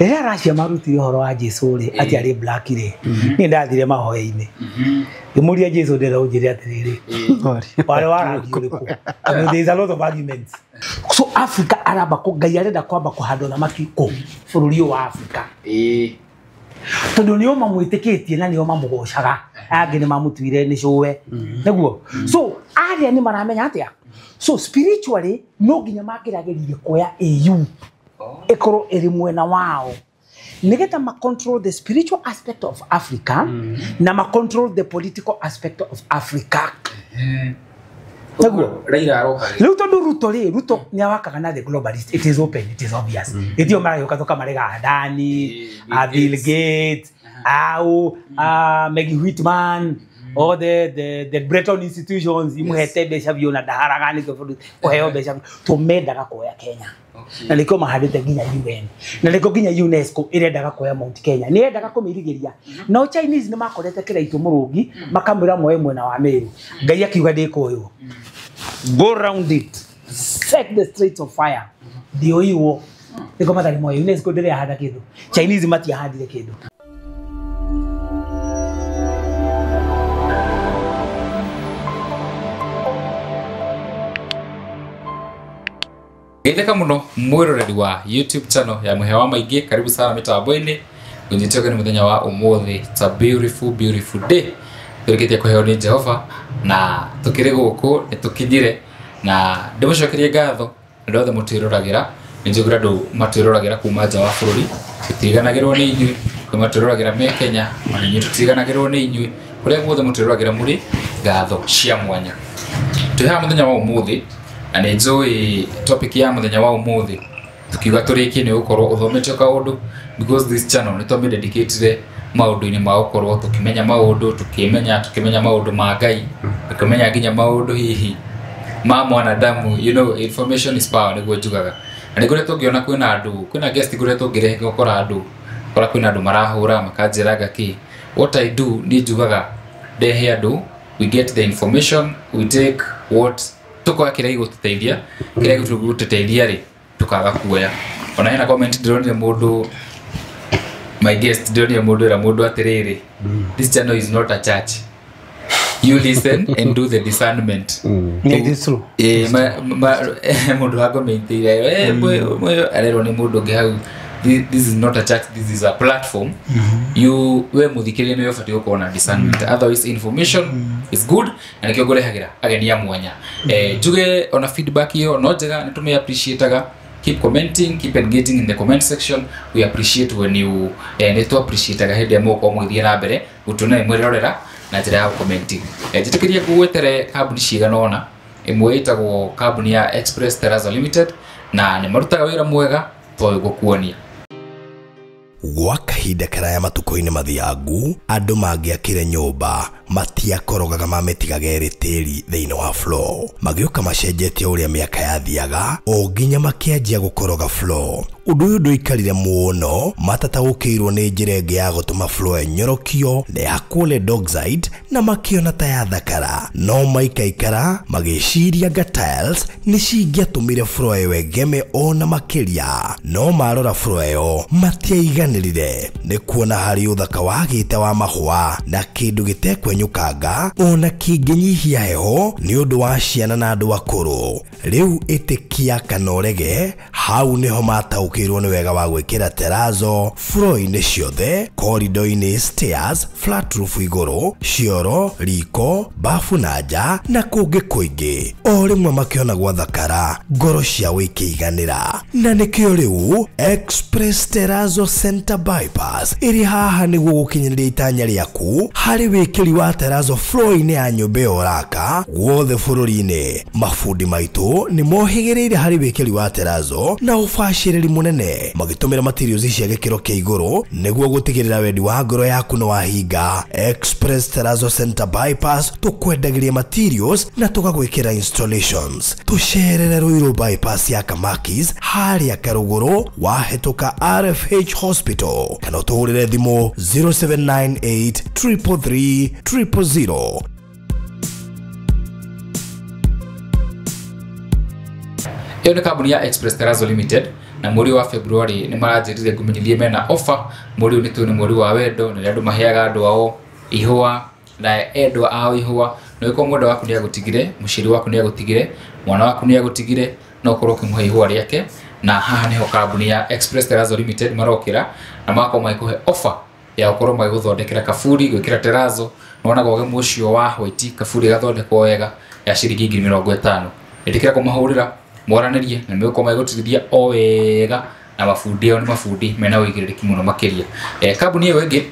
Rĩrĩa Russia marutire ũhoro wa Jesu rĩ atĩ arĩ black rĩ niĩ ndathire mahoya-inĩ ngĩmũria Jesu ndĩra ũnjĩre atĩrĩrĩ warĩ wa rangi ũrĩkũ. I mean, there is a lot of arguments. So Africa aramba kũ Ngai arenda kwamba kũhanda ũthamaki kũ bũrũri ũyũ wa Africa tondũ nĩo mamwĩtĩkĩtie na nĩo mamũgocaga angĩ nĩ mamũtuire nĩ cũwe nĩguo. So arĩa nĩ maramenya atĩa. So spiritually no nginya mangĩragĩrĩrie kuoya AU ĩkorwo ĩrĩ mwena wao nĩgetha ma control the spiritual aspect of Africa na ma control the political aspect of Africa. Nĩguo Raila aroka rĩu tondũ Ruto rĩ Ruto nĩ awakaga na the globalist. It is open, it is obvious. Ĩtio maragĩũka tũkamarega Adani, Bill Gates, au Maggie Whitman, all the Bretton institutions imuhete mbeca biũ na ndaharaga nĩkĩo bũrũri kũheo mbeca biũ tũmendaga kuoya Kenya. Na nĩkĩo mahandĩte nginya UN na nĩkĩo nginya UNESCO ĩrendaga kuoya Mount Kenya nĩ yendaga kũmĩrigĩria. No Chinese nĩ makorete Kĩraitũ Mũrũngi makamwĩra moe mwena wa Meru. Ngai akiuga ndĩkũywo, go round it, set the straits of fire, ndĩoiwo nĩko matarĩ moe. UNESCO ndĩrĩ yahanda kĩndũ, Chinese matiahandire kĩndũ. Geithĩka mũno mwĩroreri wa YouTube channel ya Mũhĩa wa Maingĩ, karibu sana mĩtambo-inĩ. Ngũnyite ũgeni mũthenya wa ũmũthĩ. It's a beautiful beautiful day tũrĩkĩtie kũheo nĩ Jehova na tũkĩrĩ gũkũ nĩ tũkinyire na ndĩmũcokerie ngatho andũ othe mũtwĩroragĩra. Nĩ njũĩ andũ matwĩroragĩra kuma nja wa bũrũri tũtiriganagĩrwo nĩ inyuĩ, kwĩ matwĩroragĩra me Kenya ona inyuĩ tũtiriganagĩrwo nĩ inyuĩ, kũrĩa guothe mũtwĩroragĩra mũrĩ ngatho cia mwanya. Twĩ haha mũthenya wa ũmũthĩ na nĩ njũĩ topic ya mũthenya wa ũmũthĩ tukiuga tũrĩkie nĩ gũkorwo ũthomete kaũndũ because this channel nĩ twamĩdedicatire maũndũ-inĩ ma gũkorwo tũkĩmenya maũndũ, tũkĩmenya maũndũ ma Ngai, tũkĩmenya nginya maũndũ hihi ma mwanadamu. You know, information is power nĩguo njugaga. Na nĩ kũrĩa tũngĩona kwĩna andũ, kwĩna guest kũrĩa tũngĩrehe gũkora andũ, kora kwĩna andũ marahũra makanjĩraga kĩ. What I do nĩ njugaga ndehe andũ, we get the information, we take what tukoya kĩrĩa gĩgũtũteithia, kĩrĩa gĩgũtũteithia rĩ tukaga kuoya. Ona hena comment ndĩronire mũndũ, my guest ndĩronire mũndũ era mũndũ atĩrĩrĩ, this channel is not a church, you listen and do the discernment. It is true. Mũndũ wa comment-ire arerwo nĩ mũndũ ũngĩ hau, this is not a church, this is a platform. You we mũthikĩrĩria nĩwe ũbatiĩ gũkorwo na discernment, otherwise information is good na nĩkĩo ngũrehagĩra ageni a mwanya. Njuge ona feedback ĩyo no njega, nĩ tũmĩ appreciate-aga. Keep commenting, keep engaging in the comment section. We appreciate when you nĩ tũ appreciate-aga hĩndĩ ĩrĩa mũgũkorwo mũgĩthiĩ na mbere gũtũna mwĩrorera na njĩra ya commenting. Njĩtĩkĩrie ngũgwetere kambuni cigana ũna. Ĩmwe ĩtagwo kambuni ya Express Terrazzo Limited na nĩ marutaga wĩra mwega toĩ gũkuonia. Gwa kahinda karaya matukũ-inĩ mathiangu andũ mangĩakire nyũmba matiakorogaga mamĩtigaga ĩrĩ tĩri thĩinĩ wa floor, magĩũka macenjetie ũrĩa mĩaka yathiaga o nginya makĩanjia gũkoroga floor. Ũndũ ũyũ ndũikarire mũno, matataũkĩirwo nĩ njĩra ĩngĩ ya gũtũma floor ĩnyorokio na ya lead oxide na makĩona ta yathakara, no maikaikara magĩciria nga tiles nĩ cingĩatũmire floor ĩyo ĩgeme ona makĩria, no marora floor ĩyo matiaiganĩrire nĩ kuona harĩ ũthaka wagĩte wa mahũa na kĩndũ gĩtekwenyũkanga ona kĩngĩnyihia heho nĩ ũndũ wa ciana na andũ akũrũ. Rĩu ĩtĩkia kana ũrege, hau nĩho mataũkĩirwo nĩ wega wa gwĩkĩra terrazzo floor-inĩ ciothe, corridor-inĩ, stairs, flat roof igũrũ, cioro, riko, bafu na nja na kũngĩ kũingĩ. O rĩmwe makĩona gwathakara, ngoro ciao ikĩiganĩra. Na nĩkĩo rĩu Express Terrazzo Center Bypass ĩrĩ haha nĩguo gũkinyanĩria itanya rĩaku harĩ wĩkĩri wa terrazzo floor-inĩ ya nyũmba ĩyo ũraka guothe bũrũri-inĩ. Mabundi maitũ nĩ mohĩgĩrĩire harĩ wĩkĩri wa terrazzo na ũbacĩrĩri mũnene magĩtũmĩra materials cia gĩkĩro kĩa igũrũ nĩguo gũtigĩrĩra wendi wa ngoro yaku nĩ wahinga. Express Terrazzo Center Bypass tũkwendagĩria materials na tũgagwĩkĩra installations. Tũcerere Ruiru Bypass ya Kamakis harĩa Karũgũrũ wahĩtũka RFH Hospital kana ũtũhũrĩre thimũ 0798 333 000. Ĩyo nĩ kambuni ya Express Terrazzo Limited Na mweri wa February nĩ maranjĩrire ngũmenyithie mena offer. Mweri ũyũ nĩ tũĩ nĩ mweri wa wendo, na andũ maheaga andũ ao ihũa na endwa ao ihũa. Na ũngĩkorwo mwendwa waku nĩ agũtigire, mũciari waku nĩ agũtigire, mwana waku nĩ agũtigire, no ũkorwo ũkĩmũhe ihũa rĩake. Na haha nĩho kambuni ya Express Terrazzo Limited marokĩra na magakorwo magĩkũhe offer ya gũkorwo magĩgũthondekera kaburi, gwĩkĩra terrazzo. Nĩwonaga ũgemu ũcio wa white, kaburi gathondekwo wega ya ciringi 50,000. Ĩtĩkĩra kũmahũrĩra mwaranĩrie na nĩmegũkorwo magĩgũtigithia o wega, na mabundi ao nĩ mabundi mena ũigĩrĩrĩki mũno makĩria. Kambuni ĩyo ĩngĩ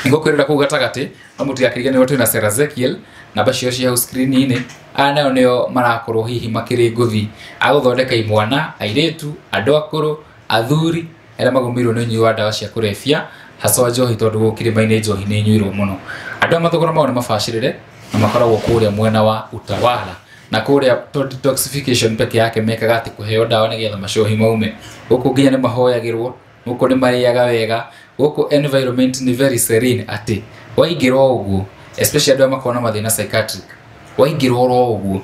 nĩngũkwĩrĩra kũu gatagatĩ, no mũtigakĩriganĩrwo twĩna Sarah Ezekiel, namba ciao cia hau screen-inĩ. Aya nao nĩo marakorwo hihi makĩrĩ ngũthi a gũthondeka imwana, airĩtu, andũ akũrũ, athuri arĩa magũmĩirwo nĩ ũnyui wa ndawa cia kũrebia, haswa njohi, tondũ gũkũ kĩrĩma-inĩ njohi nĩ ĩnyuirwo mũno. Andũ aya mathogora mao nĩ mabacĩrĩre na makoragwo kũrĩa mwena wa Utawala, na kũrĩa to detoxification peke yake mekaga atĩ kũheo ndawa nĩgetha macohi maume. Gũkũ nginya nĩ mahoyagĩrwo, gũkũ nĩ marĩaga wega, gũkũ environment nĩ very serene, atĩ waingĩra o ũguo, especially andũ arĩa makoragwo na mathĩna psychiatric, waingĩra oro ũguo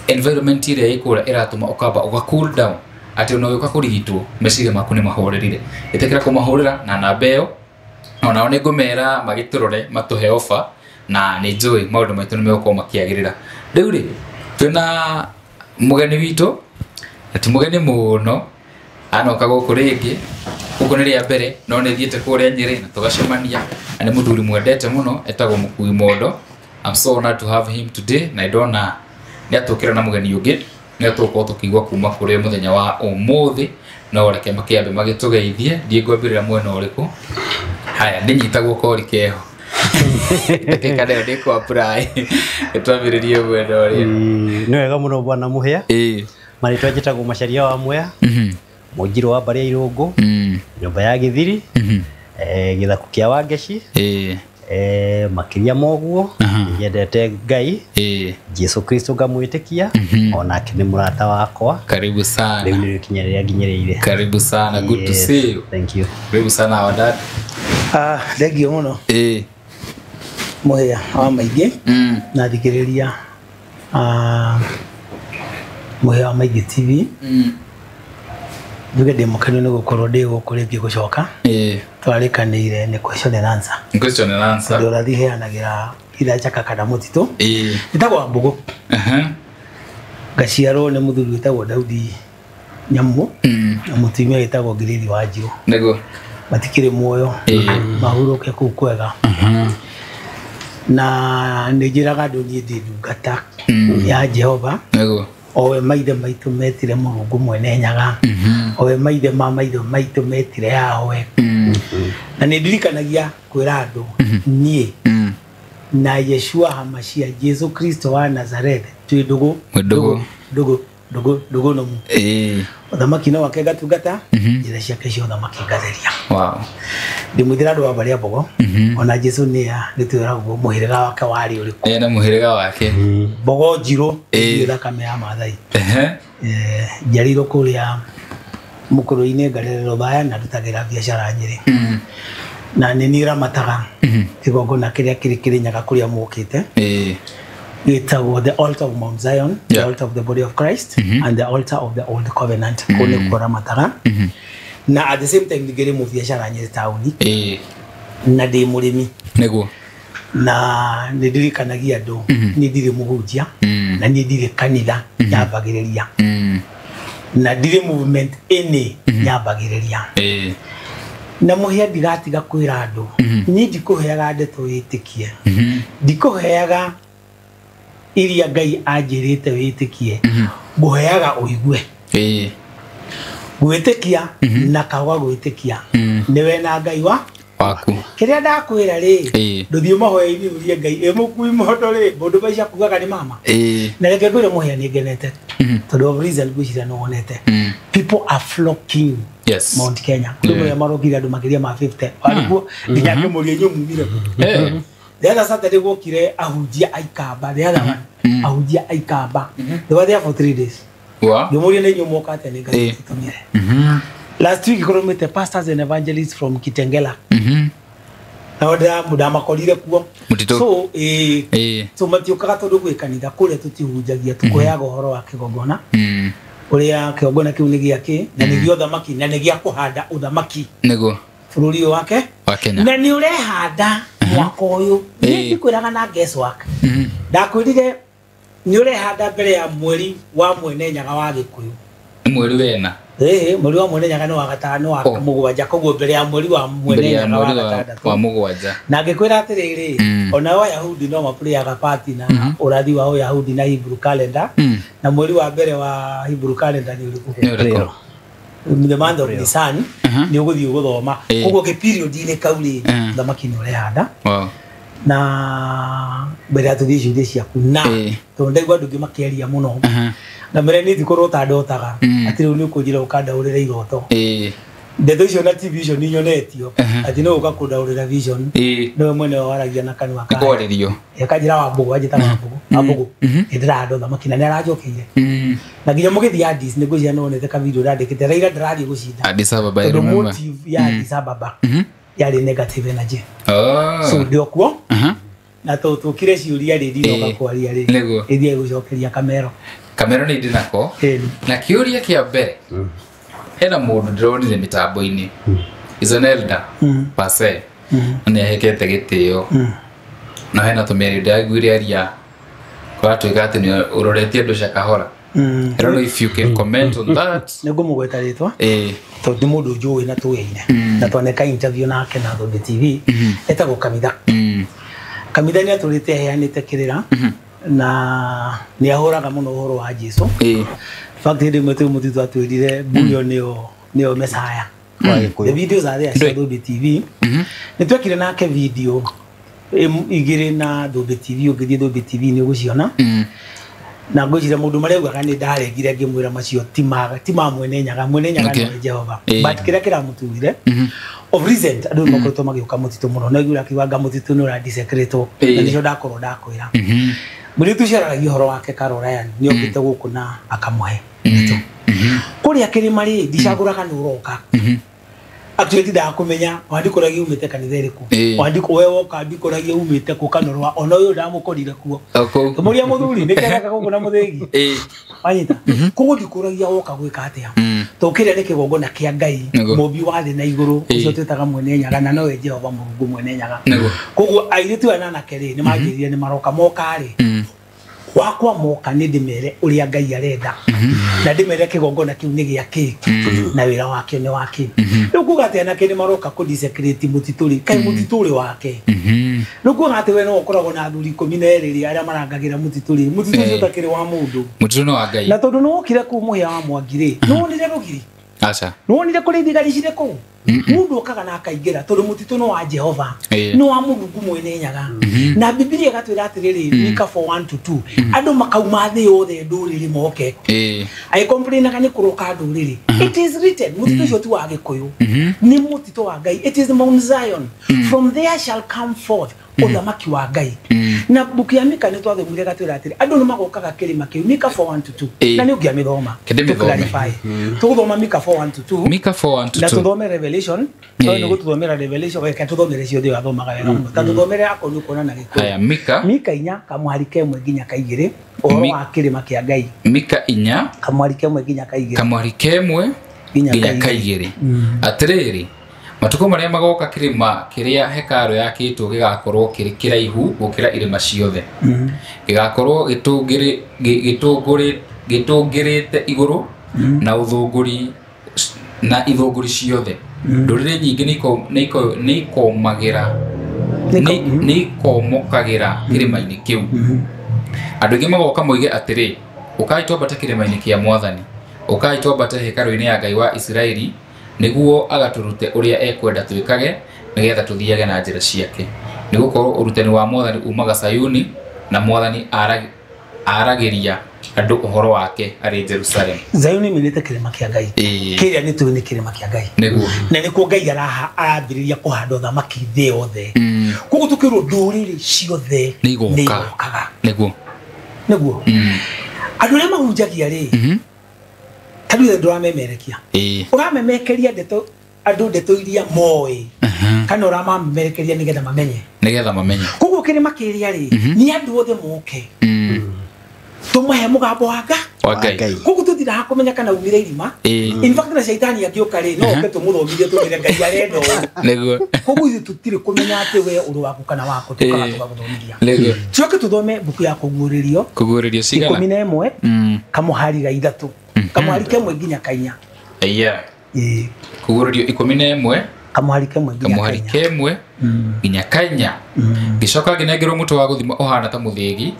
environment ĩrĩa ĩ kũrĩa ĩratũma ũkamba ũga cool down, atĩ ona ũgĩũka kũrigitwo meciria maku nĩ mahorerire. Ĩtĩkĩra kũmahũrĩra na namba ĩyo, onao nĩ ngũmera magĩtũrore matũhe offer, na nĩ njũĩ maũndũ maitũ nĩ megũkorwo makĩagĩrĩra. Rĩu rĩ, twĩna mũgeni witũ, na ti mũgeni mũno, anoka gũkũ rĩngĩ, gũkũ nĩ rĩa mbere, no nĩ thiĩte kũrĩa Nyĩrĩ na tũgacemania, na nĩ mũthuri mwendete mũno, etagwo Mũkui Mondo. I'm so honored to have him today, na ndona nĩ atũkĩra na mũgeni ũngĩ, nĩ tũgũkorwo tũkĩigua kuma kũrĩ mũthenya wa ũmũthĩ. No reke makĩambe magĩtũgeithie, ndiĩ ngwambĩrĩra mwena ũrĩkũ. Haya, ndĩnyitagwo kori keho ndagĩka nayo nĩ kũ apply, twambĩrĩrie mwena ũrĩa. Nĩ wega mũno bwana Mũhĩa. Marĩtwa njĩtagwo Macharia wa Mwea, mũnjirũ wa mbarĩ ya Irũngũ, nyũmba ya Gĩthiri, gĩthaku kĩa Wangeci. Makĩria ma ũguo nyendete Ngai, Jesu Kristo ngamwĩtĩkia, onake nĩ mũrata wakwa. Karibu sana. Rĩu nĩrĩo ikinya rĩrĩa nginyĩrĩire. Karibu sana, good to see you. Thank you. Karibu sana our dad. Thengio mũno Mũhĩa wa maingĩ na thikĩrĩria Mũhĩa wa Maingĩ TV. Njuge ndĩ mũkenu nĩ gũkorwo ndĩ gũkũ rĩngĩ gũcoka. Twarĩkanĩire nĩ question and answer. Question and answer. Tondũ ũrathi heanagĩra ithachaka kana mũtitũ. Njĩtagwo Wambũgũ. Ngaciarwo nĩ mũthuri wĩtagwo Daudi Nyamu na mũtumia wĩtagwo Ngirĩthi wa Njirũ. Nĩguo. Matikĩrĩ muoyo, mahurũke kũu kwega. Na nĩ njĩraga andũ niĩ ndĩ ndungata ya Jehova. Nĩguo. Owe maithe maitũ metire Mũrungu mwene Nyaga. Owe maithe ma maithe maitũ metire Yahweh. Na nĩ ndirikanagia kwĩra andũ niĩ na Yeshua Hamashia Jesu Kristo wa Nazareth twĩ ndũgũ ndũgũ ndũgũ ndũgũ ndũgũ nũmu. Ũthamaki no wake ngatungata, njĩra ciake cia ũthamaki ngatheria. Wow. Ndĩmwĩthĩra andũ a mbarĩ ya Mbogo, ona Jesu nĩ twĩragwo mũhĩrĩga wake warĩ ũrĩkũ. Na mũhĩrĩga wake. Mbogo njirũ, nĩ thakame ya Maathai. Njiarĩirwo kũrĩa mũkũrũ-inĩ ngarererwo Thaya na ndutagĩra biacara Nyĩrĩ. Na nĩ niĩ ramataga kĩgongona kĩrĩa kĩrĩ Kĩrĩnyaga kũrĩa mũkĩte. Gĩtagwo the altar of Mount Zion, the altar of the body of Christ, and the altar of the old covenant. Kũu nĩkuo ramataga. Na at the same time ningĩ ndĩ mũbiacara Nyĩrĩ taũni. Na ndĩ mũrĩmi. Nĩguo. Na nĩ ndirikanagia andũ niĩ ndirĩ mũhunjia, na niĩ ndirĩ kanitha nyambagĩrĩria, na ndirĩ movement any nyambagĩrĩria. Na Mũhĩa ndigatiga kwĩra andũ niĩ ndikũheaga ndeto wĩtĩkie, ndikũheaga iria Ngai anjĩrĩte wĩtĩkie, ngũheaga ũigue. Gwĩtĩkia na kawa gwĩtĩkia nĩwe na Ngai wa waku. Kĩrĩa ndakwĩra rĩ, ndũthiĩ mahoya-inĩ ũrie Ngai ĩ mũkui mondo rĩ, mũndũ maica kugaga nĩ mama. Na reke ngwĩre Mũhĩa nĩ ngenete, tondũ of reason ngwĩciria nĩ wonete. People are flocking Mount Kenya. Kwĩ mũthenya marokire andũ makĩria ma 50. Warĩkuo nginya ngĩmũria inyuĩ mumire kũ. The other Saturday gwokire ahunjia aikamba, the other one ahunjia aikamba. They were there for 3 days. Ngĩmũria nĩ inyuĩ mwoka atĩa, nĩ Ngai tũtũmire. Last week kũrũmĩte pastors and evangelists from Kitengela. Na ndamakorire kuo. So so matiũkaga tondũ gwĩ kanitha kũrĩa tũtihunjagia, tũkũheaga ũhoro wa kĩgongona. Uria kĩgongona kĩu nĩ gĩakĩ na nĩ gĩa ũthamaki na nĩ gĩa kũhanda ũthamaki Nĩguo. Bũrũri ũyũ wake Wa Kenya. Na nĩ ũrehanda mwaka ũyũ. Niĩ ndikwĩraga na guesswork. Ndakwĩrire nĩ ũrehanda mbere ya mweri wa Mwene Nyaga wa Gĩkũyũ. Mweri wena. Mweri wa Mwene Nyaga nĩ wa gatano wa mũgwanja, koguo mbere ya mweri wa Mwene Nyaga wa gatandatũ. Wa mũgwanja. Na ngĩkwĩra atĩrĩrĩ, ona Wayahudi no mapurayaga party na ũrathi wa Uyahudi na Hebrew calendar. Na mweri wa mbere wa Hebrew calendar nĩ ũrĩkũ? The month of Nisan nĩ ũgũthiĩ gũthoma. Koguo kĩ period-inĩ kau rĩ, ũthamaki nĩ ũrehanda. Na mbere ya tũthiĩ ciũria ciaku na tondũ ndaigua andũ aingĩ makĩaria mũno. Na mbere nĩ thikorwo ta ndotaga atĩ rĩu nĩ ũkũnjĩra ũkandaũrĩra iroto. Ndeto icio na TV icio nĩ nyonetio atĩ no ũka kũndaũrĩra vision. Nĩwe mwene waragia na kanua kake. Nĩkwarĩrio. Akanjĩra Wambũgũ, anjĩtaga Wambũgũ. Wambũgũ nĩ ndĩrahanda ũthamaki na nĩ aranjokeire. Na nginya mũgĩthiĩ Addis nĩ ngwĩciria nĩ wonete ka video ndandĩkĩte Raila ndĩrathiĩ gũcinda. Addis Ababa, I remember. Motive ya Addis Ababa yarĩ negative energy. So ndĩ okuo. Na tũkire ciũria rĩ ndinoka kwaria rĩ. Ĩthiĩ gũcokeria Kamero. Kamero nĩ ndĩ nako. Na kĩũria kĩa mbere hena mũndũ ndĩronire mĩtambo-inĩ is an elder per se na nĩ ahekete gĩtĩo na hena tũmĩario ndĩraiguire aria kũratuĩka atĩ nĩ ũroretie andũ cia kahora. I don't know if you can comment on that. Nĩ ngũmũgweta rĩtwa tondũ nĩ mũndũ njũĩ na tũyaine na twaneka interview nake na Thũmbĩ TV etagwo Kamitha. Kamitha nĩ atũrĩte aheanĩte kĩrĩra na nĩ ahũraga mũno ũhoro wa Jesu. In fact hĩndĩ ĩmwe twĩ mũtitũ atwĩrire Mbuyo nĩyo Messiah. The videos are there cia Thũmbĩ TV. Nĩ twekire nake video igĩrĩ na Thũmbĩ TV, ũngĩthiĩ Thũmbĩ TV nĩ ũgũciona. Na ngwĩciria mũndũ maraugaga nĩ ndaregire ngĩmwĩra macio ti ma Mwene Nyaga, Mwene Nyaga nĩwe Jehova. But kĩrĩa kĩramũturire of recent andũ nĩ makoretwo magĩũka mũtitũ mũno na aiguire akiuga anga mũtitũ nĩ ũradesecratwo na nĩcio ndakorwo ndakwĩra. Mũirĩtu ũcio araragia ũhoro wake Carol Ryan nĩ okĩte gũkũ na akamũhe ndeto. Kũrĩa kĩrĩma rĩ ndicagũraga nĩ ũroka. Actually ndindaga kũmenya wandikũragia umĩte kanitha ĩrĩkũ. Wandiko we woka ndikũragia umĩte kũ kanũrwa ona ũyũ ndamũkorire kuo. Mũria mũthuri nĩ kĩareka gũkũ na mũthĩgi. Wanyita. Koguo ndikũragia woka gwĩka atĩa. Tondũ kĩrĩa nĩ kĩgongona kĩa Ngai mũmbi wa thĩ na igũrũ ũcio twĩtaga Mwene Nyaga na nowe Jehova Mũrungu Mwene Nyaga. Koguo airĩtu aya na anake rĩ nĩ manjĩrire nĩ maroka moka rĩ wakwa moka nĩ ndĩmere ũrĩa Ngai arenda na ndĩmere kĩgongona kĩu nĩ gĩa kĩ na wĩra wakĩo nĩ wakĩ. Rĩu kuga atĩ anake nĩ maroka kũ desecrate mũtitũ rĩ kaĩ mũtitũ ũrĩ wake. Rĩu kuga atĩ we no ũkoragwo na athuri 12 rĩ arĩa marangagĩra mũtitũ rĩ mũtitũ ũcio ũtakĩrĩ wa mũndũ. Mũtitũ nĩ wa Ngai. Na tondũ nĩ wokire kũu Mũhĩa wa Mwangi rĩ nĩ wonire rũgiri. Aca. Nĩ wonire kũrĩ thigari cirĩ kũu. Mũndũ okaga na akaingĩra tondũ mũtitũ nĩ wa Jehova nĩ wa Mũrungu Mwene Nyaga. Na Bibilia ĩgatwĩra atĩrĩrĩ Mika 4:1-2 andũ makauma thĩ yothe ndũrĩrĩ moke. Agĩcomplainaga nĩ kũroka ndũrĩrĩ. It is written mũtitũ ũcio ti wa Gĩkũyũ nĩ mũtitũ wa Ngai. It is Mount Zion. From there shall come forth ũthamaki wa Ngai. Na mbuku ya Mika nĩ twathomire gatwĩra atĩrĩ andũ nĩ magokaga kĩrĩma kĩu Mika 4:1-2 na nĩ ũngĩamĩthoma tũclarify. Tũgũthoma Mika 4:1-2 Mika 4:1-2 na tũthome Revelation. Tondũ nĩ gũtũthomera Revelation reke tũthomere ciothe wathomaga wega mũno. Ta tũthomere akorwo nĩ ũkuona na Gĩkũyũ. Haya, Mika. Mika 4 kamwari kemwe nginya kaigĩrĩ ũhoro wa kĩrĩma kĩa Ngai. Mika 4 kamwari kemwe nginya kaigĩrĩ. Kamwari kemwe nginya kaigĩrĩ. Atĩrĩrĩ matukũ marĩa magoka kĩrĩma kĩrĩa hekarũ yakĩtwo gĩgakorwo kĩrĩ kĩraihu gũkĩra irĩma ciothe. Gĩgakorwo gĩtũngĩrĩte igũrũ na ũthũngũri na ithũngũri ciothe. Ndũrĩrĩ nyingĩ nĩ ikomokagĩra kĩrĩma-inĩ kĩu. Andũ aingĩ magoka moige atĩrĩ ũkai twambate kĩrĩma-inĩ kĩa Mwathani, ũkai twambate hekarũ-inĩ ya Ngai wa Isiraeli nĩguo agatũrute ũrĩa ekwenda twĩkage nĩgetha tũthiage na njĩra ciake. Nĩgũkorwo ũrutani wa Mwathani umaga Sayuni na Mwathani aragĩria andũ ũhoro wake arĩ Jerusalem. Zayuni minĩte kĩrĩma kĩa Ngai. Kĩrĩa nĩ tũĩ nĩ kĩrĩma kĩa Ngai. Nĩguo. Na nĩkuo Ngai arambĩrĩria kũhanda ũthamaki thĩ yothe. Koguo tũkĩrwo ndũrĩrĩ ciothe nĩ igokaga. Nĩguo. Nĩguo. Andũ arĩa mahunjagia rĩ ta rĩu ndũramemerekia. Ũramemekeria ndeto andũ ndeto iria moĩ kana ũramamemerekeria nĩgetha mamenye. Nĩgetha mamenye. Koguo kĩrĩma kĩrĩa rĩ nĩ andũ othe moke. Tumuhe mugambo wa Ngai. Koguo tutiraha kumenya kana umire irima. In fact na shaitani akiuka ri no oke tumuthomithie tumire Ngai arenda ũũ. Niguo. Koguo ithuĩ tutire kumenya ati we uri waku kana waku tukaga tugaguthomithia. Niguo. Tuoke tuthome mbuku ya kuguũrĩrio. Kuguũrĩrio cigana? 11 kamuhari ga 3. Kamuhari kemwe nginya kainya. Iya. Kuguũrĩrio 11 kamuhari kemwe nginya kamuhari kemwe nginya kainya. Ngicoka nginengerwo mũtĩ wa gũthima ũhana ta mũthĩgi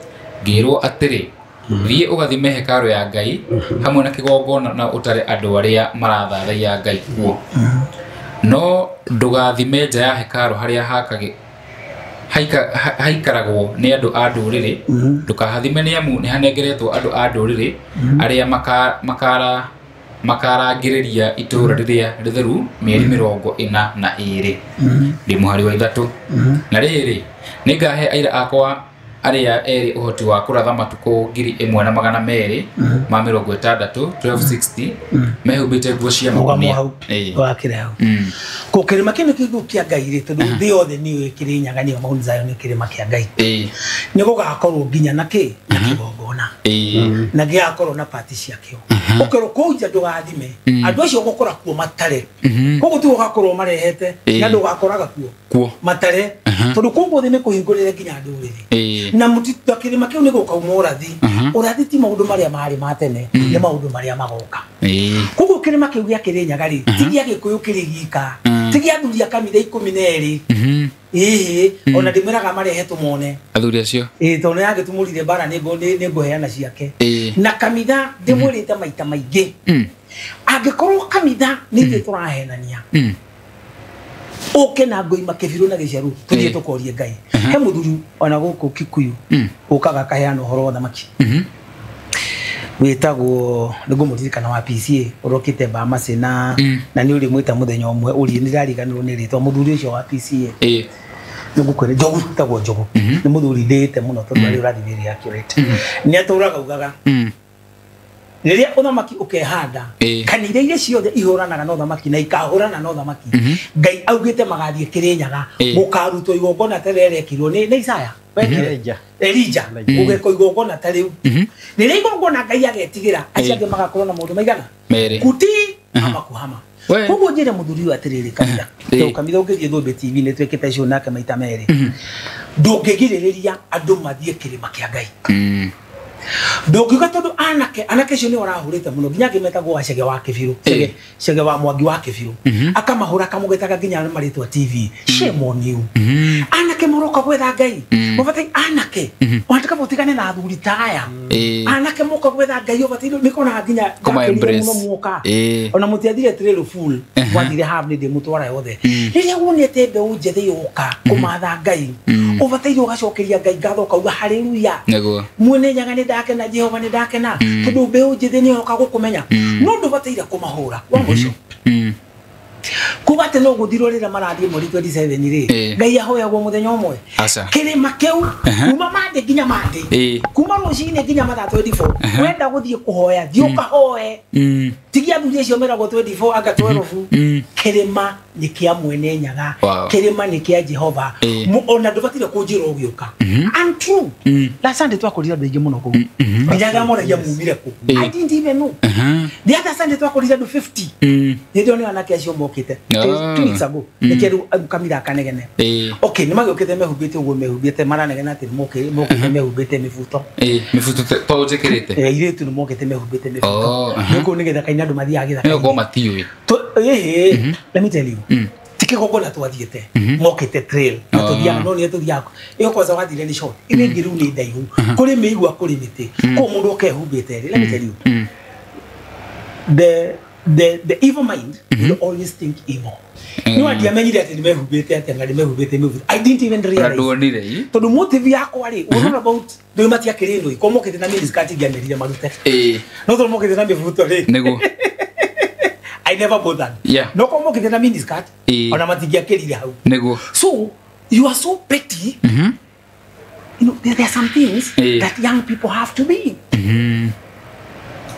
ngĩrwo atĩrĩ thiĩ ũgathime hekarũ ya Ngai hamwe na kĩgongona na ũtare andũ arĩa marathathaiya Ngai kuo. No ndũgathime nja ya hekarũ harĩa haikaragwo nĩ andũ a ndũrĩrĩ, ndũkahathime nĩ amu nĩhanengeretwo andũ a ndũrĩrĩ arĩa makarangĩrĩria itũũra rĩrĩa rĩtheru mĩeri 42. Ndĩ mũhari wa 3. Na rĩrĩ, nĩngahe aira akwa arĩa erĩ ũhoti wa kũratha matukũ 1260 1260 mehumbĩte nguo cia makunia. Ko kĩrĩma kĩno kĩguo kĩa Ngai rĩ, tondũ thĩ yothe nĩyũĩ Kĩrĩnyaga nĩyo Mount Zion nĩ kĩrĩma kĩa Ngai. Nĩ gũgakorwo nginya na kĩ na kĩgongona na gĩgakorwo na pati ciakĩo. Ũkerwo kũu nja ndũgathime andũ acio ũgũkora kuo matare. Koguo tiwe ũgakorwo marehete na ndũgakoraga kuo matare, tondũ kũu guothe nĩ kũhingũrĩre nginya ndũrĩrĩ. Na mũtitũ kĩrĩma kĩu nĩ gũkauma ũrathi. Ũrathi ti maũndũ marĩa marĩ ma tene, nĩ maũndũ marĩa magoka. Koguo kĩrĩma kĩu gĩa Kĩrĩnyaga rĩ, ti gĩa Gĩkũyũ kĩrĩ gika, ti gĩa athuri a kanitha 12. Ĩĩ, ona ndĩmwĩraga marehe tũmone athuri acio. Ĩĩ, tondũ nĩyagĩtumũrire mbara nĩngũheana ciake. Na kanitha ndĩmwĩrĩte maita maingĩ, angĩkorwo kanitha nĩ ithuĩ tũrahenania, ũke na ngoima kĩbirũ na gĩcerũ tũthiĩ tũkorie Ngai. He mũthuri ona gũkũ Kikuyu ũkaga akaheana ũhoro wa thamaki wĩtagwo nĩngũmũririkana wa PCA ũrokĩte Bamasi na nĩ ũrĩmwĩta mũthenya ũmwe ũrie nĩndariganĩrwo nĩ rĩtwa mũthuri ũcio wa PCA. Nĩngũkwĩra Njogu, wĩtagwo Njogu. Nĩ mũthuri ndĩĩte mũno tondũ arĩ ũrathi very accurate. Nĩatũraga ugaga rĩrĩa ũthamaki ũkehanda, kanitha iria ciothe ihũranaga na ũthamaki na ikahũrana na ũthamaki, Ngai augĩte magathiĩ Kĩrĩnyaga gũkarutwo igongona ta rĩrĩa rĩekirwo nĩ Isaya Elija, gũgekwo igongona ta rĩu. Rĩrĩa igongona Ngai agetigĩra, acio angĩ magakorwo na maũndũ maigana kuti ama kuhama. Koguo njĩre mũthuri ũyũ atĩrĩrĩ, kanitha kanitha ũngĩthiĩ Thũmbĩ TV nĩ twĩkĩte icio nake maita merĩ, ndũngĩgirĩrĩria andũ mathiĩ kĩrĩma kĩa Ngai. Ndũngiuga tondũ anake acio nĩo arahũrĩte mũno nginya angĩ metagwo wa Chege wa Kĩbirũ, Chege wa Mwangi wa Kĩbirũ, akamahũra akamũgetaga nginya marĩtwa TV. Shame on you. Anake mũroka gwetha Ngai, mũbataire anake wanataka mũtigane na athuri ta aya. Anake mũka gwetha Ngai ũbataire nĩkona nginya mũno muoka. Ona mũtiathire trail full, mwathire half nĩ ndĩmũtwara yothe. Rĩrĩa wonete mbeũ njĩthĩ yũka kũmatha Ngai, ũbataire ũgacokeria Ngai ngatho ũkauga haleluya. Mwene Nyaga nĩ ndakena, Jehova nĩ ndakena, tondũ mbeũ njĩthĩ nĩyoka gũkũmenya. No ndũbataire kũmahũra wa mũico. Kuga atĩ no gũthirwo rĩrĩa marathiĩ mweri 27 rĩ, Ngai ahoyagwo mũthenya ũmwe. Kĩrĩma kĩu kuma Monday nginya Monday, kuma rũcinĩ nginya mathaa 24, wenda gũthiĩ kũhoya thiĩ ũkahoe. Tigia athuri acio meragwo 24 anga 12. Kĩrĩma nĩ kĩa Mwene Nyaga, kĩrĩma nĩ kĩa Jehova. Ona ndũbataire kũnjĩra ũgĩũka. And true. Last Sunday twakorire andũ aingĩ mũno kũu. Nginya ndamoragia mumire kũ. I didn't even know. The other Sunday twakorire andũ 50. Hĩndĩ ĩyo nĩ anake acio mokĩte. 2 weeks ago. Nĩkĩo rĩu kamira akanegene. Okay, nĩ magĩũkĩte mehumbĩte ũguo mehumbĩte, maranegena atĩ mokĩte mehumbĩte mĩbuto. Mĩbuto to njĩkĩrĩte. Airĩtu nĩ mokĩte mehumbĩte mĩbuto. Nĩ kũu nĩ gĩthaka-inĩ andũ mathiaga gĩthaka-inĩ. Nĩ gũkorwo matiũĩ. Let me tell you. Ti kĩgongona twathiĩte, mokĩte trail na tũthiaga, no nĩ tũthiaga ĩyo kwanza wathire nĩ short, ĩrĩa ĩngĩ rĩu nĩ ndaihu, kũrĩ mĩigua, kũrĩ mĩtĩ, kũu mũndũ ũkehumbĩte rĩ. Let me tell you, the evil mind will always think evil. No ndiamenyire atĩ nĩmehumbĩte atĩa na nĩmehumbĩte mĩbuto. I didn't even realize. Tondũ motive yakwa rĩ, was not about ndũĩ matiakĩrĩ ndũĩ, ko mokĩte na miniskirt ingĩamerire marute. No tondũ mokĩte na mĩbuto rĩ, nĩguo I never bothered. No ko mokĩte na miniskirt ona matingĩakĩrire hau. Nĩguo. So you are so petty. You know, there are some things that young people have to be.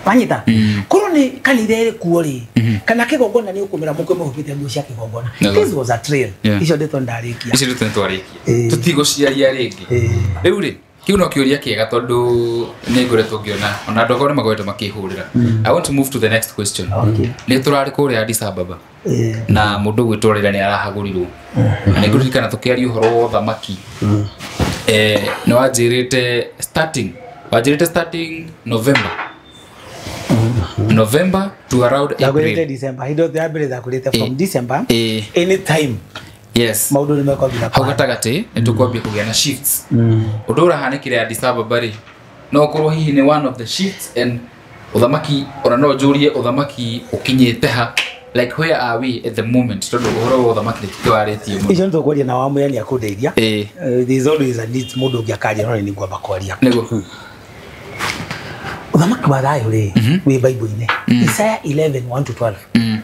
Wanyita. Korwo nĩ kanitha ĩrĩ kuo rĩ, kana kĩgongona nĩ ũkũmĩra mũkwe mũhumbĩte nguo cia kĩgongona. This was a trail. Icio ndeto ndarĩkia. Icio ndeto nĩtwarĩkia. Tũtigũciaria rĩngĩ. Rĩu rĩ, Kiu no kiuria kiega tondu ni ngoretwo ngiona ona andũ akwa nĩ makoretwo makĩhũrĩra. I want to move to the next question. Nĩ tũrarĩ kũrĩa Addis Ababa na mũndũ ũgwĩtwo Raila nĩ arahagũrirwo na nĩ ngũririkana tũkĩaria ũhoro wa ũthamaki. Nĩ wanjĩrĩte starting November. November to around April. December. He don't have from December. Anytime. Yes. Maũndũ nĩ mekwambia hau gatagatĩ nĩ tũkwambia kũgĩa na shifts. Ũndũ ũrahanĩkire Addis Ababa rĩ, no ũkorwo hihi nĩ one of the shifts and ũthamaki, ona no njũrie ũthamaki ũkinyĩte ha, like where are we at the moment, tondũ ũhoro wa ũthamaki nĩ tũwarĩtie mũno. Icio nĩ tũkwaria na Wamũya nĩ akũndeithia. There is always a need mũndũ ũngĩ akaria no nĩ ngwamba kwaria. Nĩguo. Ũthamaki wa thayũ rĩ wĩ Bible-inĩ. Isaiah 11:1-12.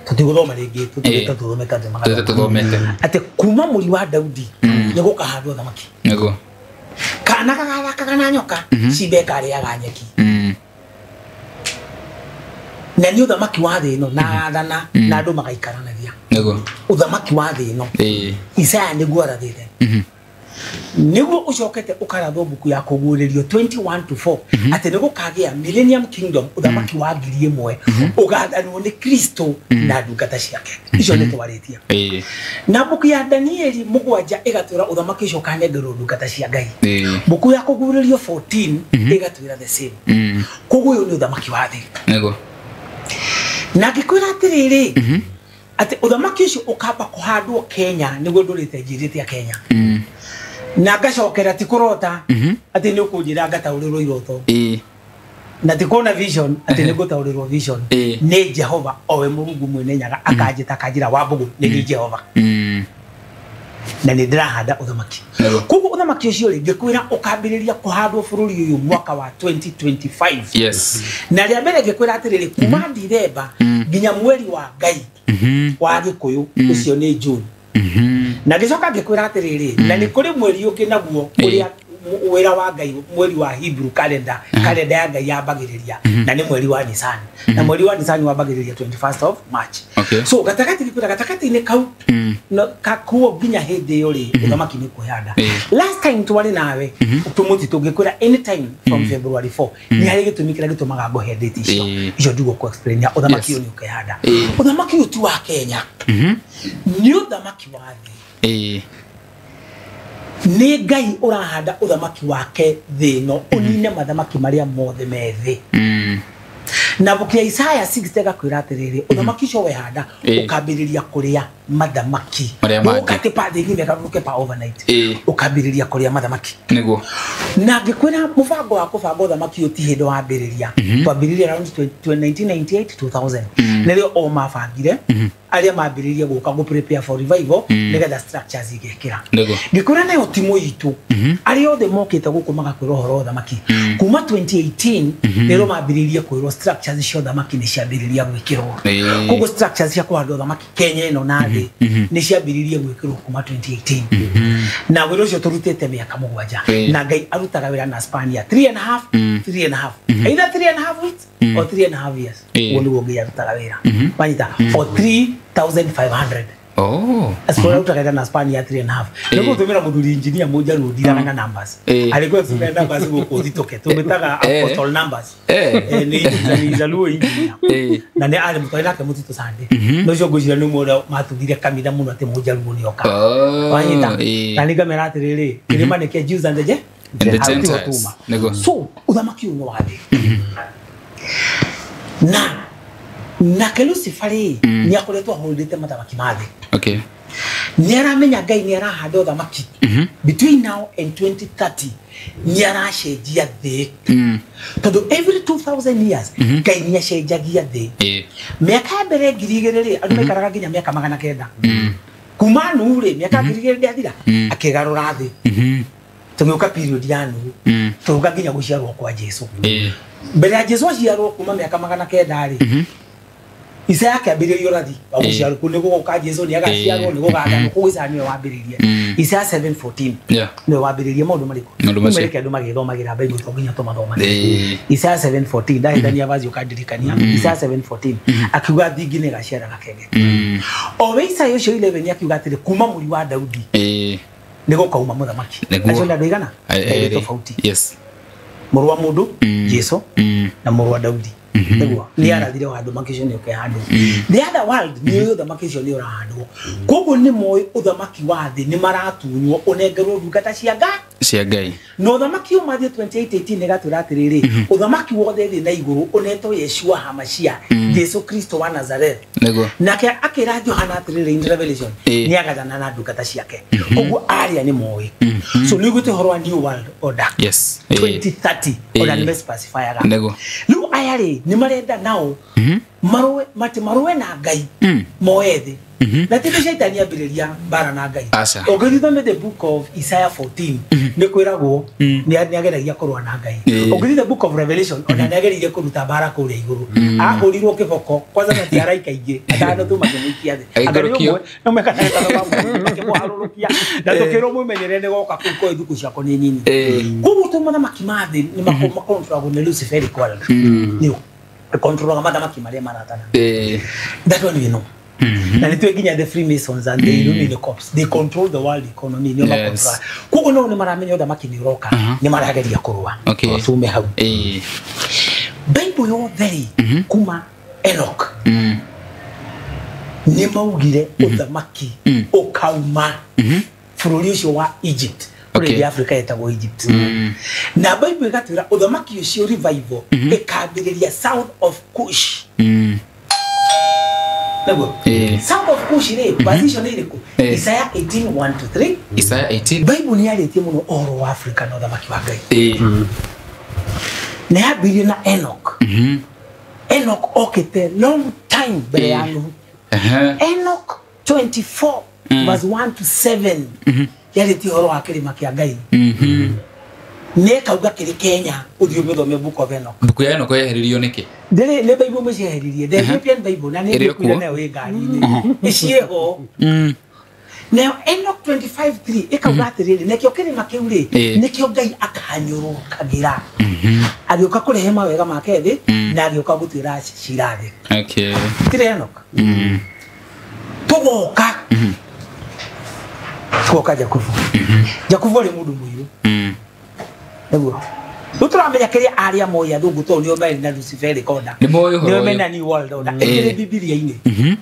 Tũtigũthoma rĩngĩ, tũtigĩte tũthomete. Atĩ kuma mũri wa Daudi nĩ gũkahandwo thamaki. Nĩguo. Kana gagathakaga na nyoka, cimbe ĩkarĩaga nyeki. Na nĩ ũthamaki wa thĩ ĩno na athana na andũ magaikaranagia. Nĩguo. Ũthamaki wa thĩ ĩno. Isaiah nĩguo arathĩte. Nĩguo ũcokete ũkarathwo mbuku ya kũguũrĩrio 21-4 atĩ nĩ gũkagĩa Millennium Kingdom, ũthamaki wa 1000 ũgathanwo nĩ Kristo na ndungata ciake. Icio nĩ twarĩtie. Na mbuku ya Danieli 7 ĩgatwĩra ũthamaki ũcio ũkanengerwo ndungata cia Ngai. Mbuku ya kũguũrĩrio 14 ĩgatwĩra the same. Koguo ũyũ nĩ ũthamaki wa thĩ. Nĩguo. Na ngĩkwĩra atĩrĩrĩ, atĩ ũthamaki ũcio ũkamba kũhandwo Kenya nĩguo ndũrĩte njirĩte ya Kenya. Na ngacokera ti kũrota atĩ nĩ ũkũnjĩra ngataũrĩrwo iroto. Na ti kuona vision atĩ nĩ ngũtaũrĩrwo vision. Nĩ Jehova owe Mũrungu mwene Nyaga akanjĩta akanjĩra Wambũgũ nĩ niĩ Jehova. Na nĩ ndĩrahanda ũthamaki. Koguo ũthamaki ũcio rĩ ngĩkwĩra ũkambĩrĩria kũhandwo bũrũri ũyũ mwaka wa 2025. Yes. Na rĩa mbere ngĩkwĩra atĩrĩrĩ, kuma Dithemba nginya mweri wa Ngai wa Gĩkũyũ ũcio nĩ June. Na ngĩcoka ngĩkwĩra atĩrĩrĩ, na nĩ kũrĩ mweri ũngĩ naguo ũrĩa wĩra wa Ngai, mweri wa Hebrew calendar, calendar ya Ngai yambagĩrĩria na nĩ mweri wa Nisan. Na mweri wa Nisan wambagĩrĩria 21st of March. So gatagatĩ ngĩkwĩra gatagatĩ-inĩ kau kakuo nginya hĩndĩ ĩyo rĩ ũthamaki nĩ kũhanda. Last time twarĩ nawe tũmũtitũ ngĩkwĩra anytime from February 4 nĩ harĩ gĩtũmi kĩrĩa gĩtũmaga ngũhe date icio. Icio ndigũkũ explain ya ũthamaki ũyũ nĩ ũkehanda. Ũthamaki ũyũ ti wa Kenya. Nĩ ũthamaki wa thĩ. Nĩ Ngai ũrahanda ũthamaki wake thĩ ĩno ũnine mathamaki marĩa mothe me thĩ. Na mbuku ya Isaiah 6 ĩgakwĩra atĩrĩrĩ, ũthamaki ũcio wehanda ũkambĩrĩria kũrĩa mathamaki. Ũkate pa thĩ ng'ima ĩgarũrũke pa overnight. Ũkambĩrĩria kũrĩa mathamaki. Nĩguo. Na ngĩkwĩra mũbango wa kũbanga ũthamaki ũyũ ti hĩndĩ wambĩrĩria. Twambĩrĩria around 1998 2000. Nĩrĩo o mabangire arĩa mambĩrĩrie gũka gũ prepare for revival nĩgetha structures igekĩra. Ngĩkwĩra nayo timu itũ arĩa othe mokĩte gũkũ magakwĩra ũhoro wa ũthamaki. Kuma 2018 nĩrĩo mambĩrĩirie kwĩrwo structures cia ũthamaki nĩ ciambĩrĩria gwĩkĩrwo. Koguo structures cia kũhanda ũthamaki Kenya ĩno na thĩ nĩ ciambĩrĩirie gwĩkĩrwo kuma 2018. Na wĩra ũcio tũrutĩte mĩaka 7 na Ngai arutaga wĩra na span ya 3.5 3.5 either 3.5 weeks or 3.5 years. Ũguo nĩguo Ngai arutaga wĩra. Wanyita for 3,500. Oh. Asikora arutaga wĩra na span ya 3.5. Nĩguo tũmĩra mũthuri engineer mũnjaruo ndiraga na numbers. Arĩkuo explain numbers gũkũ thitũke tũmĩtaga apostle numbers. Nĩ Jaluo engineer. Na nĩ arĩ mũtwari nake mũtitũ Sunday. No ũcio ngwĩciria nĩ ũmwe ũrĩa matugire kanitha mũno atĩ mũnjaruo nĩ oka. Wanyita. Na nĩ ngamera atĩrĩrĩ, kĩrĩma nĩ kĩa Jews and the Gentiles. So ũthamaki ũyũ nĩ wa thĩ. Na nake Lucifer rĩ nĩ akoretwo ahũrĩte mathamaki ma thĩ. Okay. Nĩ aramenya Ngai nĩ arahanda ũthamaki. Between now and 2030 nĩ aracenjia thĩ. Tondũ every 2000 years Ngai nĩ acenjagia thĩ. Mĩaka ya mbere 2000 rĩ andũ maikaraga nginya mĩaka 900. Kuma Nuhu rĩ mĩaka 2000 ndĩathira akĩgarũra thĩ. Tũgĩũka period ya Nuhu. Tũgĩũka nginya gũciarwo kwa Jesu. Mbere ya Jesu aciarwo kuma mĩaka 900 rĩ Isaiah akĩambĩrĩria ũrathi wa gũciarwo kũu nĩ gũgoka Jesu nĩ agaciarwo nĩ gũgathanwo koguo Isaiah nĩwe wambĩrĩirie. Isaiah 7:14 nĩwe wambĩrĩirie maũndũ marĩkũ? Mereke andũ magĩthomagĩra Bible to nginya tũmathomagĩre. Isaiah 7:14 ndahĩtania vazi ũkandirikania. Isaiah 7:14 akiuga thingi nĩ ĩgaciara gakenge. O we Isaiah ũcio 11 akiuga atĩrĩ kuma mũri wa Daudi Nĩ gũkauma mũthamaki. Acio nĩ andũ aigana? Erĩ tofauti. Yes. Mũrũ wa mũndũ, Jesu, na mũrũ wa Daudi. Nĩguo nĩ arathire ũthamaki ũcio nĩ ũkehandwo. The other world nĩ ũthamaki ũcio nĩ ũrahandwo. Koguo nĩ moĩ ũthamaki wa thĩ nĩ maratunywo ũnengerwo ndungata cia Ngai. Cia Ngai. Na ũthamaki ũyũ Matthew 28:18 ĩgatwĩra atĩrĩrĩ, ũthamaki wothe thĩ na igũrũ ũnetwo Yeshua Hamashia, Jesu Kristo wa Nazareth. Nĩguo. Nake akĩra Johana atĩrĩrĩ in Revelation, nĩ agathana na ndungata ciake. Koguo arĩa nĩ moĩ. So nĩ ũguĩte ũhoro wa New World Order. Yes. 2030 ona nĩ specifyaga. Nĩguo. Rĩu aya rĩ nĩ marenda nao marũe mati marũe na Ngai moe thĩ. Na ti shaitani ambĩrĩria mbara na Ngai. Ũngĩthoma the book of Isaiah 14 nĩ kwĩragwo nĩ ageragia kũrũa na Ngai. Ũngĩthoma the book of Revelation ona nĩ ageririe kũruta mbara kũrĩa igũrũ. Ahũrirwo kĩboko kwanza na ti araika aingĩ atano tu makĩmũikia thĩ. Anga nĩ ũmwe no mekana makĩmũharũrũkia na tũkĩrwo mwĩmenyerere nĩ goka kũu koĩ thukũ ciakwa nĩ nyinyi. Koguo tũ mathamaki ma thĩ nĩ makontrolagwo nĩ Luciferic world. Nĩ kontrolaga mathamaki marĩa maratana. That one we know. Na nĩ nginya the Freemasons and the Illuminati corps, they control the world economy. Nĩ makontrol. Koguo no nĩ maramenya ũthamaki nĩ ũroka, nĩ marageria kũrũa. Tume hau. Bible yothe rĩ kuma Enoch nĩ maugire ũthamaki ũkauma bũrũri ũcio wa Egypt. Kũrĩa Africa yetagwo Egypt. Na Bible ĩgatwĩra ũthamaki ũcio revival ĩkambĩrĩria south of Cush. Nĩguo. South of Cush rĩ position ĩrĩkũ? Isaiah 18:1-3. Isaiah 18. Bible nĩ yarĩtie mũno ũhoro wa Africa na ũthamaki wa Ngai. Nĩ yambĩrĩirie na Enoch. Enoch okĩte long time mbere ya Nuhu. Enoch 24 verse 1-7. Yarĩtie ũhoro wa kĩrĩma kĩa Ngai. Nĩ kauga kĩrĩ Kenya ũthiĩ ũmĩthome book of Enoch. Mbuku ya Enoch yeheririo nĩkĩ? Ndĩrĩ nĩ Bible mũcieheririe. The Ethiopian Bible na nĩ ngũkwĩra nayo ĩ ngari-inĩ. Ĩciĩho. Nayo Enoch 25:3 ĩkauga atĩrĩrĩ, nĩkĩo kĩrĩma kĩu rĩ nĩkĩo Ngai akahanyũrũkagĩra. Agĩũka kũrehe mawega make thĩ na agĩũka gũtuĩra cira thĩ. Okay. Tirĩ Enoch. Tũgoka. Tũgoka Jakubu. Jakubu arĩ mũndũ mũirũ. Nĩguo. Rĩu tũramenya kĩrĩa arĩa moĩ athũngũ tondũ nĩo marĩ na Luciferic order. Nĩ moĩ ũhoro Nĩo ũyũ. mena New World Order. Ĩkĩrĩ Bibilia-inĩ.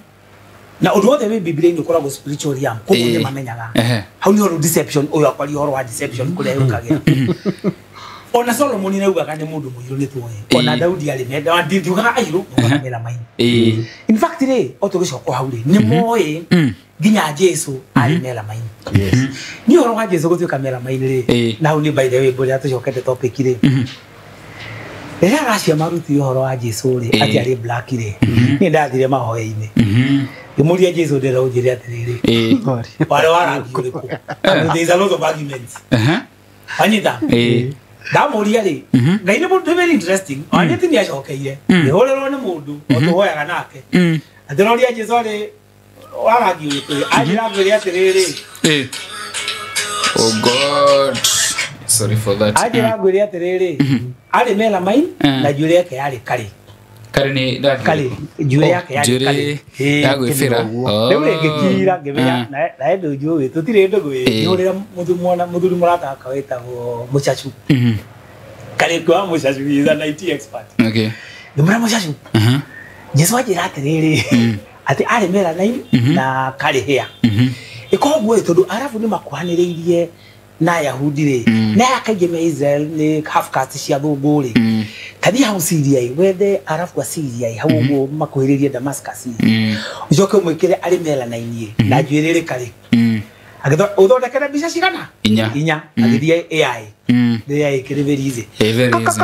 Na ũndũ wothe wĩ Bibilia-inĩ ũkoragwo spiritual realm. Koguo nĩ mamenyaga. Hau nĩ ũhoro deception ũyũ akwaria ũhoro wa deception kũrĩa yũkagĩra. Ona Solomon nĩ augaga nĩ mũndũ mũirũ nĩ tuoĩ. Ona Daudi arĩ menda ndiugaga airũ augaga mela maini. In fact rĩ o tũgĩcoka hau rĩ nĩ moĩ nginya Jesu arĩ mela maini. Nĩ ũhoro wa Jesu gũtuĩka mela maini rĩ na hau nĩ by the way mbũrĩa tũcokete topic rĩ. Rĩrĩa acio marutire ũhoro wa Jesu rĩ atĩ arĩ black rĩ niĩ ndathire mahoya-inĩ. Ngĩmũria Jesu ndĩra ũnjĩre atĩrĩrĩ warĩ wa rangi ũrĩkũ? And there is a lot of arguments. Anyita. Ndamũria rĩ Ngai nĩ mũndũ very interesting. Ona nĩ acokeire. Ngĩhũrĩrwo nĩ mũndũ o tũhoyaga nake. Atĩroria Jesu arĩ wa rangi ũrĩkũ? Anjĩra ngwĩre atĩrĩrĩ. Oh God. Sorry for that. Anjĩra ngwĩre atĩrĩrĩ arĩ melamin na njuĩrĩ yake yarĩ karĩ. Karĩ nĩ rangi Karĩ njuĩrĩ yake yarĩ karĩ. Ya gwĩbĩra. Rĩu rĩ ngĩkira ngĩmenya na ndũ njũĩ tũtirĩ ndũgũ ĩ. Ngĩhũrĩra mũthuri mũrata wakwa wĩtagwo Mũcacu. Karĩ kwa Mũcacu he is an IT expert. Okay. Ngĩmwĩra Mũcacu. Jesu anjĩra atĩrĩrĩ atĩ arĩ melanin na karĩ hair. Ĩkoguo tondũ Arabu nĩ makuhanĩrĩirie na Yahudi rĩ na aya kaingĩ me Israel nĩ half caste cia thũngũ rĩ. Tathiĩ hau Syria ĩ wethe Arabu a Syria ĩ hau ũguo makuhĩrĩrie Damascus ĩ ũcoke ũmwĩkĩre arĩ melanin ĩ na njuĩrĩ ĩrĩ karĩ. Ũthondekere mbica cigana? Inya. Agĩthiĩ AI. AI ĩkĩrĩ very easy. Very easy.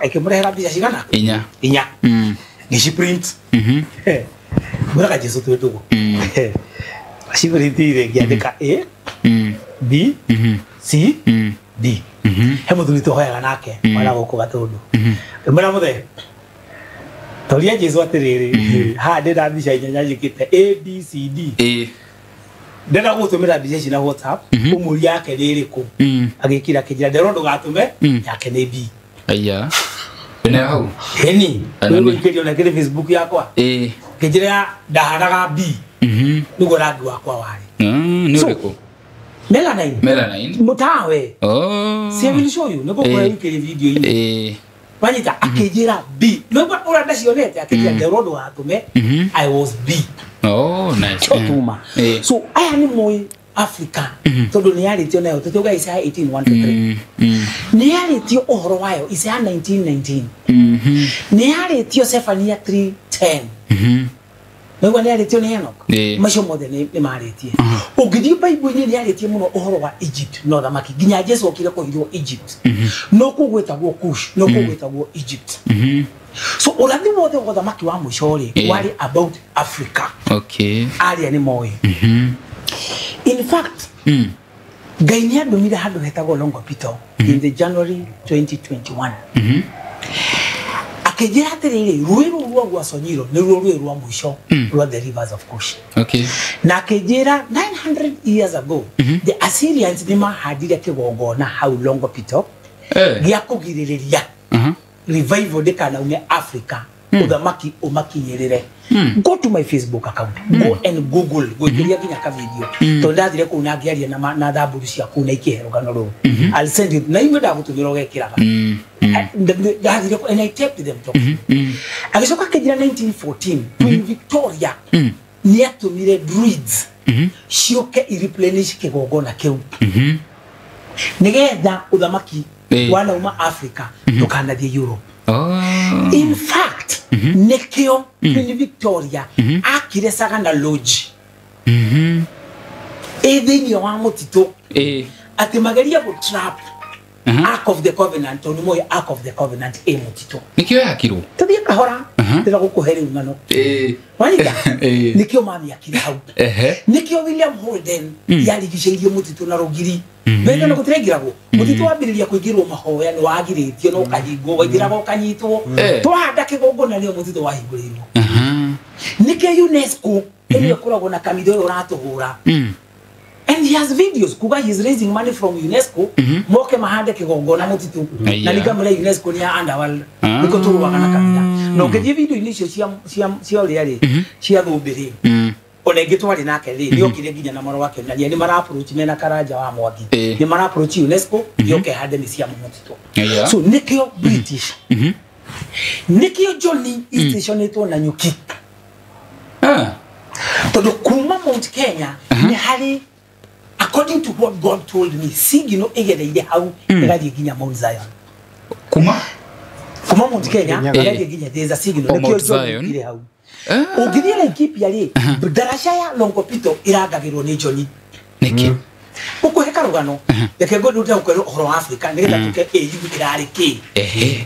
Ĩkĩmũrehera mbica cigana? Inya. Inya. Ngĩciprint. Mwĩraga Jesu twĩ ndũgũ. Ciprintire ngĩandĩka A B C D. He mũthuri tũhoyaga nake wana gũkũ Gatũndũ. Ngĩmwĩra mũthee toria Jesu atĩrĩrĩ haha ndĩna mbica inya njĩkĩte A B C D. Ndĩrenda gũgũtũmĩra mbica ici na WhatsApp ũmũrie yake nĩ ĩrĩkũ. Agĩkira akĩnjĩra ndĩrona ndũgatũme yake nĩ B. Aya. Wĩnayo hau? Ĩni. Rĩu ona kĩrĩ Facebook yakwa. Ngĩnjĩra ndahanaga B. Nĩguo rangi wakwa warĩ. Nĩ ũrĩkũ? Melanin. Melanin. Mutawe. Oh. See, I will show you. Niko kwa wiki video hii. Wanyita akijira B. No ura ndacionete akijira the road wa atume. I was B. Oh, nice. Chotuma. So aya ni moi Africa. Tondu ni yaritio nayo tutuga Isaiah 18:1-3. Ni yaritio uhoro wayo Isaiah 19:19. Ni yaritio Zephaniah 3:10. Nĩguo nĩ arĩtio nĩ Enoch. Macio mothe nĩ marĩtie. Ũngĩthiĩ Bible-inĩ nĩ arĩtie mũno ũhoro wa Egypt no thamaki nginya Jesu okire kũhithwo Egypt. No kũu gwĩtagwo Kush, no kũu gwĩtagwo Egypt. So ũrathi wothe wa thamaki wa mũico rĩ warĩ about Africa. Okay. Arĩa nĩ moĩ. In fact, Ngai nĩ andũmire handũ hetagwo Longopito in the January 2021. Akĩnjĩra atĩrĩrĩ rũĩ rũu rwa Guasonyiro nĩruo rũĩ rwa mũico rwa the rivers of Kush. Okay. Na akĩnjĩra 900 years ago the Assyrians nĩ mahandire kĩgongona hau Longopito gĩa kũgirĩrĩria revival ndĩkanaume Africa ũthamaki ũmakinyĩrĩre. Go to my Facebook account, go and Google gwĩkĩria nginya ka video tondũ ndathire kũu na ngĩaria na thamburu cia kũu na ikĩhe rũgano rũu. I'll send it na imwe ndagũtũmĩra ũgekĩraga. Ndathire and I taped them talking. Agĩcoka akĩnjĩra 1914 Queen Victoria nĩ atũmire druids ciũke ireplenish kĩgongona kĩu nĩgetha ũthamaki wanauma Africa ndũkanathiĩ Europe. Oh. In fact, nikio Queen Victoria akire Sagana Lodge. Ĩthĩinĩ wa mũtitũ atĩ mageria gũ trap Ark of the Covenant tondũ nĩmoĩ Ark of the Covenant ĩ mũtitũ. Nĩkĩo yakirwo? Tũthiĩ kahora ndĩra gũkũhe rĩu ng'ano. Wanyita? Nĩkĩo mamiakire hau. Nĩkĩo William Holden yarigicĩirie mũtitũ na rũgiri. Mbere no gũtiraingĩragwo. Mũtitũ wambĩrĩria kũingĩrwo mahoya nĩ wagirĩtio na ũkahingwo waingĩraga ũkanyitwo. Twahanda kĩgongona nĩo mũtitũ wahingũrĩirwo. Nĩkĩo UNESCO ĩrĩa ĩkoragwo na kanitha ũyũ ũratũhũra. And he has videos kuga he is raising money from UNESCO moke mahande kĩgongona mũtitũ. Na nikamũre UNESCO nĩ ya underworld nĩkĩo tũrũaga na kanitha. Na ũngĩthiĩ video-inĩ icio cia ũrĩa rĩ cia thũmbĩ rĩ ona ingĩ twarĩ nake rĩ nĩokire nginya na marũa akĩonania nĩ mara approach mena Karanja wa Mwangi nĩ mara approach UNESCO yoke hande mĩciĩ mũtitũ. So nĩkĩo British nĩkĩo Johnny stationĩtwo na nyuki tondũ kuma Mount Kenya nĩ harĩ according to what God told me signal ĩgereire hau ĩgathiĩ nginya Mount Zion. Kuma Mount Kenya ĩgathiĩ nginya there's a signal nĩkĩo Johnny ĩrĩ hau. Ũngĩthiĩ Laikipia rĩ ndaraca ya Longopito ĩrangagĩrwo nĩ Johnny. Nĩkĩ? Ũkũhe karũgano reke ngũrute gũkwĩra ũhoro wa Africa nĩgetha tũke AU ĩrarĩ kĩ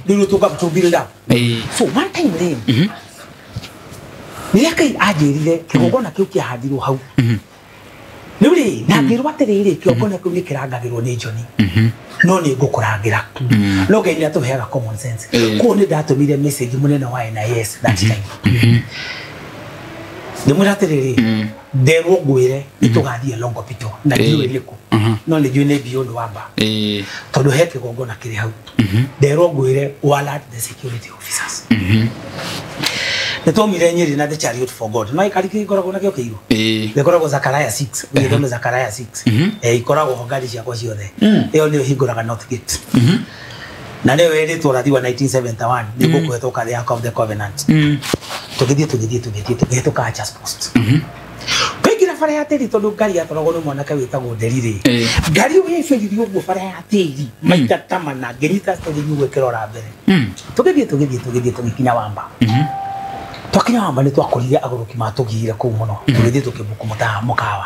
rĩu tũka to build up. So one time rĩ rĩrĩa Ngai anjĩrire kĩgongona kĩu kĩahandirwo hau rĩu rĩ na ngĩrwo atĩrĩrĩ kĩgongona kĩu nĩ kĩrangagĩrwo nĩ Johnny no nĩ ngũkũrangĩra no Ngai nĩ atũheaga common sense. Koguo nĩ ndatũmire message mũnene wa NIS that time ndĩmwĩra atĩrĩrĩ nderwo ngwĩre nĩ tũgathiĩ Longopito na ndiũĩ nĩkũ no nĩ njũĩ nĩ beyond Wamba tondũ he kĩgongona kĩrĩ hau nderwo ngwĩre alert the security officers. Nĩ twaumire Nyeri na the Chariot for God no ikari kĩkoragwo nakĩo kĩirũ gĩkoragwo Zachariah 6 ũgĩthome Zachariah 6 ikoragwo ngari ciakwa ciothe ĩyo nĩyo hingũraga North Gate na nĩyo ĩrĩtwo ũrathi wa 1971 nĩ gũkũhetũka the Ark of the Covenant. Tũgĩthiĩ tũgĩhetũka Archers Post twaingĩra bara ya tĩri tondũ ngari yatwaragwo nĩ mwanake wĩtagwo Nderi rĩ ngari ĩyo yaibĩririe ũguo bara ya tĩri maita ta mana ngĩnyita steering ũguo ĩkĩrora mbere tũgĩthiĩ tũgĩkinya Wamba. Twakinya Wamba nĩ twakorire agũrũki matũgiire kũu mũno tũgĩthiĩ tũkĩbuku mũkawa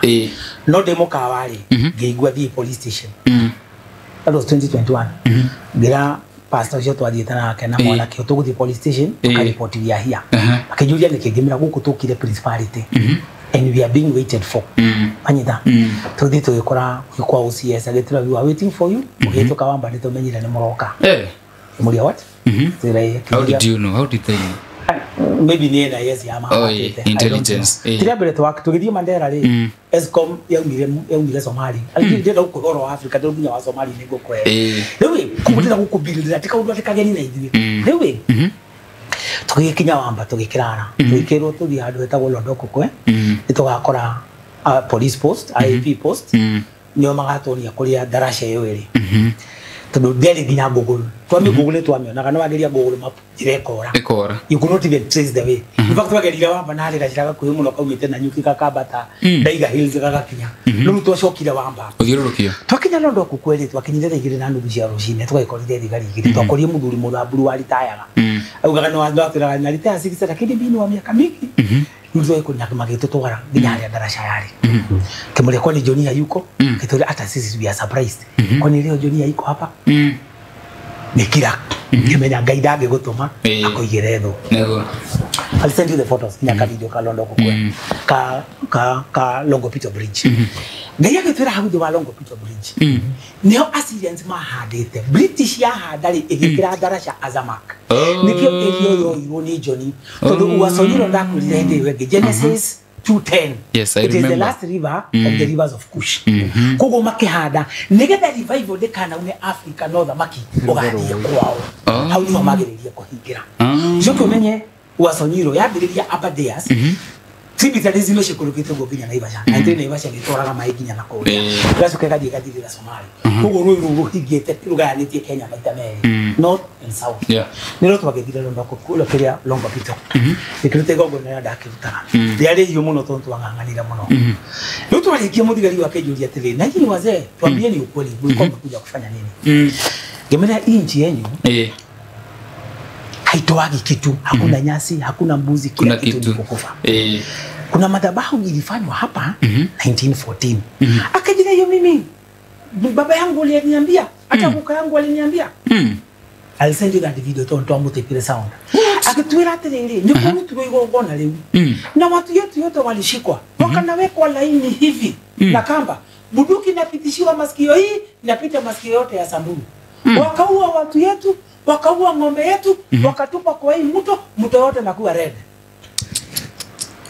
no ndĩ mũkawa rĩ ngĩigua thiĩ police station. That was 2021. Ngĩra pastor ũcio twathiĩte nake na mwanake tũgũthiĩ police station tũkaripoti we are here. Akĩnjũria nĩkĩ ngĩmĩra gũkũ tũkire principality and we are being waited for. Anyita tũthiĩ tũgĩkora kwa OCS agĩtwĩra we are waiting for you mũgĩtũka Wamba nĩ tũmenyire nĩ mũroka. Mũria what? How did you know? How did they know? Maybe nĩ NIS ya mahatĩte intelligence. Tiria mbere tũgĩthiĩ Mandera rĩ Escom yaumire Somali. Alikuwa ndĩrenda gũkũhe ũhoro wa Africa ndĩrenda nginya wa Somali nĩ ngũkũhe. Rĩu ĩ koguo ndĩrenda gũkũbuild ti kaũndũ atĩ kageni na ithuĩ. Rĩu ĩ tũgĩkinya Wamba tũgĩkĩrara tũgĩkĩrwo tũthiĩ handũ hetagwo Londokokwe nĩ tũgakora police post IAP post nĩo magatuonia kũrĩa ndaraca ĩyo ĩrĩ. Tondũ ndĩarĩ nginya Google. Twami Google twamĩonaga no wageria Google Map njĩra ĩkora. Ĩkora. You could not even trace the way. In fact wagerire wamba na harĩ gacĩra gakuhĩ mũno kaumĩte Nanyuki gakambata Ndaiga Hills gagakinya. Rĩu twacokire wamba. Ũthiũrũrũkio. Twakinya Londo kweli twakinyire thaa 2:30 cia rũcinĩ tũgagĩkorire thigari igĩrĩ. Twakorire mũthuri mũthamburu waritayaga. Augaga no atwĩraga na ritaya 60 lakini mimi wa miaka mingi. Rĩu twagĩkorire magĩtũtwara nginya harĩa ndaraca yarĩ. Kĩmũria kwani Johnny hayuko? Kĩtũria hata sisi we are surprised. Kwani leo Johnny hayuko hapa? Nikira ngimenya Ngai ndangĩgũtũma akũigĩre thũ. Nĩguo. I'll send you the photos nginya ka video ka Londo kukwe ka Longopito Bridge. Ngai agĩtwĩra hau thĩ wa Longopito Bridge. Nĩho Assyrians mahandĩte. British yahanda rĩ ĩgĩkĩra ndaraca Azamak. Nĩkĩo ĩrio yoirwo nĩ Johnny tondũ Uaso Nyiro ndakwĩrire hĩndĩ ĩyo ĩngĩ Genesis 2:10. Yes, I it remember. Is the last river of the rivers of Kush. Koguo makĩhanda nĩgetha revival ndĩkanaune Africa no thamaki ũgathiĩ kwao. Hau nĩho magĩrĩrie kũhingĩra. Ũcoke ũmenye Uaso Nyiro yambĩrĩria Aberdares. Tributaries ino ciikũrũkĩte ũguo nginya Naivasha. Na ithuĩ Naivasha nĩtwaraga maĩ nginya na kũrĩa. Ĩgacoka ĩgathiĩ ĩgathirĩra Somali. Koguo rũĩ rũu rũhingĩte rũgayanĩtie Kenya maita merĩ. North and south. Nĩrĩo twagĩthire Londo kĩrĩa Longopito. Gĩkĩruta igongona rĩrĩa ndakĩrutaga. Rĩarĩ hiũ mũno tondũ twang'ang'anire mũno. Rĩu twarĩkia mũthigari wake akĩnjũria atĩrĩ, na nyinyi wazee tuambieni ukweli mlikuwa mmekuja kufanya nini? Ngĩmwĩra hii nchi yenyu haitoagi kitu, hakuna nyasi, hakuna mbuzi, kila kitu ni kukufa. Kuna madhabahu ilifanywa hapa 1914. Akajira hiyo mimi baba yangu aliniambia, hata kuka yangu aliniambia. I'll send you that video to twamutĩkire sound. Akitwĩra atĩrĩrĩ, nĩ kũrutirwo igongona rĩu. Na watu yetu yote walishikwa. Wakanawekwa laini hivi na kamba. Bunduki inapitishiwa masikio hii, inapita masikio yote ya Samburu. Wakaua watu yetu, wakaua ng'ombe yetu, wakatupa kwa hii mto, mto yote nakuwa red.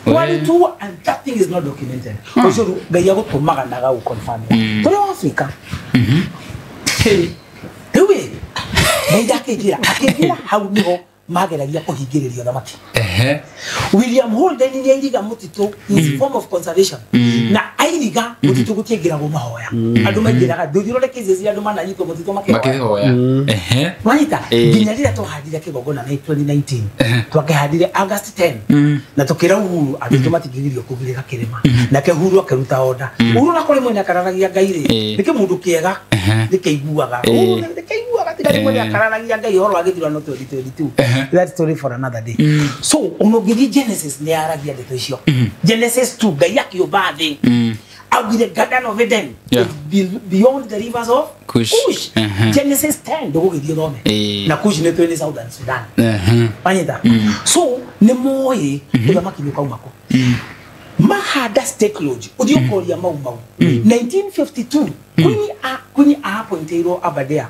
Walituua and that thing is not documented. Ũcio Ngai agũtũmaga na agagũconfirm. Tũrĩ wa Africa. Rĩu ĩ, Ngai ndakĩnjĩra, akĩnjĩra hau nĩho mageragia kũhingĩrĩria thamaki. William Holden nĩ airiga mũtitũ in form of conservation. Na airiga mũtitũ gũtiaingĩragwo mahoya. Andũ maingĩraga ndũthiĩ ũrore cases iria andũ mananyitwo mũtitũ makĩhoya. Wanyita nginya rĩrĩa twahandire kĩgongona na 2019 twakĩhandire August 10 na tũkĩra Uhuru andũ aitũ matingĩgirio kũgirĩka kĩrĩma. Nake Uhuru akĩruta order. Uhuru na kũrĩ mwene akararagia Ngai rĩ nĩ kĩmũndũ kĩega nĩkĩiguaga. Uhuru nĩkĩiguaga tiga nĩ mwene akararagia Ngai ũhoro wa gĩthurano 2022. That story for another day. So unogiri Genesis nĩ yaragia ndeto icio. Genesis 2 Ngai akĩũmba thĩ. Augire Garden of Eden beyond the rivers of Kush. Genesis 10 ndũgũgĩthiĩ ũthome. Na Kush nĩ twĩ Southern Sudan. Wanyita. So nĩ moĩ ũthamaki nĩ ũkauma kũ. Mahanda State Lodge ũthiĩ ũkoria Mau Mau 1952 Queen appointirwo Aberdare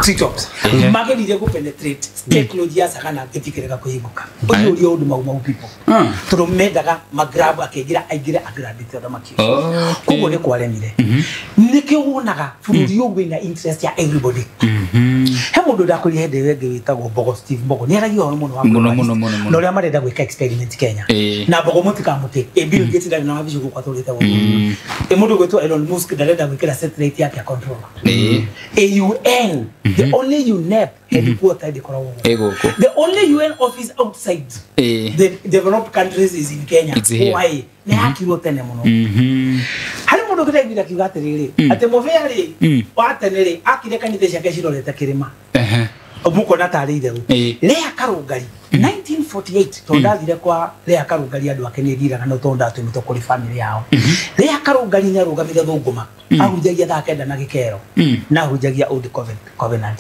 treetops magerire ku penetrate state lodge ya Sagana gĩtikĩrega kũhingũka. Ũcio ũria ũndũ Mau Mau people tondũ mendaga magrab akĩingĩra aingĩre agrabĩte ũthamaki ũcio. Koguo nĩ kwaremire. Nĩkĩo wonaga bũrũri ũyũ wĩna interest ya everybody. He mũndũ ndakwĩrire hĩndĩ ĩyo ĩngĩ wĩtagwo Mbogo Steve Mbogo nĩ aragia ũhoro mũno wa mũno na ũrĩa marenda gwĩka experiment Kenya. Na Mbogo mũtikamũtĩ ĩ Bill Gates ndarĩ na wabici gũkũ atũrĩte gũkũ. Ĩ mũndũ ũgwĩtwo Elon Musk ndarenda gwĩkĩra satellite yake ya control. A UN the only UNEP headquarter ĩkoragwo gũkũ. The only UN office outside the developed countries is in Kenya. Why? Nĩ yakirwo tene mũno. Harĩ mũndũ ũkĩraiguire akiuga atĩrĩrĩ atĩ Mũbĩa rĩ wa tene rĩ akire kanitha ciake cirorete kĩrĩma. Mũkona tarĩ itherũ. Lea Karũngari 1948 tondũ ndathire kwa Lea Karũngari andũ ake nĩ ndiraga no tondũ ndatũmĩtwo kũrĩ family yao. Lea Karũngari nĩ arũgamire Thũngũma ahunjagia thaa 9 na gĩkero na ahunjagia Old Covenant.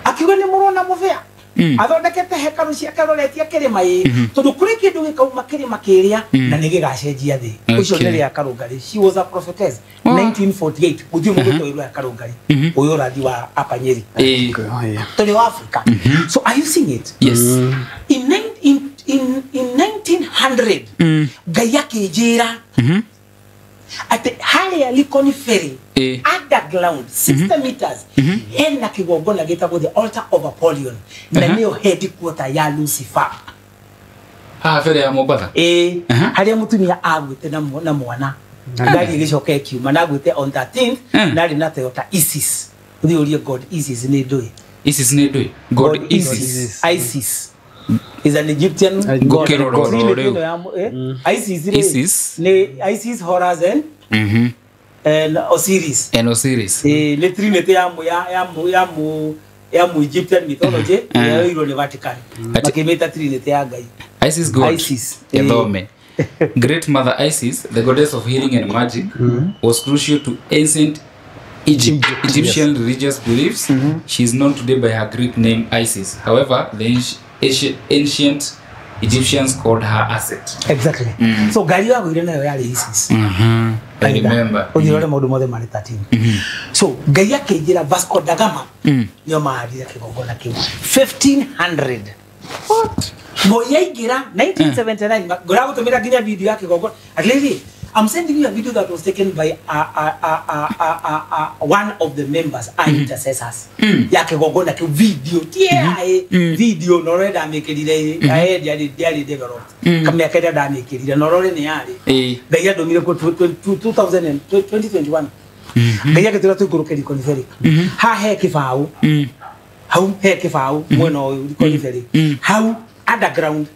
Akiuga nĩ mũrona Mũbĩa athondekete hekarũ ciake aroretie kĩrĩma ĩ tondũ kũrĩ kĩndũ gĩkauma kĩrĩma kĩrĩa na nĩ gĩgacenjia thĩ. Ũcio nĩ Lea Karũngari. She was a prophetess 1948. Gũtirĩ mũndũ ũtoĩ Lea Karũngari ũyũ ũrathi wa Upper Nyeri tũrĩ wa Africa. So are you seeing it? Yes. In 1900 Ngai akĩnjĩra atĩ harĩa Likoni Ferry underground 60 meters hena kĩgongona gĩtagwo the altar of Apollyon na nĩyo headquarter ya Lucifer. Haha ferry ya Mombatha. Harĩa mũtumia aguĩte na mwana Ngari ĩgĩcoka ĩkiuma na ngwĩte on 13th narĩ na Toyota Isis. Ũthiĩ ũrie God Isis nĩ ndũĩ. Isis nĩ ndũĩ. God Isis. Isis is an Egyptian god. Isis. Isis. Ni Isis, Horus and and Osiris. And Osiris. Ni trinity ya mu Egyptian mythology ya iro ni Vatican. Makimita trinity ya Ngai. Isis god. Isis. Ethome. Great Mother Isis, the goddess of healing and magic, was crucial to ancient Egyptian religious beliefs. She is known today by her Greek name Isis. However, the ancient Egyptians called her Aset. Exactly. So ngari yagũire nayo yarĩ Isis. I remember. Ũthirore maũndũ mothe marĩ 13. So Ngai akĩnjĩra Vasco da Gama nĩo mahandire kĩgongona kĩu 1500. What? Moi aingĩra 1979 ngũragũtũmĩra nginya video ya kĩgongona. At least I'm sending you a video that was taken by one of the members, intercessors. Ya kĩgongona kĩu video ti video no renda mĩkĩrire ndiarĩ developed. Kamĩaka ĩrĩa ndamĩkĩrire no rore nĩ yarĩ. Ngai andũmire kũ 2021. Ngai agĩtwĩra tũikũrũke Likoni Ferry. Haha he kĩbaũ. Hau he kĩbaũ mwena ũyũ Likoni Ferry. Hau underground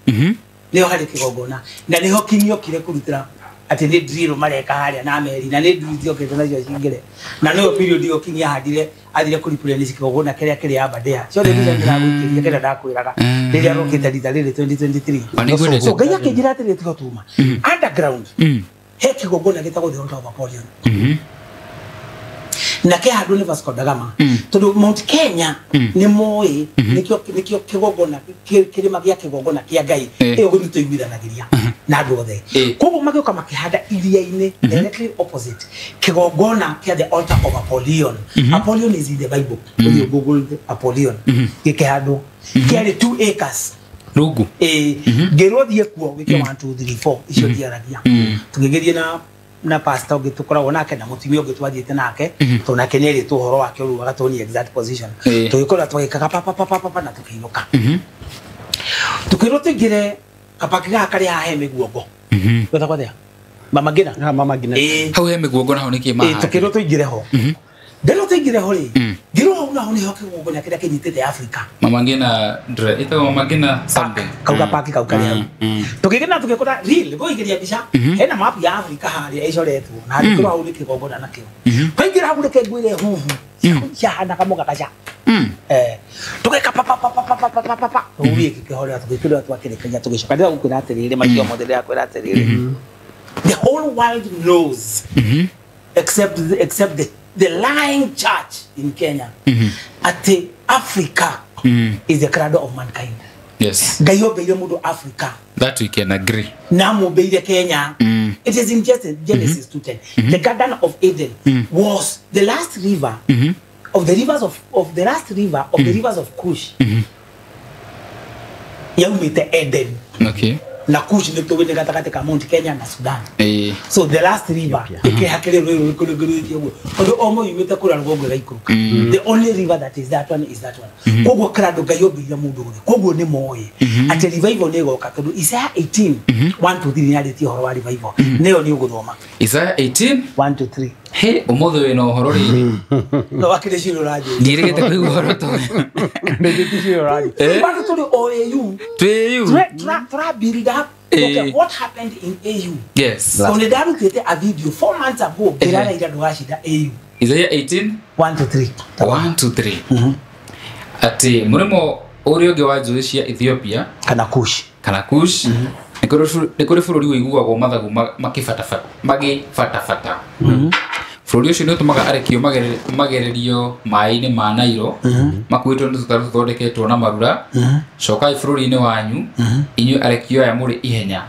nĩho harĩ kĩgongona na nĩho kĩng'okire kũrutĩra ati ni drill mareka haria na meri na ni drill ciokete nacio cingire na no period yo kingi ahandire athire kũreplenish kĩgongona kĩrĩa kĩrĩ Aberdare ciothe mbica ndĩragũikĩria kĩrĩa ndakwĩraga rĩrĩa rokĩte rita rĩrĩ 2023. So Ngai akĩnjĩra atĩrĩ tiga tuma underground he kĩgongona gĩtagwo the altar of Apollyon na kĩhandwo nĩ Vasco da Gama tondũ Mount Kenya nĩ moĩ nĩkĩo kĩgongona kĩrĩma gĩa kĩgongona kĩa Ngai ĩyo gũthiĩ tũiguithanagĩria na andũ othe. Koguo magĩũka makĩhanda iria-inĩ directly opposite kĩgongona kĩa the altar of Apollyon. Apollyon is in the Bible. Ũthiĩ Google Apollyon gĩkĩhandwo kĩarĩ 2 acres rungu. Ngĩrwo thiĩ kuo gĩkĩ 1 2 3 4 icio ndiaragia. Tũgĩgĩthiĩ na pastor ũngĩ tũkoragwo nake na mũtumia ũngĩ twathiĩte nake tondũ nake nĩerĩtwo ũhoro wake rĩu agatuonia exact position. Tũgĩkorwo twagĩkaga pa pa pa pa na tũkĩinũka. Tũkĩrwo tũingĩre kapaki gaka karĩa haha he mĩguongo. Gwĩtagwo atĩa? Mama Ngina. Mama Ngina. Hau he mĩguongo naho nĩkĩ mahandire? Tũkĩrwo tũingĩre ho. Ndĩrwo tũingĩre ho rĩ, ngĩrwo hau naho nĩho kĩgongona kĩrĩa kĩnyitĩte Africa. Mama Ngina ĩtagwo Mama Ngina something. Kau gapaki kau karĩa hau. Tũkĩgĩra tũgĩkora real ngũigĩria mbica hena map ya Africa harĩa ĩcoretwo na ngĩrwo hau nĩ kĩgongona nakĩo. Twaingĩra hau reke ngwĩre huhu ciahanaga mũgagaca. Tũgeka pa pa pa pa pa pa pa pa pa ũguo gĩkĩhorera tũgĩkĩrwo twakĩrĩkagia tũgĩcoka. Ndĩragũkwĩra atĩrĩrĩ macio mothe ndĩrakwĩra atĩrĩrĩ the whole world knows except the lying church in Kenya at Africa is the cradle of mankind. Yes. Ngai ombeire mũndũ Africa. That we can agree. Na mũmbeire Kenya. It is in Genesis 2:10. The Garden of Eden was the last river of the rivers of the last river of the rivers of Cush. Yaumite Eden. Okay. Na Cush nĩ tũĩ nĩ gatagatĩ ka Mount Kenya na Sudan. So the last river ĩkĩhakĩrĩ rũĩ rũkũrũkũrũtie ũguo tondũ o moimĩte kũrĩa rũgongo ĩgaikũrũka. The only river that is that one is that one. Koguo kĩrandũ Ngai ombire mũndũ ũrĩa koguo nĩ moĩ atĩ revival nĩ ĩgoka tondũ Isaiah 18 1 to 3 nĩarĩtie ũhoro wa revival nĩyo nĩ ũgũthoma. Isaiah 18 1 to 3. He ũmũthĩ wĩna ũhoro rĩrĩ. No wakĩrĩ cira ũranjĩra. Ndirĩgĩte kũigua ũhoro ta ũyũ. Ndirĩgĩte cira ũranjĩra. Bado tũrĩ o AU. Twĩ AU. Tũra build up. Okay, what happened in AU? Yes. So nĩndarutĩte a video 4 months ago ngĩrara ira ndũgacinda AU. Isaiah 18 1 to 3. 1 to 3. Atĩ mũrĩmo ũrĩa ũngĩ wa njũĩ cia Ethiopia kana Kush. Kana Kush. Nĩ kũrĩ bũrũri ũiguagwo mathagu magĩbatabata. Bũrũri ũcio nĩ ũtũmaga arekio magererio maĩ-inĩ ma Nairo makuĩtwo nĩ tũtarũ tũthondeketwo na marura. Cokai bũrũri-inĩ wanyu inyuĩ arekio aya mũrĩ ihenya.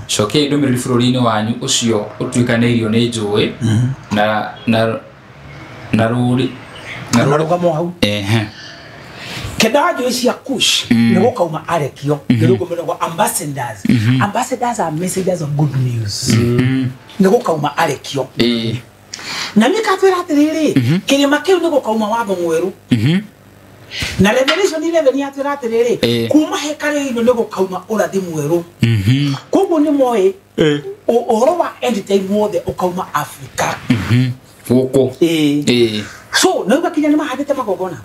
Cokiai ndũmĩrĩri bũrũri-inĩ wanyu ũcio ũtuĩkanĩirio nĩ njũĩ na rũũri na rũgamo hau. Kenda wa njũĩ cia Kush nĩ gũkauma arekio nĩ rũgũmĩragwo ambassadors. Ambassadors are messengers of good news. Nĩ gũkauma arekio. Na nĩ katwĩra atĩrĩrĩ kĩrĩma kĩu nĩ gũkauma watho mwerũ. Na Revelation 11 yatwĩra atĩrĩrĩ, kuma hekarũ-inĩ nĩ gũkauma ũrathi mwerũ. Koguo nĩ moĩ ũhoro wa end time wothe ũkauma Africa. Gũkũ. So na ugakinya nĩ mahandĩte magongona.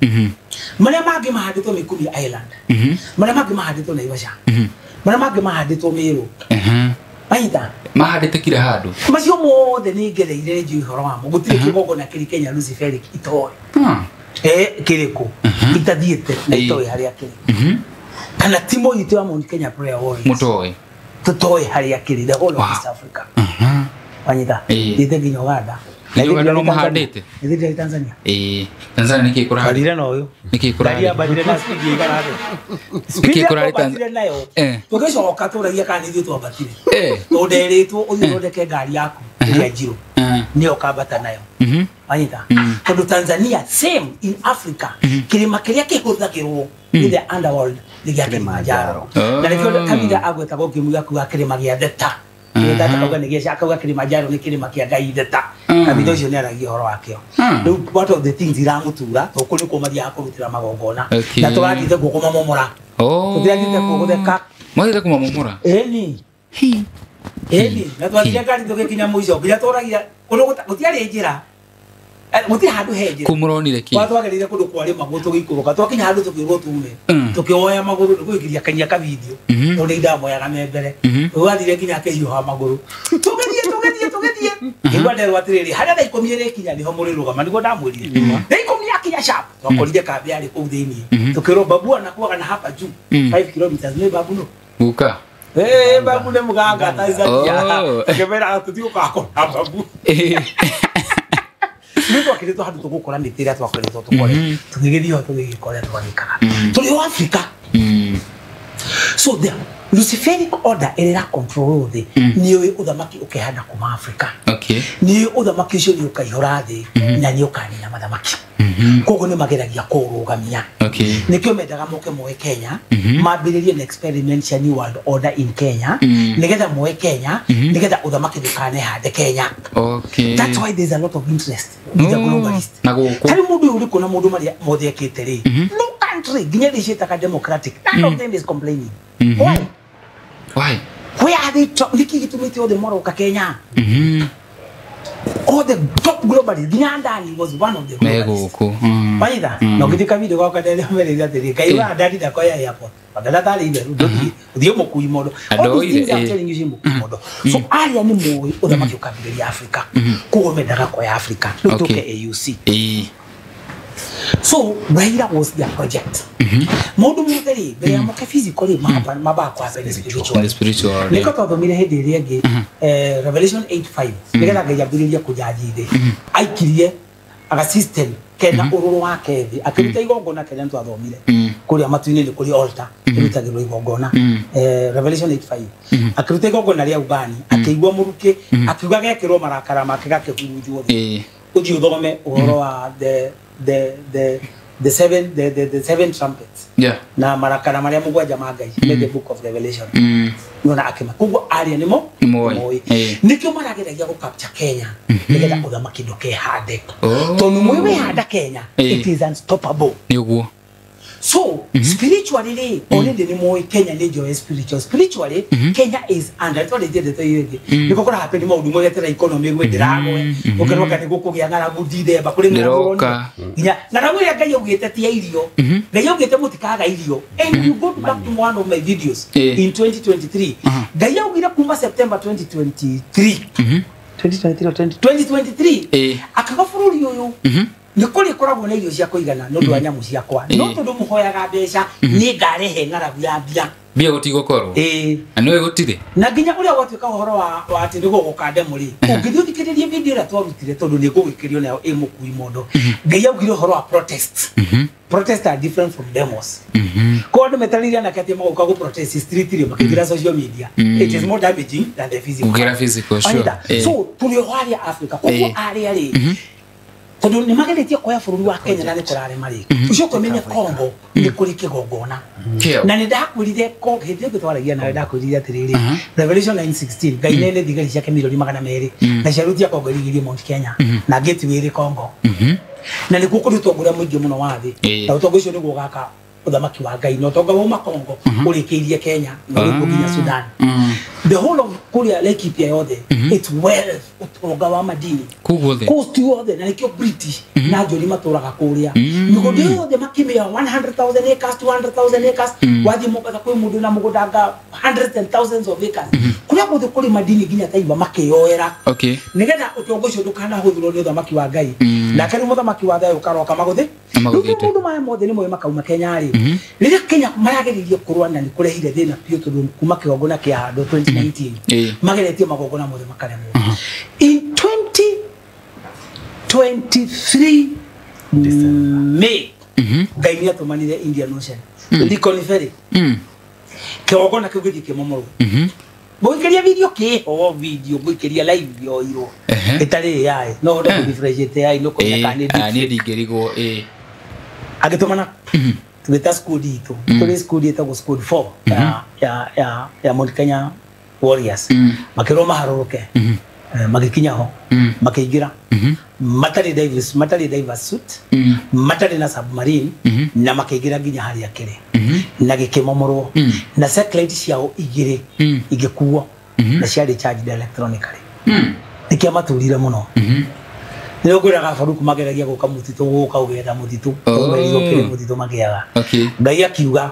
Marĩa mangĩ mahandĩtwo Mikumi Island. Marĩa mangĩ mahandĩtwo Naivasha. Marĩa mangĩ mahandĩtwo Meru. Maitha mahandĩte kila handũ. Macio mothe nĩ ngereire njui ũhoro wamo. Gũtirĩ kĩgongona kĩrĩ Kenya Luciferic itoĩ. Kĩrĩkũ itathiĩte na itoĩ harĩa kĩrĩ. Kana timo itũ ya Mount Kenya Prayer Warriors. Mũtoĩ. Tũtoĩ harĩa kĩrĩ the whole of East Africa. Wanyita. Thiĩte nginya Uganda. Uganda no mahandĩte. Thiĩte Tanzania. Tanzania nĩkĩ kũrahanda? Barire na ũyũ. Nĩkĩ kũrahanda? Barire na speed igana atĩa? Nĩkĩ kũrarĩ Tanzania? Nayo. Tũgĩcoka tũragia kana ithuĩ twambatire. Tondũ nderĩtwo ũthiĩ ũthondeke ngari yaku ĩrĩa njirũ. Nĩyo ũkambata nayo. Wanyita. Tondũ Tanzania same in Africa kĩrĩma kĩrĩa kĩhũthagĩrwo in the underworld nĩ gĩa Kilimanjaro. Na nĩkĩo Kabira agwetagwo ngĩmuga kuga kĩrĩma gĩa Theta. Akauga nĩ gĩa akauga Kilimanjaro nĩ kĩrĩma kĩa Ngai Theta. Kabira ũcio nĩ aragia ũhoro wakĩo. Rĩu part of the things iramũtura tondũ kũu nĩkuo mathiaga kũrutĩra magongona. Na tũrathiĩte kuo kũmamomora. Tũtirathiĩte kuo gũtheka. Mwathiĩte kũmamomora? Ĩni. Ĩni. Na twathiire ngari tũgĩkinya mũico nginya tũragia kũndũ gũtiarĩ njĩra. Gũtirĩ handũ he njĩra. Kũu mũronire kĩ? Twagereire kũndũ kwarĩmagwo tũgĩikũrũka. Twakinya handũ tũkĩũrwo tume. Tũkĩoya magũrũ nĩ gũikiria kanyia ka video. Tondũ nĩ ndamoyaga me mbere. Twathire nginya akĩhiũha magũrũ. Tũgĩthiĩ tũgĩthiĩ tũgĩthiĩ. Ngĩigua nderwo atĩrĩrĩ, harĩa thaa ikũmi ĩrĩkinya nĩho mũrĩrũgama nĩguo ndamwĩrire. Thaa ikũmi yakinya sharp. Twakorire kambĩ yarĩ kũu thĩiniĩ. Tũkĩrwo babu anakuaga na hapa juu 5 kilometers nĩ babu no. Guka. Babu nĩ mũganga Tanzania. Ngĩmera tũtigũkakora babu. Nĩ twakĩrĩtwo handũ tũgũkora mĩtĩ ĩrĩa twakĩrĩtwo tũkore. Tũgĩgĩthiĩ ho tũgĩgĩkora twagĩkaga. Tũrĩ o Africa. So the Luciferic order ĩrĩa control thĩ nĩ ũĩ ũthamaki ũkehanda kuma Africa. Nĩ ũthamaki ũcio nĩ ũkaihũra thĩ na nĩ ũkanina mathamaki. Koguo nĩ mageragia kũũrũgamia. Nĩkĩo mendaga moke moe Kenya, mambĩrĩrie an experiment cia New World Order in Kenya, nĩgetha moe Kenya, nĩgetha ũthamaki ndũkanehande Kenya. That's why there's a lot of interest with the globalist. Tarĩ mũndũ ũyũ ũrĩkũ na mũndũ marĩa mothe ekĩte rĩ, no country nginya iria ciĩtaga democratic, none of them is complaining. Why? Why? Where are they? Nĩkĩ gĩtũmĩte othe maroka Kenya? All the top globalists, nginya Adani was one of the globalists. Wanyita? Na ũgĩthika video gwakwa ndemerire atĩrĩ, Ngai wa Adani ndakoya airport. Badala tarĩ itherũ, ndũthiĩ, ũthiĩ mũkui mondo. All these things I'm telling you ci mũkui mondo. So arĩa nĩ moĩ ũthamaki ũkambĩrĩria Africa. Koguo mendaga koya Africa. Rĩu tũke AUC. So Raila was their project. Maũndũ mothe rĩ, mbere ya moke physical rĩ, mambaga kwambĩrĩria spiritual. Nĩkĩo twathomire hĩndĩ ĩrĩa ĩngĩ, Revelation 8:5, nĩgetha Ngai ambĩrĩrie kũnjanji thĩ. Aikirie aga system kena ũrũrũ wake thĩ, akĩruta igongona Kenya nĩ twathomire. Kũrĩa matu-inĩ nĩ kũrĩ altar, ĩrutagĩrwo igongona. Revelation 8:5. Akĩruta igongona rĩa ubani, akĩigua mũrukĩ, akiuga gekĩrwo marakara make gakĩhurunjwo thĩ. Ũthiĩ ũthome ũhoro wa the seven trumpets. Na marakara maria mugwanja ma Ngai in the book of Revelation. Nona akima koguo aria nimo moi nikio marageragia gũ capture Kenya nigetha uthamaki ndũkehande tondu mwe wehanda Kenya it is unstoppable. Niguo. So spiritually ri already ni moi Kenya ni joy spiritual. Spiritually Kenya is under to the the yenge niko kora happen maundu mwegetera economy gwe ndiragwe ukiroka ni gukugia ngaragu ndithemba kuri ngaragu nginya ngaragu ria Ngai augite ti irio Ngai augite mutikaga irio. And you go back to one of my videos in 2023 Ngai augire kuma September 2023 2023 or 2023 akaga bururi uyu nä kå rä koragwo na irio cia kũigana nä ũndũ wa nyamũ ciakwa no tondũ mũhoyaga mbeca nĩ ngarehe ng'aragu ya mbia mbia gũtigũkorwo na nĩwe gũtirĩ na nginya ũrĩa gwatuĩka ũhoro wa atĩ nĩ gũgũka ndemo rĩ ũngĩthiĩ ũthikĩrĩrie video ĩrĩa twarutire tondũ nĩ ngũgĩkĩrio nayo ĩ mũkui mondo Ngai augire ũhoro wa protest. Protests are different from demos. Kwa andũ metarĩirie anake atĩ magoka gũ protest street rĩ makĩingĩra social media it is more damaging than the physical. Gũkĩra physical, sure. So tũrĩ oho arĩa Africa koguo arĩa rĩ tondu ni mageretie kuoya bururi wa Kenya na ni kurarema ri ucoke umenye Congo ni kuri kigongona na ni ndakwirire Congo hindi ĩngĩ twaragia nawe ndakwirire atiriri Revelation 9:16 Ngai nene thigari ciake milioni 200 na ciarutia Congo irigirie Mount Kenya na gateway iri Congo. Na nĩkuo kũrĩ ũtonga ũrĩa mũingĩ mũno wa thĩ. Na ũtonga ũcio nĩguo ũgaka ũthamaki wa Ngai. Na ũtonga wauma Congo ũrĩkĩirie Kenya na ũrĩkuo nginya Sudan. The whole of kũrĩa Laikipia yothe, it's wealth, ũtonga wa madini. Kũu guothe. Coast yothe, na nĩkĩo British na Njori matũraga kũrĩa. Mĩgũnda yothe makĩmĩoya 100,000 acres, 200,000 acres. Wathiĩ Mombasa kwĩ mũndũ na mũgũnda anga hundreds and thousands of acres. Kũrĩa guothe kũrĩ madini nginya Taiba makĩyoera. Okay. Nĩgetha ũtonga ũcio ndũkanahũthĩrwo nĩ ũthamaki wa Ngai. Nake rĩu mũthamaki wa thayũ ũkaroka magũthĩ. Rĩu maũndũ maya mothe nĩmo makauma Kenya rĩ. Rĩrĩa Kenya marageririe kũrũa na nĩ kũrehire thĩna biũ tondũ kuma kĩgongona kĩahandwo 2019 mageretie magongona mothe makaremwo. In 2023 May, Ngai nĩatũmanire Indian Ocean. Likoni Ferry. Kĩgongona kĩu gĩthiĩ kĩmomorwo. Ngũikĩria video kĩho video ngũikĩria live yoirwo. Ĩtarĩ AI. No ũhote kũ-differentiate AI no kũmenya kana nĩ Niĩ ndingĩrigwo ĩ. Agĩtũmana tũgĩta squad itũ. Tũrĩ squad ĩtagwo squad 4 ya Mount Kenya Warriors. Makĩrwo maharũrũke. Magĩkinya ho. Makĩingĩra. Matarĩ divers, matarĩ diver suit, matarĩ na submarine, na makĩingĩra nginya harĩa kĩrĩ. Na gĩkĩmomorwo. Na satellite ciao igĩrĩ igĩkuo na ciarĩ charged electronically. Nĩkĩamaturire mũno. Nĩ ngwĩraga Faruku mageragia gũka mũtitũ gũka ũgetha mũtitũ. Tũmerirwo kĩrĩ mũtitũ makĩaga. Ngai akiuga,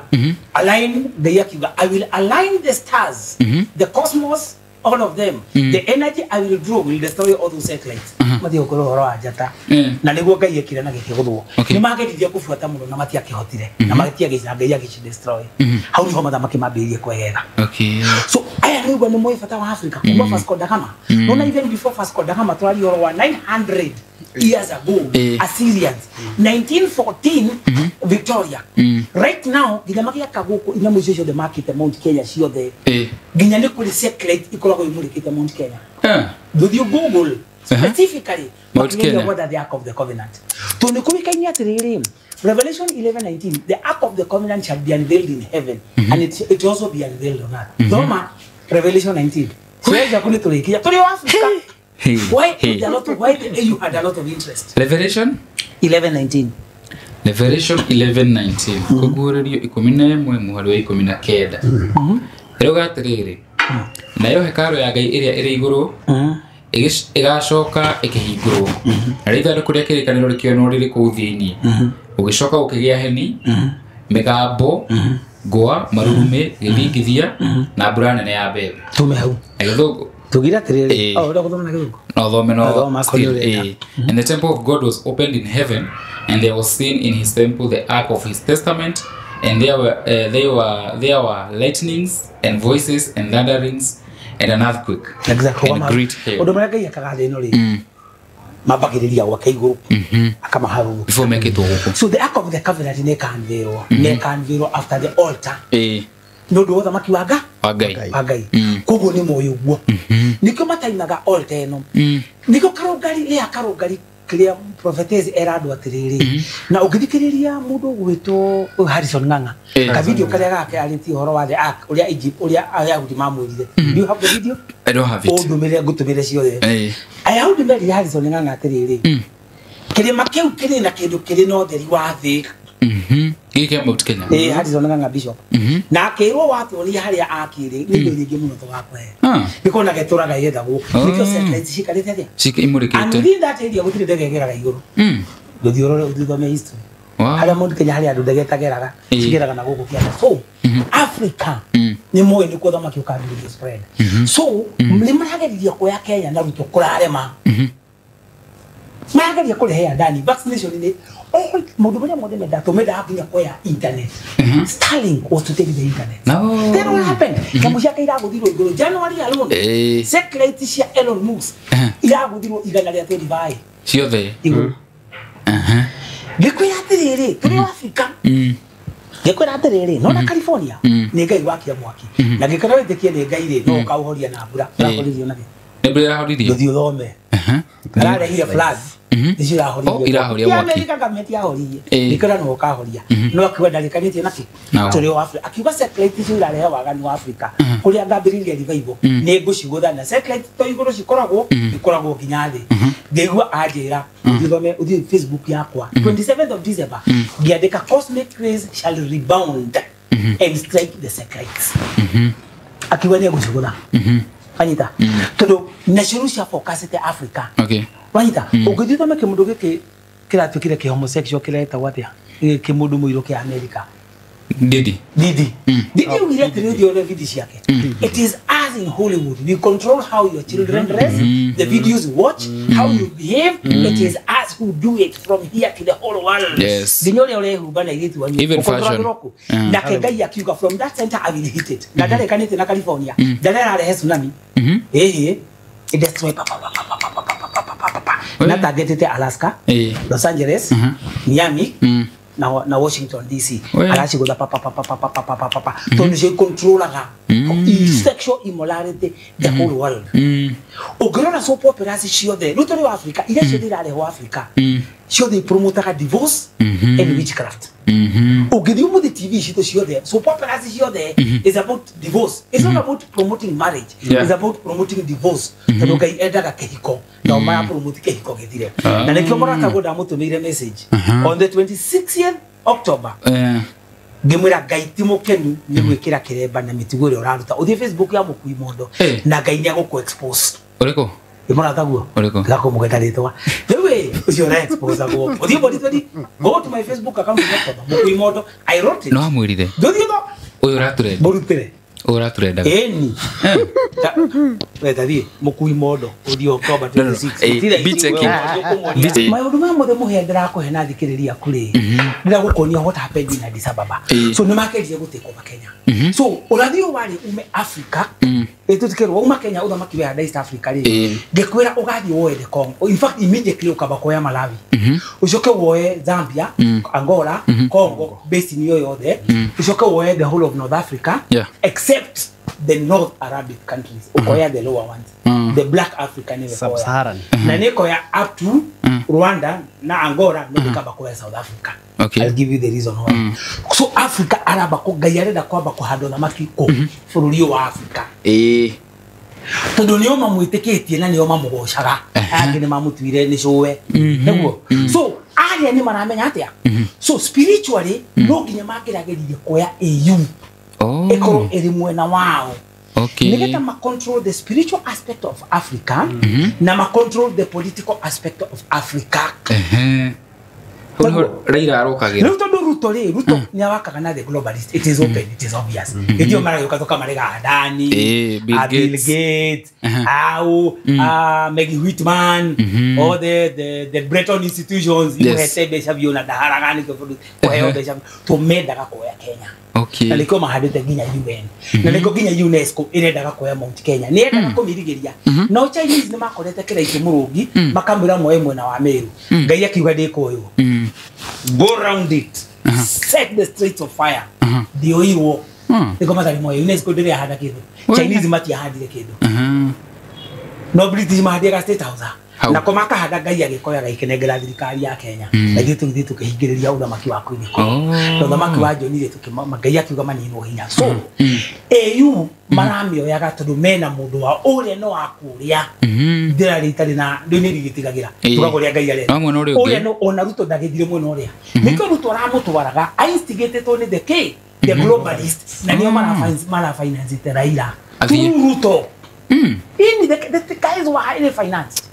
align, Ngai akiuga, I will align the stars, the cosmos, all of them. The energy I will draw will destroy all those satellites. Mathiĩ gũkorwo ũhoro wa njata. Na nĩguo Ngai ekire na gĩkĩgũthwo. Nĩ mageririe kũbuata mũno na matiakĩhotire. Na matiagĩcina Ngai agĩci destroy. Hau niho mathamaki mambĩrĩirie kwegega. So aya rĩu nĩ moĩ bata wa Africa kuma Vasco da Gama. Nona even before Vasco da Gama tũraria ũhoro wa 900 years ago, Assyrians. 1914 Victoria. Right now nginya magĩaka gũkũ inyamũ icio ciothe makĩte Mount Kenya ciothe. Nginya nĩ kũrĩ satellite ikoragwo imũrĩkĩte Mount Kenya. Ndũthiĩ Google specifically Mount Kenya. What are the Ark of the Covenant? Tondũ nĩ kũĩkaine atĩrĩrĩ, Revelation 11:19, the Ark of the Covenant shall be unveiled in heaven, and it also be unveiled on earth. Thoma Revelation 19. Ciaja kũrĩ tũrĩkia tũrĩ o Africa. Why a lot of, why the AU had a lot of interest? Revelation 11:19. Revelation 11:19. Kũguũrĩrio 11 mũhari wa 19. Ĩrauga atĩrĩrĩ, nayo hekarũ ya Ngai ĩrĩa ĩrĩ igũrũ ĩgacoka ĩkĩhingũrwo. Na ithandũkũ rĩa kĩrĩkanĩro rĩkĩonwo rĩrĩ kũu thĩinĩ. Gũgĩcoka gũkĩgĩa heni, mĩgambo, ngwa, marurumĩ, gĩthingithia na mbura nene ya mbembe. Tume hau. Na gĩthũngũ. Tugira atĩrĩrĩ, oh, ũrenda gũthoma na gĩthũngũ? No thome no still, And the temple of God was opened in heaven, and there was seen in his temple the ark of his testament, and there were lightnings and voices and thunderings and an earthquake. Exactly. And great hail. Ũndũ marĩa Ngai ekaga thĩ ĩno rĩ, mambagĩrĩria gwake igũrũ, akamaharũrũkia. Before mekĩtwo gũkũ. So the Ark of the Covenant nĩ ĩkanvĩrwo, nĩ ĩkanvĩrwo after the altar. Nĩ ũndũ wa ũthamaki wa Ngai. Wa Ngai. Koguo nĩ moĩ ũguo. Nĩkĩo mataimaga altar ĩno. Nĩkĩo karũngari, rĩa karũngari kĩrĩa prophetess era andũ atĩrĩrĩ. Na ũngĩthikĩrĩria mũndũ ũgwĩtwo Harrison Ng'ang'a, ka video karĩa gake arĩtie ũhoro wa the Ark, ũrĩa Egypt, ũrĩa Ayahudi mamwĩrire. Do you have the video? I don't have it. Ũndũmĩre, ngũtũmĩre ciothe. Ayahudi merire Harrison Ng'ang'a atĩrĩrĩ, kĩrĩma kĩu kĩrĩ na kĩndũ kĩrĩ na ũtheri wa thĩ. Gĩkĩ kĩa Mount Kenya. Harrison Ng'ang'a bishop. Na akĩrwo watuonia harĩa akĩrĩ, nĩ indo nyingĩ mũno tũgakũhe. Nĩkĩo nake tũraga yethagwo. Nĩkĩo satellites cikarĩte atĩa? Imũrĩkĩte. And within that area gũtirĩ ndege ĩgeraga igũrũ. Ndũthiĩ ũrore ũthome history. Harĩa Mount Kenya harĩa andũ ndege ĩtageraga, cigeraga na gũkũ kĩanda. So Africa nĩ moĩ nĩkuo ũthamaki ũkambĩrĩria spread. So nĩ marageririe kuoya Kenya na Ruto kũrarema. Marageria kũrehe ndani vaccination nĩ all maũndũ marĩa mothe mendaga tũmendaga nginya kuoya internet. Starlink was to take the internet. No. Then what happened? Nyamũ ciake iragũthirwo igũrũ January alone. Satellite cia Elon Musk iragũthirwo 125 ciothe igũrũ. Ngĩkwĩra atĩrĩrĩ, tũrĩ o Africa. Ngĩkwĩra atĩrĩrĩ, nona California nĩ Ngai wakia mwaki. Na ngĩkorwo wĩtĩkie nĩ Ngai rĩ, no ũkaũhoria na mbura. Ũrahoririo na kĩ? Nĩ mbura ĩrahoririe? Ndũthiĩ ũthome. Ararehire flood. Nicio irahoririe. Irahoria mwaki. America government yahoririe. Nikora no kahoria. No akiuga ndarikanĩtie naki. Tũrĩ o Africa. Akiuga satellite icio irarehe waganu wa Africa. Kũrĩa ngambĩrĩria revival nĩ ngũcigũtha na satellite to igũrũ cikoragwo ikoragwo nginya thĩ. Ngĩigua anjĩra ũthome ũthiĩ Facebook yakwa 27th of December ngĩandĩka cosmic rays shall rebound and strike the satellites. Akiuga nĩ egũcigũtha. Wanyita tondũ nacio cia focusĩte Africa. Wanyita ũngĩthiĩ ũthome kĩmũndũ gĩkĩ kĩratuĩkire kĩ homosexual kĩretagwo atĩa kĩmũndũ mũirũ kĩa America. Didi. Didi. Didi ugire atĩrĩ ũthiĩ wone video ciake. It is us in Hollywood. We control how your children dress, the videos you watch, how you behave. It is us who do it from here to the whole world. Yes. Nginya ũrĩa ũrehumba na airĩtu anyu. Even fashion. Nake Ngai akiuga from that center I will hit it. Na ndarekanĩte na California. Ndarerarehe tsunami. Ĩhĩ. It destroy pa pa pa pa pa pa pa pa pa pa. Na targetete Alaska, Los Angeles, Miami, na Washington DC. Aracigũtha pa pa pa pa pa pa pa pa pa pa. Tondũ nĩcio icontrolaga sexual immorality the whole world. Ũngĩrora soap operas ciothe rĩu tũrĩ wa Africa iria ciothe irarehwo Africa ciothe ipromotaga divorce and witchcraft. Ũngĩthiĩ ũmũthĩ TV citũ ciothe soap operas ciothe is about divorce. It's not about promoting marriage. It's about promoting divorce. Tondũ Ngai endaga kĩhiko nao marapromote kĩhiko gĩthire. Na nĩkĩo mũratagwo ndamũtũmĩire message on the 26th October. Ngĩmwĩra Ngai ti mũkenu nĩ gwĩkĩra kĩremba na mĩtugo ĩrĩa ũraruta. Ũthiĩ Facebook ya Mũkui Mondo na Ngai nĩ agũkũ expose. Ũrĩkũ? Mũrataguo? Ũrĩkũ? Ndakũmũgweta rĩtwa. Rĩu ĩ ũcio ũra expose agwo. Ũthiĩ body 20 go to my Facebook account in October Mũkui Mondo. I wrote it. No amwĩrire. Ndũthiĩ tho. Ũyũ ũratũrenda. Mũrutĩre. Ũyũ ũratũrendaga. Ĩni. We tathiĩ Mũkui Mondo ũthiĩ October 26. Be checking. Maũndũ maya mothe mũhĩa ndĩrakũhe na thikĩrĩria aku rĩ ndĩragũkonia what happened in Addis Ababa. So nĩ makerire gũtake over Kenya. So ũrathi ũyũ warĩ ume Africa ĩtũtikĩrwo uma Kenya ũthamaki wehanda East Africa rĩ ngĩkwĩra ũgathiĩ woe the Congo. In fact immediately ũkamba kuoya Malawi ũcoke woe Zambia, Angola, Congo basin ĩyo yothe ũcoke woe the whole of North Africa except the North Arabic countries. Ukoya the lower ones. The Black Africa ni Sub-Saharan. Na niko ya up to Rwanda na Angola no kaba kwa South Africa. I'll give you the reason why. So Africa araba ko Ngai arenda kwamba kuhandwo thamaki ko bũrũri wa Africa. Tondũ nĩo mamwĩtĩkĩtie na nĩo mamũgocaga. Angĩ nĩ mamũtuire nĩ cũwe. Nĩguo. So arĩa nĩ maramenya atĩa? So spiritually no nginya mangĩragĩrĩrie kuoya AU. Ĩkorwo ĩrĩ mwena wao. Nĩgetha ma control the spiritual aspect of Africa na ma control the political aspect of Africa. Raila arokagĩra. Rĩu tondũ Ruto rĩ, Ruto nĩ awakaga na the globalist. It is open, it is obvious. Ĩtio maragĩũka tũkamarega Adani, Bill Gates, au Maggie Whitman, all the Bretton institutions imũhete mbeca biũ na ndaharaga nĩkĩo bũrũri kũheo mbeca tũmendaga kuoya Kenya. Na nĩkĩo mahandĩte nginya UN. Na nĩkĩo nginya UNESCO ĩrendaga kuoya Mount Kenya. Nĩ yendaga kũmĩrigĩria. No Chinese nĩ makorete Kĩraitũ Mũrũngi makamwĩra moe mwena wa Meru. Ngai akiuga ndĩkũywo. Go round it. Set the streets of fire. Ndioirwo. Nĩko matarĩ moe. UNESCO ndĩrĩ kĩndũ. Chinese matiahandire kĩndũ. No British mahandiaga State House. Na ko makahanda Ngai agĩkoyaga ikinengera thirikari ya Kenya. Na ithuĩ tũgĩthiĩ tũkĩhingĩrĩria ũthamaki wa Queen Gĩkũyũ. Na ũthamaki wa John rĩ Ngai akiuga maninwo hinya. So AU maramĩoyaga tondũ mena mũndũ wa ũrĩa no wa kũrĩa ndĩrarĩ itarĩ na ndĩ nĩ rigĩtigagĩra tugaga ũrĩa Ngai arenda. Ũrĩa no ona Ruto ndagĩthire mwena ũrĩa. Nĩkĩo Ruto aramũtwaraga ainstigatĩtwo nĩ the K the globalist na nĩo marafinance Raila. Ruto. Ini the guys were highly financed.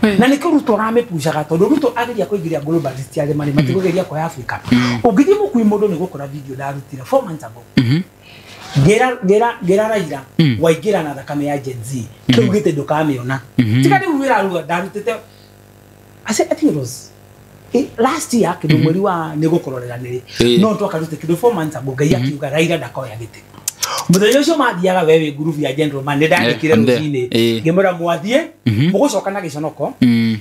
Na nĩkĩo Ruto aramĩpucaga tondũ Ruto ageria kũingĩria globalist arĩa marĩ matikũgeria kuoya Africa. Ũngĩthiĩ Mũkui Mũndũ nĩ gũkora video ndarutire 4 months ago. Ngĩra Raila waingĩra na thakame ya Gen Z kĩu gĩtĩ ndũkamĩona. Tiga rĩu wĩra ndarutĩte I think it was last year kĩndũ mweri wa nĩ gũkũrorera nĩrĩ no twakarute kĩndũ 4 months ago Ngai akiuga Raila ndakoya gĩtĩ. Mũthenya ũcio mathiaga we wĩ ngurubu ya gentleman nĩ ndandĩkire rũcinĩ ngĩmwĩra mwathiĩ mũgũcoka na gĩconoko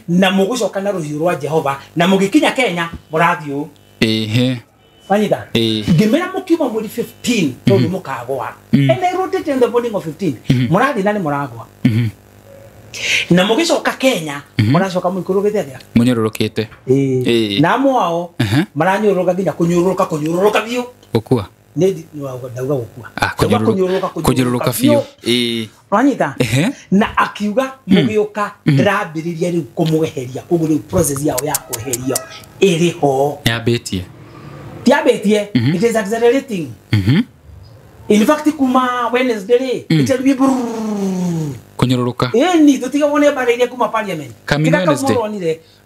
na mũgũcoka na rũhiũ rwa Jehova na mũgĩkinya Kenya mũrathiĩ ũũ. Wanyita ngĩmwĩra mũkiuma mweri 15 tondũ mũkagwa. And I wrote it in the morning of 15 mũrathiĩ na nĩ mũragwa. Na mũgĩcoka Kenya mũracoka mũikũrũkĩte atĩa? Mũnyũrũrũkĩte. Na mwao maranyũrũrũka nginya kũnyũrũrũka biũ. Gũkua. Nĩ ndauga gũkua. Kũnyũrũrũka biũ. Wanyita? Na akiuga mũgĩũka ndĩrambĩrĩria rĩu kũmweheria. Koguo rĩu process yao ya kweherio ĩrĩ ho. Yambĩtie. Tiambĩtie. It is accelerating. In fact kuma Wednesday rĩ it will be kũnyũrũrũka. Ĩni tũtiga wone mbara iria kuma parliament. Coming Wednesday.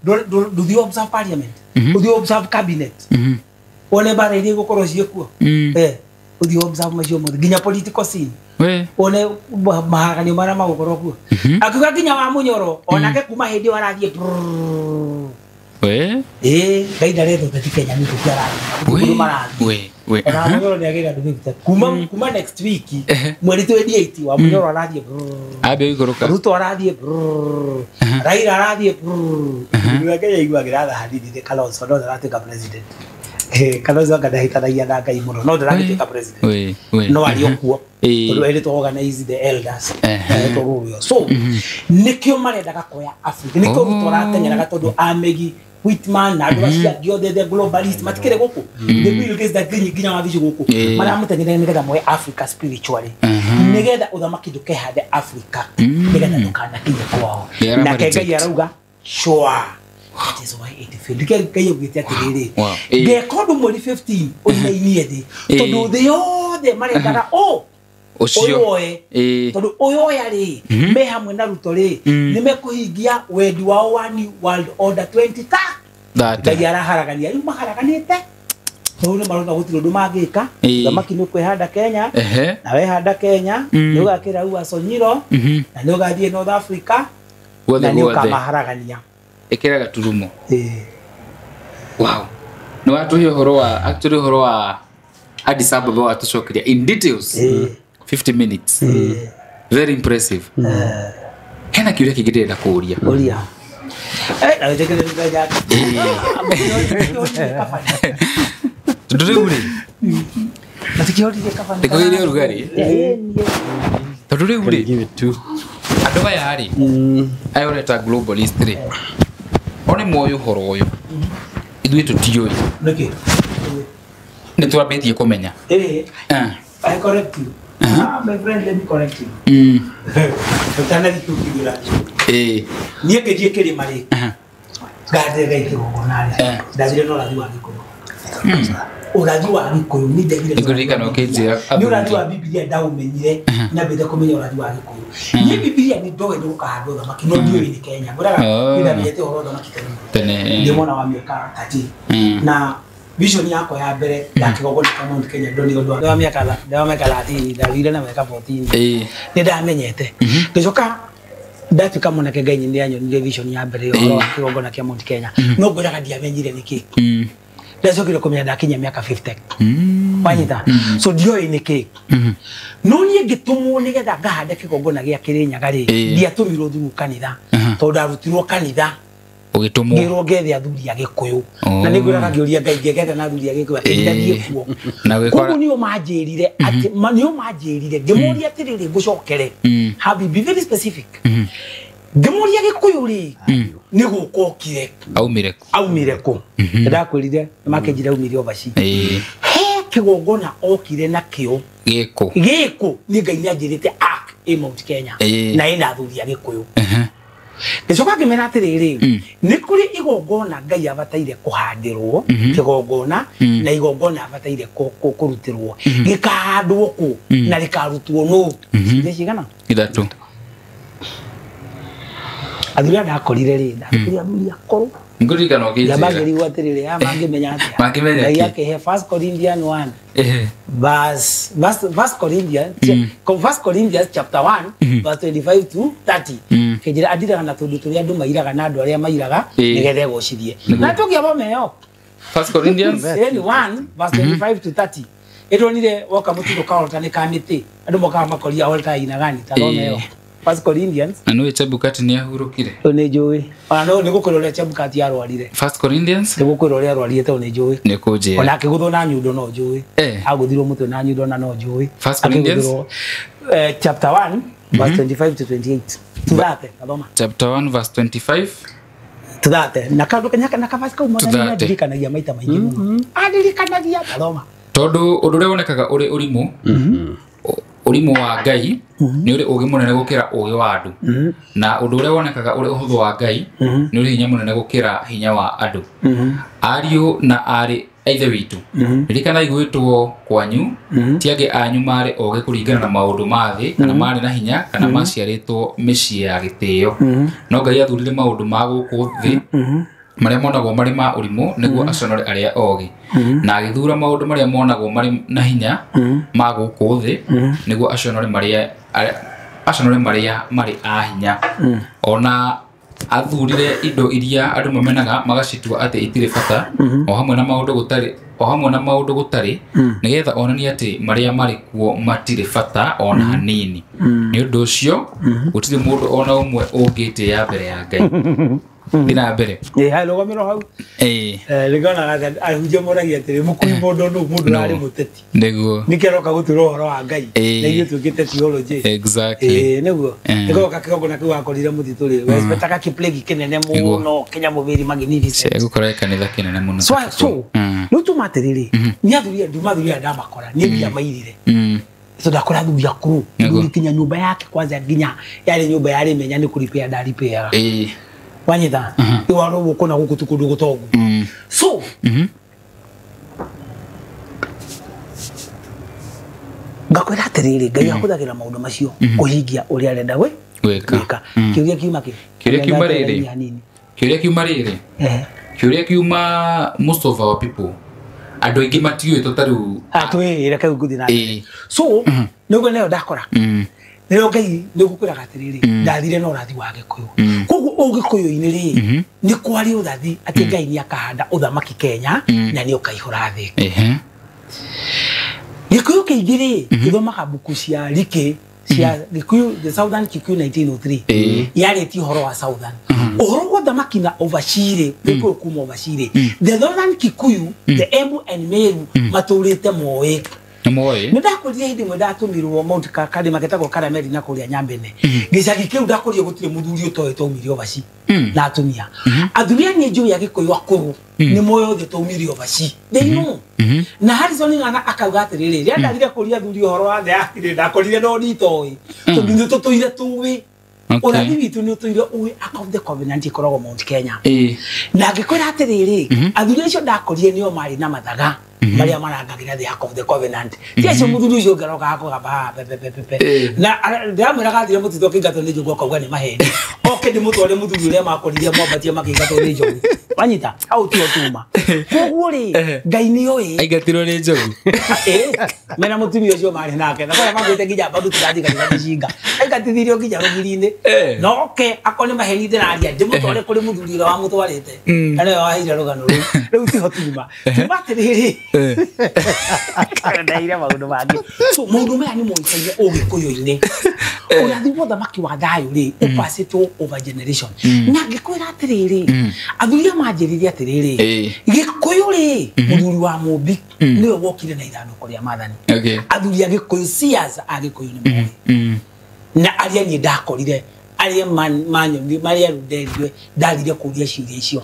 Tiga ndũthiĩ observe parliament. Ũthiĩ observe cabinet. Wone mbara iria igũkorwo ciĩkuo. Ũthiĩ observe macio mothe nginya political scene. Wone mahaganio marĩa magũkorwo kuo. Akiuga nginya wa Munyoro onake kuma hĩndĩ ĩyo arathiĩ. Ngai ndaretha ũteti Kenya nĩ ũteti arathiĩ. Kũndũ marathiĩ. Ona Munyoro nĩ agĩra ndũmĩrĩri kuma next week mweri 28 wa Munyoro arathiĩ. Ambia gũikũrũka. Ruto arathiĩ. Raila arathiĩ. Nĩ Kenya iguagĩra tha hanini nĩ Kalonzo no ndaratuĩka president. Kalonzo anga ndahĩtanagia na Ngai mũno no ndaragĩtuĩka president. No arĩ o kuo. Tondũ erĩtwo organize the elders. Erĩtwo rũrũ. So nĩkĩo marendaga kuoya Africa. Nĩkĩo Ruto arateng'eraga tondũ Amegi Whitman na andũ acio angĩ othe the globalist matikĩrĩ gũkũ. The Bill Gates da nginya wabici gũkũ. Maramũteng'erera nĩgetha moe Africa spiritually. Nĩgetha ũthamaki ndũkehande Africa. Nĩgetha ndũkanakinye kwao. Nake Ngai arauga sure. That is why it failed. Ngai augĩte atĩrĩrĩ. Ngeka ũndũ mweri 15 ũinainie thĩ. Tondũ thĩ yothe marendaga ũcio oe. Tondũ ũyũ oya rĩ me hamwe na Ruto rĩ nĩ mekũhingia wendi wao wa New World Order 2030. Ngai araharagania rĩu maharaganĩte. Tondũ nĩ marona gũtirĩ ũndũ mangĩka. Thamaki nĩ ũkwĩhanda Kenya na wehanda Kenya nĩ ũgakĩra Uaso Nyiro na nĩ ũgathiĩ North Africa na nĩ ũkamaharagania. Ĩkĩra gaturumo. Wow. Nĩ watũhe ũhoro wa actually ũhoro wa Addis Ababa watũcokeria in details. 50 minutes. Very impressive. Hena kĩũria kĩngĩ ndĩrenda kũũria. Ũria. Na wĩtĩkĩre nĩ Ngai. Tondũ rĩu rĩ Matikĩoririe kabani. Ndĩkũgĩire ũrugarĩ. Tondũ rĩu rĩ andũ aya rĩ aya ũreta globalist rĩ o nĩ moĩ ũhoro ũyũ ithuĩ tũtiũĩ. Nĩkĩ? Nĩ twambĩtie kũmenya. I correct you. My friend, let me correct you. Niĩ ngĩthiĩ kĩrĩma rĩ ngande Ngai kĩgongona rĩ ndathire na ũrathi wa Gĩkũyũ. Ũrathi wa Gĩkũyũ nĩ ndethire. Nĩngũririkana ũkĩnjĩra nĩ ũrathi wa Bibilia ndaũmenyire nyambĩte kũmenya ũrathi wa Gĩkũyũ. Niĩ Bibilia nĩ ndoĩ nĩ gũkahandwo thamaki no ndiũĩ nĩ Kenya. Ngũraga nĩ ndamenyete ũhoro wa thamaki tene. Ndĩ mwana wa mĩaka 13 na vision yakwa ya mbere ya kĩgongona kĩa Mount Kenya ndonire ũndũ wa mĩaka 13 ndathire na mĩaka 14 nĩ ndamenyete. Ngĩcoka ndatuĩka mwanake Ngai nĩ anyonirie vision ya mbere ũhoro wa kĩgongona kĩa Mount Kenya no ngwĩraga ndiamenyire nĩkĩ. Ndacokire kũmenya ndakinyia mĩaka 50. Wanyita? So ndioĩ nĩkĩ. No niĩ ngĩtũmwo nĩgetha ngahande kĩgongona gĩa Kĩrĩnyaga rĩ ndiatũmirwo through kanitha tondũ ndarutirwo kanitha ũgĩtũmwo ngĩrwo ngethe athuri a Gĩkũyũ na nĩ ngwĩraga ngĩũria Ngai ngĩgetha na athuri a Gĩkũyũ akĩnjĩra thiĩ kuo. Koguo nĩo manjĩrire atĩ nĩo manjĩrire ngĩmũria atĩrĩrĩ ngũcokere. Have be very specific. Ngĩmũria Gĩkũyũ rĩ nĩ gũka okire. Aumire kũ? Aumire kũ? Ndakwĩrire nĩmakĩnjĩra aumire overseas. He kĩgongona okire nakĩo gĩkũ. Gĩkũ niĩ Ngai nĩanjĩrĩte ark ĩ Mount Kenya na ĩna athuri a Gĩkũyũ. Ngĩcoka ngĩmera atĩrĩrĩ nĩ kũrĩ igongona Ngai abataire kũhandĩrwo kĩgongona na igongona abataire kũrutĩrwo gĩkahandwo kũ na rĩkarutwo nũ. Ciũria cigana? Ithatũ. Athuri aya ndakorire rĩ ndakorire athuri akũrũ. Ngũririkana ũkĩnjĩra. Ndamagĩrĩirwo atĩrĩrĩ aya mangĩmenya atĩa? Mangĩmenya Ngai kĩ? akĩhe 1 Corinthians 1 verse 1 Corinthians chapter 1 verse 25 to 30. Kĩnjĩra andiraga na tũndũ tũrĩa andũ mairaga na andũ arĩa mairaga nĩgetha egocithie. Na tũngĩathoma ĩyo. 1 Corinthians 1 verse 25 to 30. Ĩronire woka mũtitũ ka altar nĩ ka mĩtĩ. Andũ mokaga makoria altar ina gani ta thoma ĩyo. 1 Corinthians. Na nĩũĩ Chebukati nĩ ahurũkire? Nĩ njũĩ. Ona no nĩ gũkwĩra ũrĩa Chebukati arwarire. 1 Corinthians? Nĩ gũkwĩra ũrĩa arwarire tondũ nĩ njũĩ. Nĩ kũnjĩra. Ona akĩgũthwo na nyundo no njũĩ. Agũthirwo mũtwe na nyundo na no njũĩ. 1 Corinthians? Chapter 1 verse 25 to 28. Tuthate gathoma Chapter 1 verse 25 tuthate na kabasi kau mwathani ndirikanagia maita maingĩ mũno andirikanagia gathoma tondu undu uria wonekaga uri urimu urimu wa Ngai ni uri ugi munene gukira ugi wa andu na undu uria wonekaga uri uhuthu wa Ngai ni uri hinya munene gukira hinya wa andu ariu na ari aithe witu ririkana igwitwo kwanyu ti angi anyu mari oge kuringana na maundu ma thi kana mari na hinya kana maciaritwo mĩciĩ ya gĩtĩo no Ngai athurire maundu ma gũkũ thĩ maria monagwo mari ma ũrimũ nĩguo aconore arĩa oge na agĩthura maũndũ marĩa monagwo marĩ na hinya ma gũkũ thĩ nĩguo aconore marĩa marĩ a hinya ona athurire indo iria andũ mamenaga magacitua atĩ itirĩ bata o hamwe na maũndũ gũtarĩ nĩgetha onanie atĩ marĩa marĩ kuo matirĩ bata ona hanini nĩ ũndũ ũcio gũtirĩ mũndũ ona ũmwe ũngĩtĩĩa mbere ya Ngai Dina mbere hai rũgamĩro hau rĩgonaga ahunjia moragia atĩrĩ mũkui mũndũ nũ mũndũ ararĩ mũteti nĩguo nĩkĩ aroka gũtwĩra ũhoro wa Ngai na ithuĩ tuĩkĩte theology exactly nĩguo nĩgoka kĩgongona kĩu wakorire mũtitũ rĩ wespetaga kĩplague kĩnene mũno Kenya mũbĩri magnificent gũkorwo kanitha kĩnene mũno so rĩu tuma atĩrĩrĩ nĩ athuri nduma athuri aya ndamakora niĩ nginya mairire so ndakora athuri akũrũ nginya nyũmba yake kwanza nginya yarĩ nyũmba yarĩ menya nĩ kũripĩa ndaripĩaga wanyita iwaro guku na guku tukundu gutongu so ngakwira atiriri Ngai ahuthagira maundu macio kuhingia uria arenda gwika kiuria kiuma ki kiuria kiuma riri kiuria kiuma most of our people andu aingi matiũĩ to tariu atwire kau nguthi na so niguo nayo ndakora nĩrĩo Ngai nĩgũkwĩraga atĩrĩrĩ ndathire na ũrathi wa Gĩkũyũ koguo Ũgĩkũyũ-inĩ rĩ nĩ kwarĩ ũrathi atĩ Ngai nĩ akahanda ũthamaki Kenya na nĩ ũkaihũra thĩ Gĩkũyũ kĩingĩ rĩ gĩthomaga mbuku cia Rikĩ cia Gĩkũyũ the Southern Kikuyu 1903 yarĩtie ũhoro wa Southern ũhoro wa ũthamaki na Overseer Gĩkũyũ kuma Overseer the Northern Kikuyu the Embu and Meru matũrĩte moĩ nĩ ndakorire hĩndĩ ĩmwe ndatũmirwo Mount karĩma getagwo Karameri na kũrĩa Nyambene gĩcagi kĩu ndakorire gũtirĩ mũthuri ũtoĩ twaumire Overseer na atumia athuri a niĩ njũĩ a Gĩkũyũ akũrũ nĩ moĩ othe twaumire Overseer they know na Harrison Ng'ang'a akauga atĩrĩrĩ rĩrĩa ndathire kũria athuri ũhoro wa thĩ akirĩ ndakorire no nditoĩ tondũ nĩ tũtũire tũĩ ũrathi witũ nĩ ũtũire ũĩ Ark of the Covenant ĩkoragwo Mount Kenya na ngĩkwĩra atĩrĩrĩ athuri acio ndakorire nĩo marĩ na mathaga maria marangagira the Ark of the Covenant ti acio mũthuri ũcio ũngĩroka akũgamba pepepepe na ndĩramwĩraga athire mũtitũ akĩingatwo nĩ njogu akauga nĩ maheni oke ndĩmũtware mũthuri ũrĩa makorire mwambatie makĩingatwo nĩ njogu wanyita hau tiho tuma koguo rĩ Ngai nĩoĩ aingatirwo nĩ njogu mena mũtumia ũcio marĩ nake na kũrĩa makuĩte nginya mbaru tũrathiĩ kanitha mĩcinga aingatithirio nginya rũgiri-inĩ na oke akorwo nĩ maheni ndĩraria ndĩmũtware kũrĩ mũthuri ũrĩa wamũtwarĩte na nĩwe waheire rũgano rũu rĩu tiho tuma tuma atĩrĩrĩ ndaire maũndũ mangĩ so maũndũ maya nĩ moĩkaine Ũgĩkũyũ-inĩ ũrathi wa ũthamaki wa thayũ rĩ ũpacĩtwo over generation na ngĩkwĩra atĩrĩrĩ athuri a manjĩrire atĩrĩrĩ Gĩkũyũ rĩ mũthuri wa Mũmbi nĩwe wokire na ithandũkũ rĩa maathani athuri a Gĩkũyũ seers a Gĩkũyũ nĩ moĩ na arĩa niĩ ndakorire arĩa manyonire marĩa nderirwe ndathire kũria ciũria icio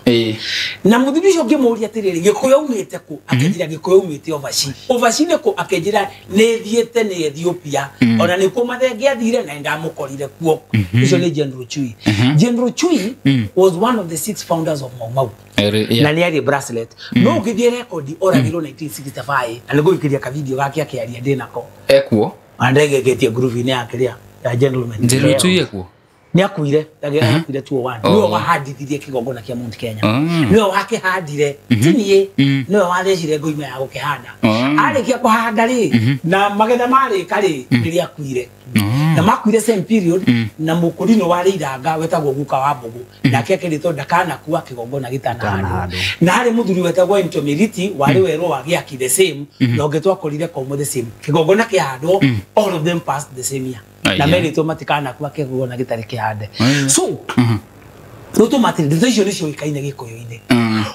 na mũthuri ũcio ngĩmũria atĩrĩrĩ Gĩkũyũ aumĩte kũ akĩnjĩra Gĩkũyũ aumĩte Overseer Overseer nĩ kũ akĩnjĩra nĩ thiĩte nĩ Ethiopia ona nĩkuo Mathenge athire na ndamũkorire kuo ũcio nĩ General Chui General Chui was one of the 6 founders of Mau Mau na nĩ arĩ bracelet no ũngĩthiĩ rekondi oragirwo 1965 na nĩngũgĩkĩria kavideo gake akĩaria ndĩnako ekuo ona ndegĩkĩtie ngurubu-inĩ yake rĩa ya gentleman General Chui ekuo nĩ akuire akuire 201 nĩwe wahandithirie kĩgongona kĩa Mount Kenya nĩwe wakĩhandire ti niĩ nĩwe wathecire ngoima ya gũkĩhanda arĩkia kũhanda rĩ na magetha marĩka rĩ nĩrĩa akuire na makuire same period na mũkũrinũ warĩ iranga wetagwo guka wa mbũgũ nake akĩrĩtwo ndakanakua kĩgongona gĩtanahandwo na harĩ mũthuri wetagwo Ntomiriti warĩ werũ wa gĩaki the same na ũngĩ twakorire Komo the same kĩgongona kĩhandwo all of them passed the same year na merĩtwo matikanakua kĩgongona gĩtarĩ kĩhande so rĩu tũmatĩrĩ ndeto icio nĩcio ũĩkaine Gĩkũyũ-inĩ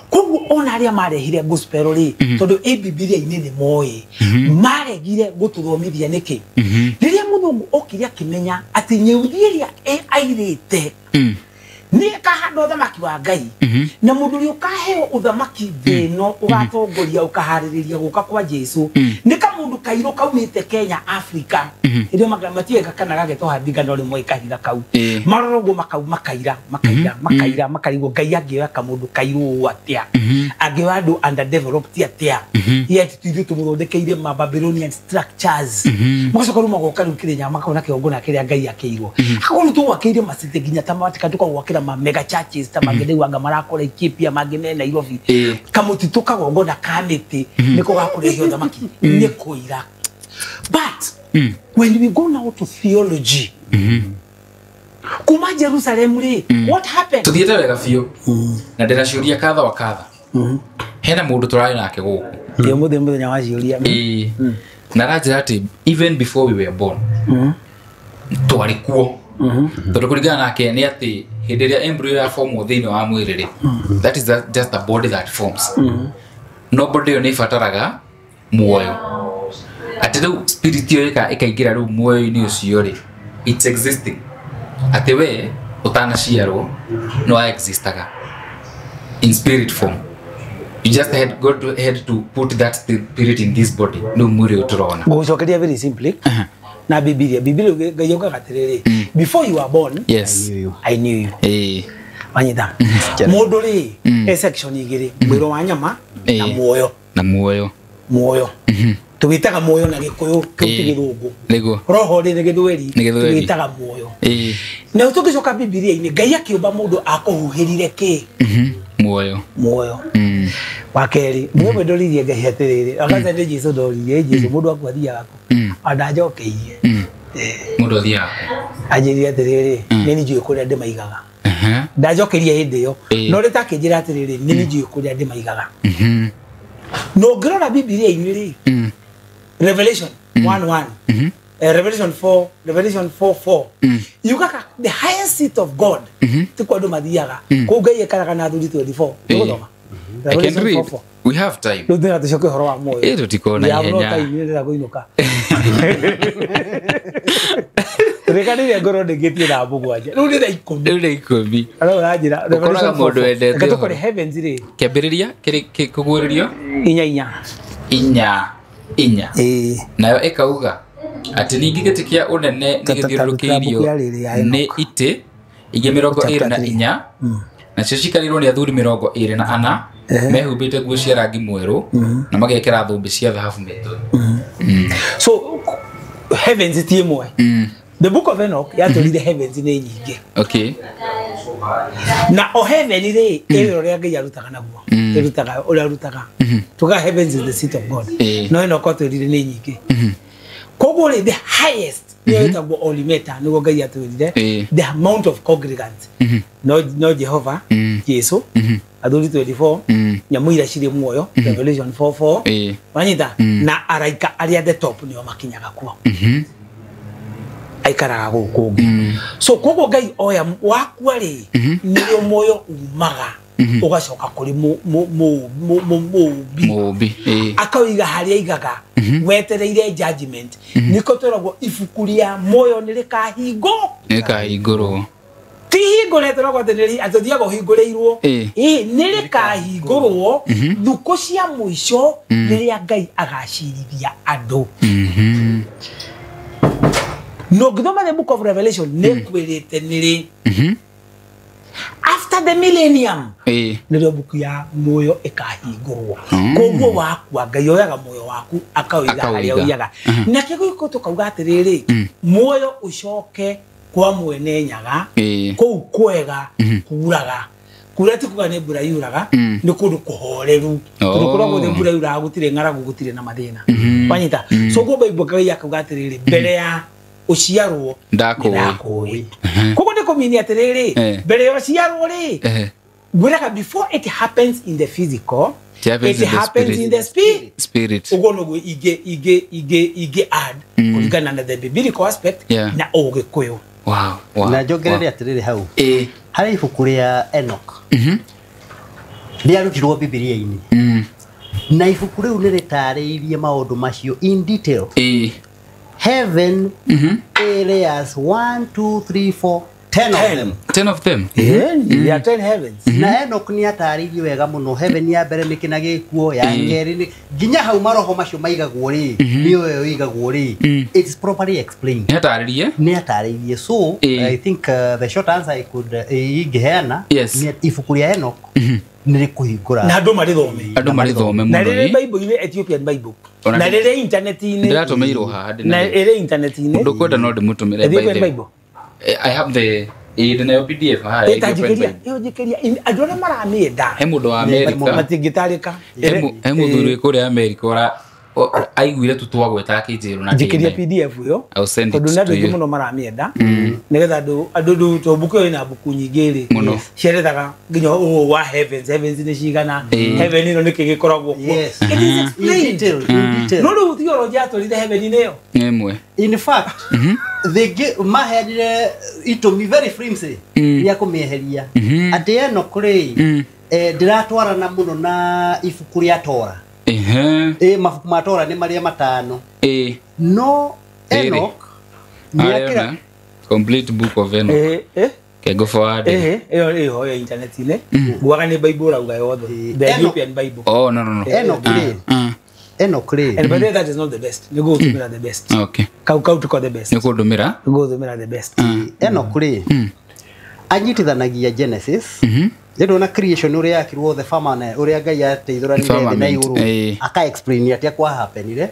koguo Koguo ona arĩa marehire gospel rĩ, tondũ ĩ Bibilia-inĩ nĩ moĩ, maregire gũtũthomithia nĩkĩ? Rĩrĩa mũthũngũ okire akĩmenya atĩ nyeuthi ĩrĩa airĩte nĩ ĩkahanda ũthamaki wa Ngai, na mũndũ ũrĩa ũkaheo ũthamaki thĩ ĩno ũgatongoria ũkaharĩrĩria gũka kwa Jesu nĩ kamũndũ kairũ kaumĩte Kenya Africa, ĩrĩa matiũĩ kana gagetwo Handinga no rĩmwe kahinda kau marora ũguo makau makaira makaira makaira makarigwo Ngai angĩoya kamũndũ kairũ ũũ atĩa, angĩoya andũ underdeveloped atĩa, yet ithuĩ tũmũthondekeire ma Babylonian structures, magacoka rĩu magoka rĩu Kĩrĩnyaga makona kĩgongona kĩrĩa Ngai akĩirwo, akorwo tũgwakĩire macity nginya ta matika tũkagwakĩra ma mega churches ta mangĩ rĩu anga marakora Ethiopia mangĩ me Nairobi, kamũtitũ kagongona ka mĩtĩ nĩko gakũrehe ũthamaki nĩ kũira. But when we go now to theology, kuma Jerusalem rĩ, what happened? Tuthiĩte wega biũ na ndĩna ciũria kadha wa kadha. Hena mũndũ tũrarĩ nake gũkũ ĩ mũthĩ mũthenya wa ciũria, na aranjĩra atĩ even before we were born twarĩ kuo, tondũ kũringana nake nĩ atĩ hĩndĩ ĩrĩa embryo ya formwo thĩinĩ wa mwĩrĩ rĩ, that is just a body that forms, no body ĩyo nĩ ĩbataraga muoyo, atĩ rĩu spirit ĩyo ĩkaingĩra rĩu muoyo-inĩ ũcio rĩ, it's existing, atĩ we ũtanaciarwo no existaga in spirit form, you just had God had to put that spirit in this body, no mwĩrĩ ũtũrona. Ngũgũcokeria very simply na Bibilia Ngai yaugaga atĩrĩrĩ, before you were born, yes, I knew you. Wanyita mũndũ rĩ e section igĩrĩ, mwĩrĩ wa nyama na muoyo, na muoyo muoyo tũwĩtaga muoyo na Gĩkũyũ kĩu ti Gĩthũngũ, nĩguo roho rĩ nĩ Gĩthweri, tũwĩtaga muoyo. Na tũngĩcoka Bibilia-inĩ Ngai akĩũmba mũndũ akũhuhĩrire kĩ? Muoyo muoyo. Wa kerĩ mũndũ ndoririe Ngai atĩrĩrĩ, akaza nĩ Jesu ndoririe Jesu mũndũ aku athiaga kũ? Andanjokeirie mũndũ athiaga anjĩrire atĩrĩrĩ, nĩ niĩ njũĩ kũrĩa ndĩmaigaga. Ndanjokeirie hĩndĩ ĩyo, no rĩtakĩnjĩra atĩrĩrĩ, nĩ niĩ njũĩ kũrĩa ndĩmaigaga. No ngĩrora Bibilia-inĩ rĩ, Revelation 1:1, Revelation 4, Revelation 4:4, yugaga the highest seat of God ti kwa andũ mathiaga kũu Ngai ekaraga na athuri 24. Nĩgũthoma I can read. We have time. Rĩu ndĩra tũcoke ũhoro wa muoyo. Ĩ tũtikona ihenya. Ndĩrenda kũinũka. Tũrĩkanĩire ngorwo ndĩkĩtie thaa 7. Rĩu nĩ thaa 10. Rĩu nĩ 10. Arĩa ũranjĩra Ũkoraga mũndũ wendete Reke tũkore heavens rĩ. Kĩambĩrĩria kĩrĩ kũguũrĩrio 4:4. 4:4. Nayo ĩkauga atĩ ningĩ gĩtĩ kĩa ũnene nĩ gĩthiũrũrũkĩirio nĩ itĩ ingĩ 24, nacio cikarĩirwo nĩ athuri 24 mehumbĩte nguo cia rangi mwerũ na magekĩra thũmbĩ cia thahabu mĩtwe. So heavens ti ĩmwe. The book of Enoch yatũrire heavens nĩ nyingĩ. Okay. Na o heaven rĩ ĩrĩa ũrĩa Ngai arutaga naguo, ĩrutaga ũrĩa arutaga. Tuga heavens is the seat of God. No Enoch atwĩrire nĩ nyingĩ. Koguo rĩ the highest nĩyo ĩtagwo Olimeta nĩguo Ngai atwĩrire, the amount of congregants no Jehova, Jesu, athuri 24, nyamũ iria cirĩ muoyo, Revelation 4:4, wanyita, na araika arĩa the top nĩo makinyaga kuo. Aikaraga gũkũ ũngĩ. So koguo Ngai oya wakua rĩ, nĩrĩo muoyo umaga ũgacoka kũrĩ mũũmbi, akauiga harĩa aigaga wetereire judgment. Nĩko twĩragwo ibuku rĩa muoyo nĩ rĩkahingwo, rĩkahingũrwo, ti hingũre twĩragwo atĩ nĩ atĩ ũthiaga ũhingũrĩirwo, ĩ nĩ rĩkahingũrwo thukũ cia mũico rĩrĩa Ngai agacirithia andũ. No ngĩthoma the book of Revelation nĩ kwĩrĩte nĩ rĩ after the millennium nĩrĩo buku ya muoyo ĩkahingũrwo. Koguo wakua Ngai oyaga muoyo waku akauiga harĩa ũigaga. Na kĩgũkũ tũkauga atĩrĩrĩ, muoyo ũcoke kwa mwene Nyaga, kũu kwega kuraga. Kura ti kuga nĩ mbura yuraga, nĩ kũndũ kũhoreru. Tondũ kũrĩa guothe mbura yuraga gũtirĩ ng'aragu, gũtirĩ na mathĩna. Wanyita? So koguo Bible Ngai akauga atĩrĩrĩ, mbere ya ũciarwo ndakũĩ. Koguo nĩ kũmini atĩrĩrĩ, mbere ya ũciarwo rĩ, ngwĩraga before it happens in the physical, it happens in the spirit. Ũguo noguo ingĩ add kũringana na the biblical aspect na Ũgĩkũyũ. Wow. Na njongerere atĩrĩrĩ hau, harĩ ibuku rĩa Enoch. Rĩarutirwo Bibilia-inĩ. Na ibuku rĩu nĩ rĩtarĩirie maũndũ macio in detail. Heaven areas 1 2 3 4 10 of them. 10 of them. Yeah, there are 10 heavens. Na Enoch nĩ atarĩirie wega mũno heaven ya mbere nĩ kĩna gĩkuo ya kerĩ nĩ nginya hau maroho macio maigagwo rĩ nĩyo ĩyo ĩigagwo rĩ it's properly explained. Nĩ atarĩrie? Nĩ atarĩirie. So I think the short answer I could ingĩheana nĩ ibuku rĩa Enoch nĩ rĩkũhingũra na andũ marĩthome. Andũ marĩthome mũno. Na rĩrĩ Bible-inĩ, Ethiopian Bible. Na rĩrĩ internet-inĩ. Ndĩratũmĩirwo haha. Na ĩrĩ internet-inĩ. Mũndũ kwenda no ndĩmũtũmĩre Ethiopian Bible. I have the ĩna PDF haha. Ĩtanjikĩria andũ arĩa maramĩenda. He mũndũ wa America. Matingĩtarĩka. He mũthuri wĩ kũrĩa America aiguire tu twagweta akĩnjĩrwo na njikĩria PDF ĩyo. Tondũ nĩ andũ aingĩ mũno maramĩenda. Nĩgetha andũ rĩu tondũ mbuku ĩyo ĩna mbuku nyingĩ rĩ. Cierethaga nginya ũũ wa heavens, heavens nĩ cigana, heaven ĩno nĩkĩ gĩkoragwo kuo. It is explained. No rĩu theology yatwarire heaven-inĩ ĩyo. Ĩmwe. In fact, they maheanire itũmi very flimsy ya kũmĩeheria. Atĩ Enoch rĩ ndĩratwarana mũno na ibuku rĩa Tora. Mabuku ma Tora nĩ marĩa matano. No Enoch nĩ complete book of Enoch. Can go forward. Ĩyo ĩho internet-inĩ. Nguaga nĩ Bible rauga yothe. The Ethiopian Bible. Oh no no no. Enoch rĩ. Enoch rĩ. And by the way, that is not the best. Nĩ gũtũmĩra the best. Okay. Kau kau tuko the best. Nĩ kũndũmĩra? Nĩ gũtũmĩra the best. Enoch rĩ. Anyitithanagia Genesis. Nĩ na creation ũrĩa yakirwo the firmament ũrĩa Ngai ateithũranire thĩ na igũrũ. Aka explain atĩa kwa happenire.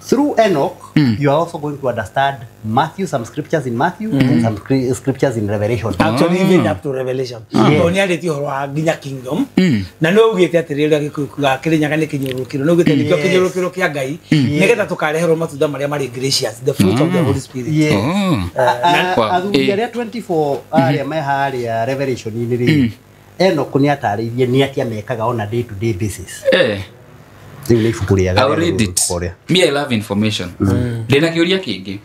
Through Enoch, you are also going to understand Matthew, some scriptures in Matthew, and some scriptures in Revelation. Actually, even up to Revelation. Tondũ nĩ arĩtie ũhoro wa nginya kingdom. Na nĩ augĩte atĩrĩrĩ ũrĩa Gĩkũyũ kiugaga Kĩrĩnyaga nĩ kĩnyũrũrũkĩro. Nĩ augĩte nĩkĩo kĩnyũrũrũkĩro kĩa Ngai nĩgetha tũkareherwo matunda marĩa marĩ gracious, the fruit of the Holy Spirit. Yes. Athuri arĩa 24 arĩa me harĩa Revelation-inĩ rĩ, Enoch nĩ atarĩirie nĩ atĩa mekaga on a day to day basis. I'll read it. Me, I love information. Ndĩna kĩũria kĩngĩ.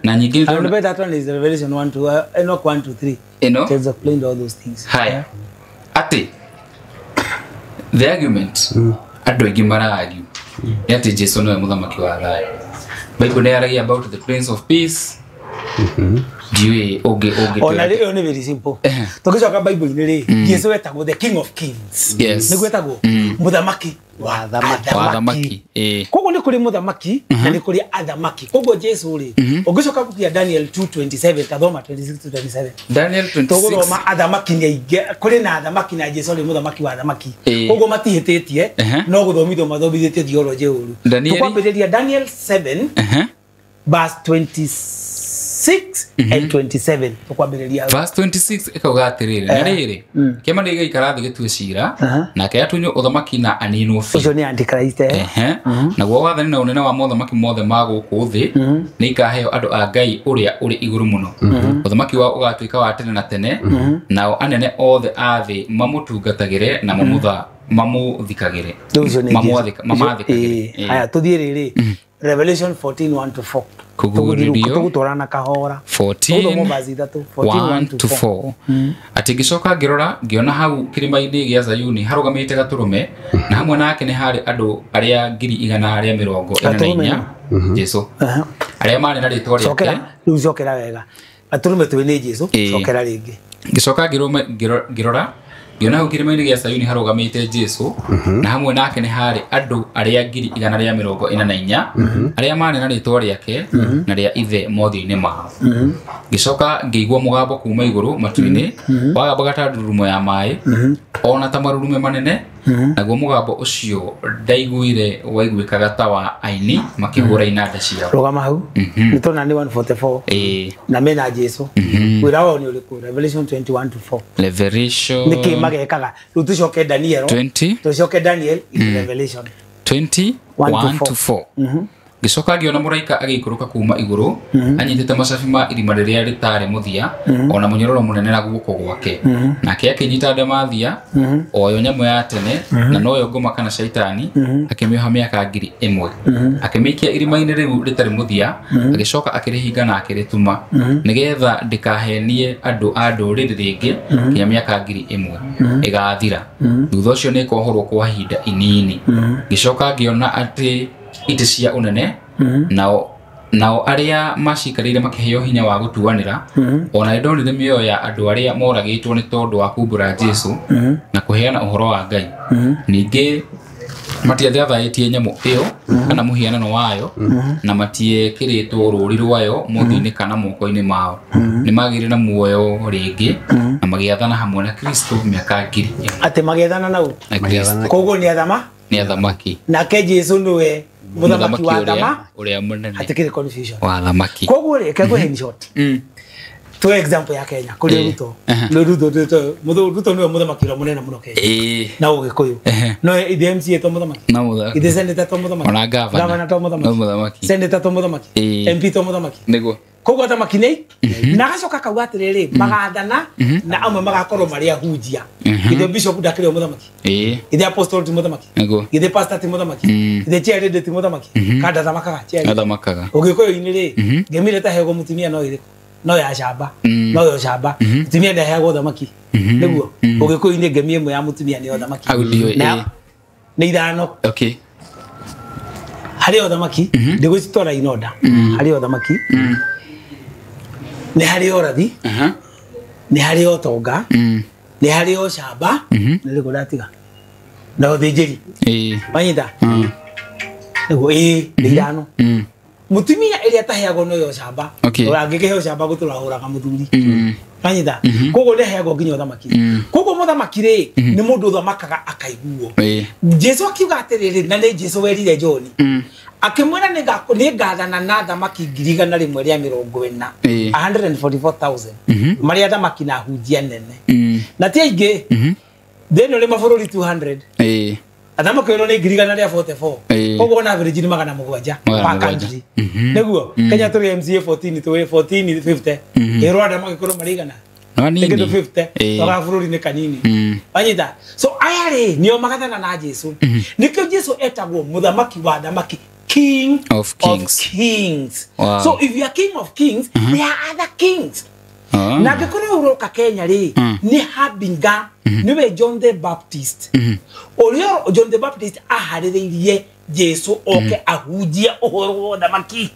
Na nyingĩ I remember that one is Revelation 1 to Enoch 1 to 3. Enoch it explained all those things. Haya. Atĩ the argument andũ aingĩ mara-argue nĩ atĩ Jesu nĩwe mũthamaki wa thayũ. Bible nĩ yaragia about the Prince of Peace. Ndiũĩ ũngĩ ona rĩ nĩ very simple. Tũgĩcoka Bible-inĩ rĩ, Jesu etagwo the King of Kings. Nĩguo etagwo mũthamaki wa athamaki. Koguo nĩ kũrĩ mũthamaki na nĩ kũrĩ athamaki. Koguo Jesu rĩ, ũngĩcoka buku ya Daniel 2:27 tathoma 26-27. Daniel 26. Tũgũthoma athamaki nĩ aingĩ, kũrĩ na athamaki na Jesu rĩ mũthamaki wa athamaki. Koguo matihĩtĩtie no gũthomithio mathomithĩtie theology ũru. Tũkwambĩrĩria Daniel 7 verse 26 and 27. Tukwambĩrĩria verse 26 ĩkauga atĩrĩrĩ, na rĩrĩ kĩama nĩ gĩgaikara thĩ gĩtue ciira, nake atunywo ũthamaki na aninwo biũ. Ũcio nĩ Antichrist. Naguo wathani na ũnene wa mothamaki mothe ma gũkũ thĩ nĩ ikaheo andũ a Ngai ũrĩa ũrĩ igũrũ mũno. Ũthamaki wao ũgatuĩka wa tene na tene, nao anene othe a thĩ mamũtungatagĩre na mamũthikagĩre. Mamathikagĩre. Haya tũthiĩ rĩrĩ Revelation 14:1-4. Tũgũtwarana kahora. 14:1-4. Atĩ ngĩcoka ngĩrora ngĩona hau kĩrĩma-inĩ gĩa Zayuni harũgamĩte gatũrũme, na hamwe nake nĩ harĩ andũ arĩa 144,000 Jesu arĩa marĩ na rĩtwa rĩake. Rĩu cokera wega. Gatũrũme twĩ nĩ Jesu, cokera rĩngĩ. Ngĩcoka ngĩrora ngĩona hau kĩrĩma-inĩ gĩa Sayuni harũgamĩte Jesu, na hamwe nake nĩ harĩ andũ arĩa 144,000 arĩa marĩ na rĩtwa rĩake na rĩa ithe mothiũ-inĩ mao. Ngĩcoka ngĩigua mũgambo kuma igũrũ matu-inĩ wagambaga ta ndurumo ya maĩ ona ta marurume manene, naguo mũgambo ũcio ndaiguire waiguĩkaga ta wa aini makĩhũra inanda ciao. Rũgama hau. Nĩ tũrona nĩ 144 na mena Jesu. Wĩra wao nĩ ũrĩkũ? Revelation 21:4. Revelation nĩkĩ magekaga? Rĩu tũcoke Daniel. 20 tũcoke Daniel in Revelation 21:4. Ngĩcoka ngĩona mũraika agĩikũrũka kuma igũrũ anyitĩte macabi ma irima rĩrĩa rĩtarĩ mũthia ona mũnyororo mũnene na guoko gwake. Nake akĩnyita ndemathia o yo nyamũ ya tene na noyo ngoma kana shaitani akĩmĩoha mĩaka 1000. Akĩmĩikia irima-inĩ rĩu rĩtarĩ mũthia agĩcoka akĩrĩhinga na akĩrĩtuma nĩgetha ndĩkahenie andũ a ndũrĩrĩ rĩngĩ nginya mĩaka 1000 ĩgathira. Thutha ũcio nĩĩkohorwo kwa ihinda inini. Ngĩcoka ngĩona atĩ itĩ cia ũnene nao arĩa macikarĩire makĩheo hinya wa gũtuanĩra. Ona nĩndonire mĩoyo ya andũ arĩa moragĩtwo nĩ tondũ wa kumbũra Jesũ na kũheana ũhoro wa Ngai. Ningĩ matiathathaĩtie nyamũ ĩyo kana mũhianano wayo na matiekĩrĩtwo rũũri rwayo mothiũ-inĩ kana moko-inĩ mao. Nĩmagĩire na muoyo rĩngĩ na magĩathana hamwe na Kristo mĩaka 1000. Atĩ magĩathana na ũ? Koguo nĩ athama? Nĩ athamaki. Nake Jesũ nĩwe mũthamaki wa athama ũrĩa mũnene. Hatikĩrĩ confusion. Wa athamaki. Koguo rĩ, reke ngũhe in short. Tuoe example ya Kenya kũrĩ Ruto. Nĩ Ruto Ruto nĩwe mũthamaki ũrĩa mũnene mũno Kenya. Na Ũgĩkũyũ. No ithe MCA to mũthamaki. Ithe senator to mũthamaki. Ona governor. Governor to mũthamaki. Senator to mũthamaki. MP to mũthamaki. Nĩguo. Koguo athamaki nĩ na agacoka akauga atĩrĩrĩ magathana na amwe magakorwo marĩ ahunjia. Ithe bishop ndakĩrĩ o mũthamaki. Ithe apostle ti mũthamaki. Ithe pastor ti mũthamaki. Ithe chair ti mũthamaki. Kana ndathamakaga chair. Athamakaga. Ũgĩkũyũ-inĩ rĩ ngemi ĩrĩa ĩtaheagwo mũtumia no ĩrĩkũ? No ya camba. No ya ũcamba. Mũtumia ndaheagwo ũthamaki. Nĩguo. Ũgĩkũyũ-inĩ ngemi ĩmwe ya mũtumia nĩ ũthamaki. Nĩ ithano. Okay. Harĩ ũthamaki ndĩgũcitwara in order. Harĩ ũthamaki nĩ harĩ ũrathi, nĩ harĩ ũtonga, nĩ harĩ ũcamba, nĩ rĩkũ ndatiga na ũthĩnjĩri. Wanyita? Nĩguo nĩ ithano. Mũtumia ĩrĩa ataheagwo no ya ũcamba. Angĩkĩheo ũcamba gũtũra ahũraga mũthuri. Wanyita? Koguo nĩ aheagwo nginya ũthamaki. Koguo mũthamaki rĩ nĩ mũndũ ũthamakaga akaiguo. Jesu akiuga atĩrĩrĩ, na nĩ Jesu werire John akĩmwĩra nĩngathana na athamaki 140,000 144,000 marĩa athamaki na ahunjia nene. Na ti aingĩ thĩinĩ ũrĩ mabũrũri 200. Athamaki ĩno nĩ 144,000. Koguo on average nĩ 700 per country. Nĩguo Kenya tũrĩ MCA 14 tũrĩ 14 50. Rwanda magĩkorwo marĩ igana. Nĩ kĩndũ 50 toga bũrũri nĩ kanini. Wanyita? So aya rĩ nĩo magathana na Jesu. Nĩkĩo Jesu etagwo mũthamaki wa athamaki, King of Kings. Of kings. Wow. So if you are King of Kings, there are other kings. Na angĩkorwo ũroka Kenya rĩ nĩ Habinga nĩwe John the Baptist. Ũrĩa John the Baptist aharĩrĩirie Jesu oke ahunjie ũhoro wa ũthamaki.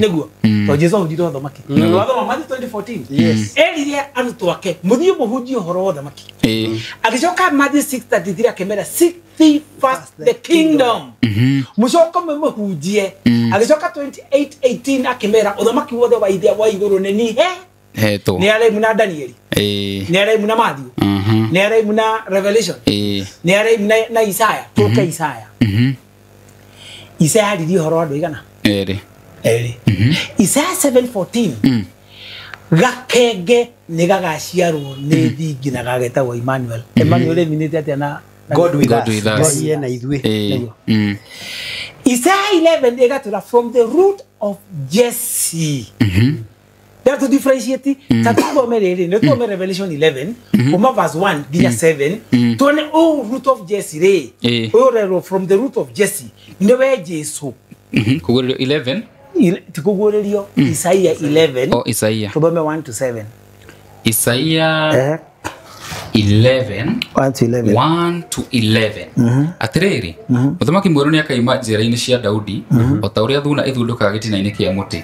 Nĩguo. Tondũ Jesu ahunjirie ũthamaki. Wathoma Matthew 20:14. Yes. Erire arutwo ake mũthiĩ mũhunjie ũhoro wa ũthamaki. Agĩcoka Matthew 6:33 akĩmera seek ye first the kingdom. Mũcoke mũmũhunjie. Agĩcoka 28:18 akĩmera ũthamaki wothe wa ithe wa igũrũ nĩ nihe Heto. Nĩ araimu na Danieli. Nĩ araimu na Matthew. Nĩ araimu na Revelation. Nĩ araimu na Isaiah. Tũke Isaiah. Isaiah aririe ũhoro wa andũ aigana? Erĩ. Isaiah 7:14. Gakenge nĩ gagaciarwo nĩ thingi na gagetagwo Emmanuel. Emmanuel ĩminĩte atĩa na God with us. God na ithuĩ. Isaiah 11 ĩgatũra from the root of Jesse. That to differentiate ta tuthome rĩrĩ nĩ tuthome Revelation 11 kuma verse 1 nginya 7 tuone o root of Jesse rĩ ũyũ ũrerwo from the root of Jesse nĩwe Jesu. Kũguũrĩrio 11 ti kũguũrĩrio Isaiah 11. O Isaiah tuthome 1 to 7. Isaiah 11 1 to 11. 1 to 11. Atĩrĩrĩ, mũthamaki mwerũ nĩakaima njĩra-inĩ cia Daudi o ta ũrĩa thuna ĩthundũkaga gĩtina-inĩ kĩa mũtĩ.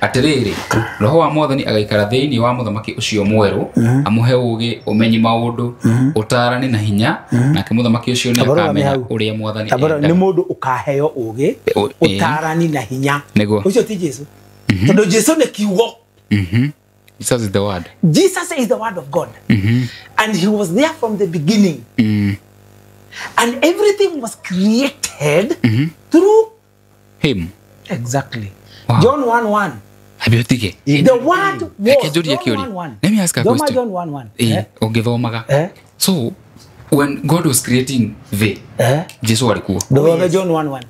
Atĩrĩrĩ, roho wa mwathani agaikara thĩinĩ wa mũthamaki ũcio mwerũ amũhe ũũgĩ, ũmenyi maũndũ, ũtaarani na hinya, nake mũthamaki ũcio nĩakamenya ũrĩa mwathani endaga. Nĩ mũndũ ũkaheo ũũgĩ, ũtaarani na hinya. Nĩguo. Ũcio ti Jesu. Tondũ Jesu nĩ kiugo. Jesus is the word. Jesus is the word of God. And he was there from the beginning. And everything was created through him. Exactly. Wow. John 1:1. The word was. John 1:1. Let me ask a question. John 1:1. Ũngĩthomaga. So when God was creating the, Jesu alikuwa. John 1:1.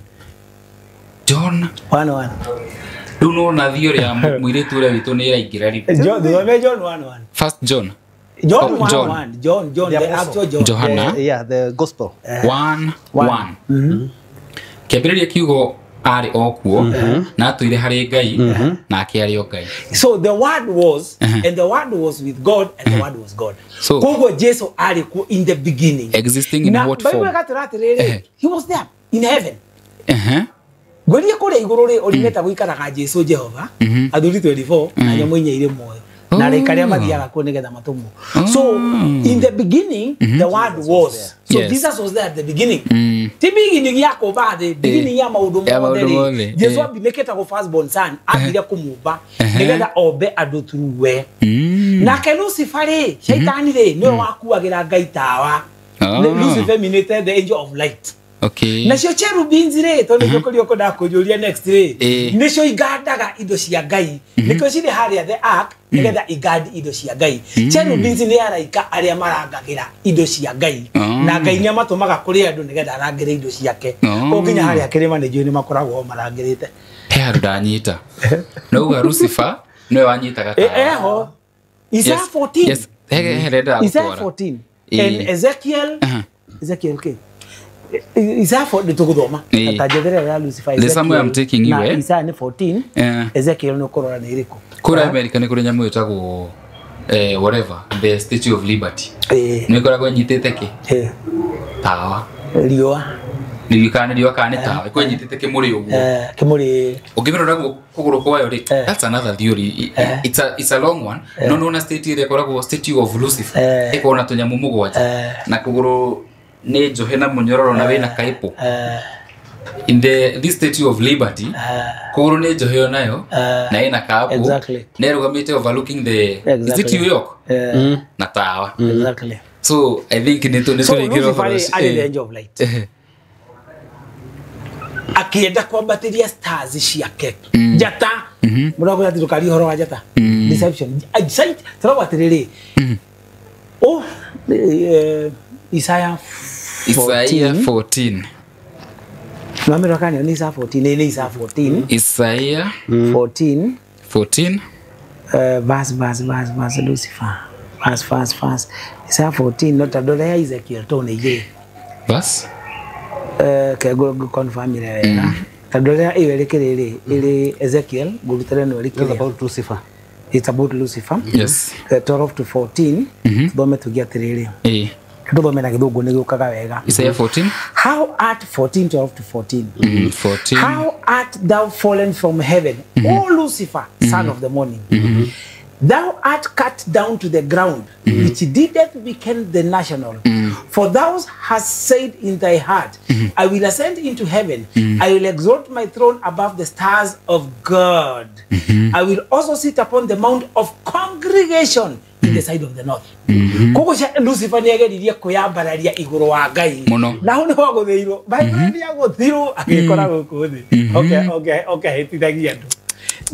John John 1:1. Rĩu nĩwona theory ya mũirĩtu ũrĩa witũ nĩ ĩraingĩra rĩu. John, thome John 1:1. First John. John Oh, John. 1:1. John, John, The the apostle. actual John. Johana. Yeah, the gospel. 1:1. Kĩambĩrĩria kiugo arĩ o kuo na atũire harĩ Ngai nake arĩ o Ngai. So the word was, and the word was with God, and the word was God. So- Koguo Jesu arĩ kuo in the beginning. Existing in Na what Bible form? ĩgatwĩra atĩrĩrĩ, he was there in heaven. Ngwĩrie kũrĩa igũrũ rĩ ũrimĩte gũikaraga Jesu Jehova, athuri 24 na nyamũ inya irĩ muoyo. Na araika arĩa mathiaga kuo nĩgetha matũmwo. So in the beginning the word was. So Yes. Jesus was there at the beginning. Ti beginning ya kũmba thĩ, beginning ya maũndũ Ya mothe maũndũ rĩ. mothe, Jesu ambimĩkĩte gũ firstborn son, ambire kũmũmba nĩgetha ombe andũ through we. Nake Lucifer rĩ, shaitani rĩ, nĩwe wakuagĩra Ngai tawa. Lucifer meanĩte the angel of light. Okay. Nacio cherubims rĩ, tondũ nĩkĩo kũrĩa ũkwendaga kũnjũria next rĩ, nĩcio igandaga indo cia Ngai. Nĩkĩo cirĩ harĩa the ark nĩgetha igandi indo cia Ngai. Cherubims nĩ araika arĩa marangagĩra indo cia Ngai. Na Ngai nĩ amatũmaga kũrĩ andũ nĩgetha arangĩre indo ciake. Koguo nginya harĩa kĩrĩma nĩ njũĩ nĩ makoragwo marangĩrĩte. He handũ ndanyita. Nauga Lucifer nĩwe wanyitaga tawa. Eho. Isaiah 14. Yes. He he Isaiah 14. And Ezekiel. Ezekiel okay. Isaiah 14 nĩtũgũthoma. Ta njetherera ya Lucifer. There's somewhere I'm taking you, na Isaiah nĩ 14. Ezekiel nĩ ũkũrora nĩ ĩrĩkũ. Kũrĩa America nĩ kũrĩ nyamũ ĩtagwo whatever, the Statue of Liberty. Nĩ ĩkoragwo ĩnyitĩte kĩ? Tawa. Riũa. Nĩ riũa kana nĩ tawa. Ĩkoragwo ĩnyitĩte kĩmũrĩ ũguo. Kĩmũrĩ. Ũngĩmĩrora kũgũrũ kwayo rĩ, that's another theory. It's a long one. No nĩwona statue ĩrĩa ĩkoragwo Statue of Lucifer. Ĩkoragwo na tũnyamũ mũgwanja. Na kũgũrũ nĩ njohe na mũnyororo na wĩna kaipũ. In this Statue of Liberty, kũgũrũ nĩ njohe onayo na ĩna kaapũ. Exactly. Na ĩrũgamĩte overlooking the, is it New York? Na tawa. Exactly. So I think nĩ So tũrĩingĩra Lucifer ũhoro ũcio. arĩ the angel of light. Akĩenda kwambatĩria stars ciake. Njata. Mũrakwĩra atĩ ndũkarie ũhoro wa njata. Deception. Tũrauga atĩrĩrĩ. Oh, Isaiah 14. Isaiah 14. Nwamĩrora kana nĩ Isaiah 14, nĩ Isaiah 14. Isaiah 14. 14. Verse, verse, verse, verse, Lucifer. Verse, verse, verse. Isaiah 14, no tondũ ya Ezekiel tondũ nĩ igĩrĩ. Verse? Ke confirm ile wega. Tondũ rĩrĩa ĩyo ĩrĩ kĩrĩrĩ, ĩrĩ Ezekiel, ngũrutĩre nĩyo ĩrĩ It's kĩrĩa. about Lucifer. It's about Lucifer. Yes. 12 to 14. Thome tuge atĩrĩrĩ. Tuthome na gĩthũngũ nĩ gĩũkaga wega. Isaiah 14. How art 14, 12 to 14. 14. How art thou fallen from heaven, O Lucifer, son of the morning? Thou art cut down to the ground, which didst weaken the national. For thou hast said in thy heart, I will ascend into heaven. I will exalt my throne above the stars of God. I will also sit upon the mount of congregation in the side of the north. Koguo Lucifer nĩageririe kwĩyambararia igũrũ wa Ngai. Na hau nĩho agũthĩirwo. Bible nĩagũthirwo agĩkora gũkũ thĩ. Okay, okay, hĩtithagia andũ.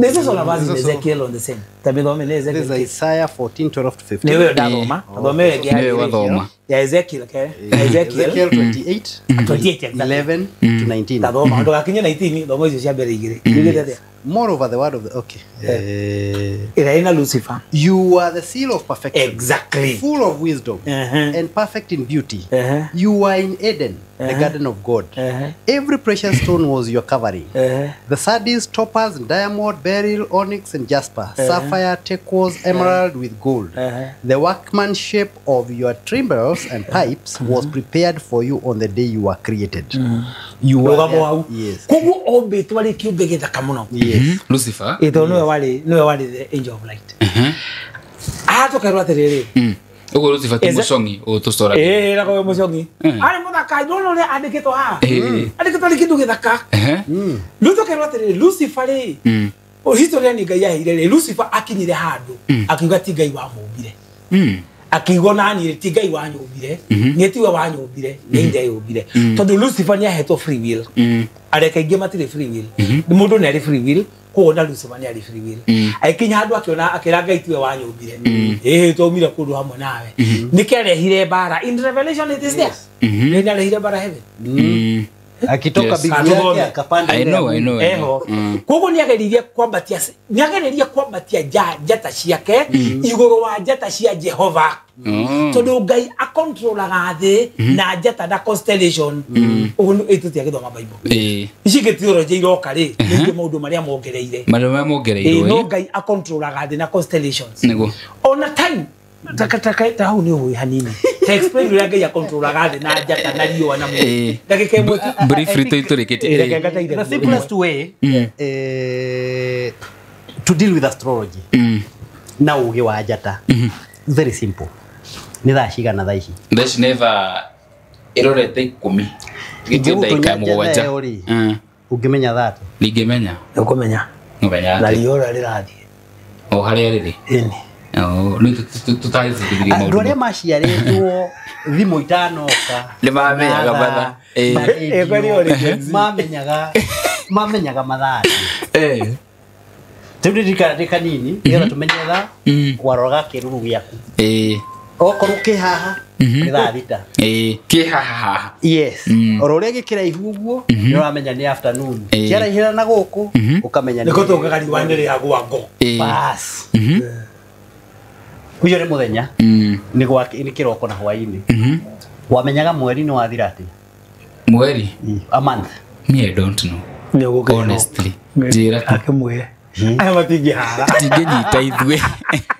This is all about Ezekiel on the same. Tabithome nĩ Ezekiel. This is Isaiah 14, 12 to 15. Nĩwe ndathoma. Thome ĩngĩ Nĩwe wathoma. Ya Ezekiel, okay? Ezekiel. Ezekiel 28, 28 exactly. 11 to 19. Tathoma, ndũgakinye 19, thoma icio cia mbere igĩrĩ. Yugĩte atĩa? Moreover, the word of the okay. Ĩrĩa ĩna Lucifer. You are the seal of perfection. Exactly. Full of wisdom and perfect in beauty. You were in Eden, the garden of God. Every precious stone was your covering. The sardis, topaz, diamond, beryl, onyx, and jasper, sapphire, turquoise, emerald with gold. The workmanship of your timbrels and pipes was prepared for you on the day you were created. You were Rũgamo hau. Yes. Koguo ombĩtwo arĩ kĩũmbe gĩthaka mũno. Yes. Lucifer. Ĩ tondũ nĩwe warĩ the angel of light. Tũkerwo atĩrĩrĩ. Ũguo Lucifer ti mũcong'i ũtũcoragia. Ĩĩ na koguo mũcong'i. Arĩ mũthaka, ndũrona ũrĩa andĩkĩtwo haha. Andĩkĩtwo arĩ kĩndũ gĩthaka. Rĩu tũkerwo atĩrĩrĩ, Lucifer rĩ, history nĩ Ngai aheire rĩ, Lucifer akinyire handũ akiuga ti Ngai wamũmbire. Akiuga nani ti Ngai wanyũmbire, niĩ tiwe wanyũmbire, nĩ ndeyũmbire. Tondũ Lucifer nĩ ahetwo free will. Areka aingĩ matirĩ free will. Mũndũ nĩ arĩ free will, koguo na Lucifer nĩ arĩ free will. Agĩkinya handũ akĩona akĩra Ngai tiwe wanyũmbire. Ĩĩ twaumire kũndũ hamwe nawe. Nĩkĩo arehire mbara. In Revelation it is there. Nĩ arehire mbara heaven. Akitoka mbingu yake akapanda I know. Eho. Koguo niageririe kwambatia njata ciake iguru wa njata cia Jehova. Tondu Ngai akontrolaga thi na njata na constellation. Uguo tutiagithoma Bible. Ici ingĩ theology iroka rĩ nĩngĩ maũndũ marĩa mongereire. Maũndũ marĩa mongereirwo. No Ngai akontrolaga thi na constellations. Nĩguo. Ona time ta hau nĩ ũĩ hanini. Ta explain ũrĩa Ngai akontrolaga thi na njata na riũa na mweri. Ndagĩka ĩmwe tu. Briefly tũrĩkĩtie. The simplest way to deal with astrology na ũgĩ wa njata very simple. Nĩ thaa cigana thaa ici? Thaa ici nĩ thaa ĩrorete 10. Ndagĩka 7. Ũngĩmenya thaa atĩa? Ndingĩmenya. Ũkũmenya. Ngũmenya na riũa rĩrathiĩ. O harĩa rĩrĩ. Ĩni. Andũ arĩa maciarĩtwo thimũ itanoka nĩ mamenyaga mathaa. Mamenyaga mathaa. Rĩu ndirikana ndĩ kanini nĩgetha tũmenye thaa waroraga kĩruru gĩaku. Okorwo kĩ haha nĩ thaa 6. Kĩ haha. Yes. Oro ũrĩa gĩkĩraihu ũguo nĩ ũramenya nĩ afternoon. Kĩaraihĩra na gũkũ ũkamenya nĩ gũtũngaga riũa nĩ rĩagwa ngo. Bas. Ucio nĩ mũthenya nĩ nĩ kĩroko na hwaĩ-inĩ. Wamenyaga mweri nĩ wathira atĩa? Mweri? A month. Me I don't know. Honestly. Njĩra tu. Akĩmwĩre. Aya matingĩhara. Tingĩnyita ithuĩ.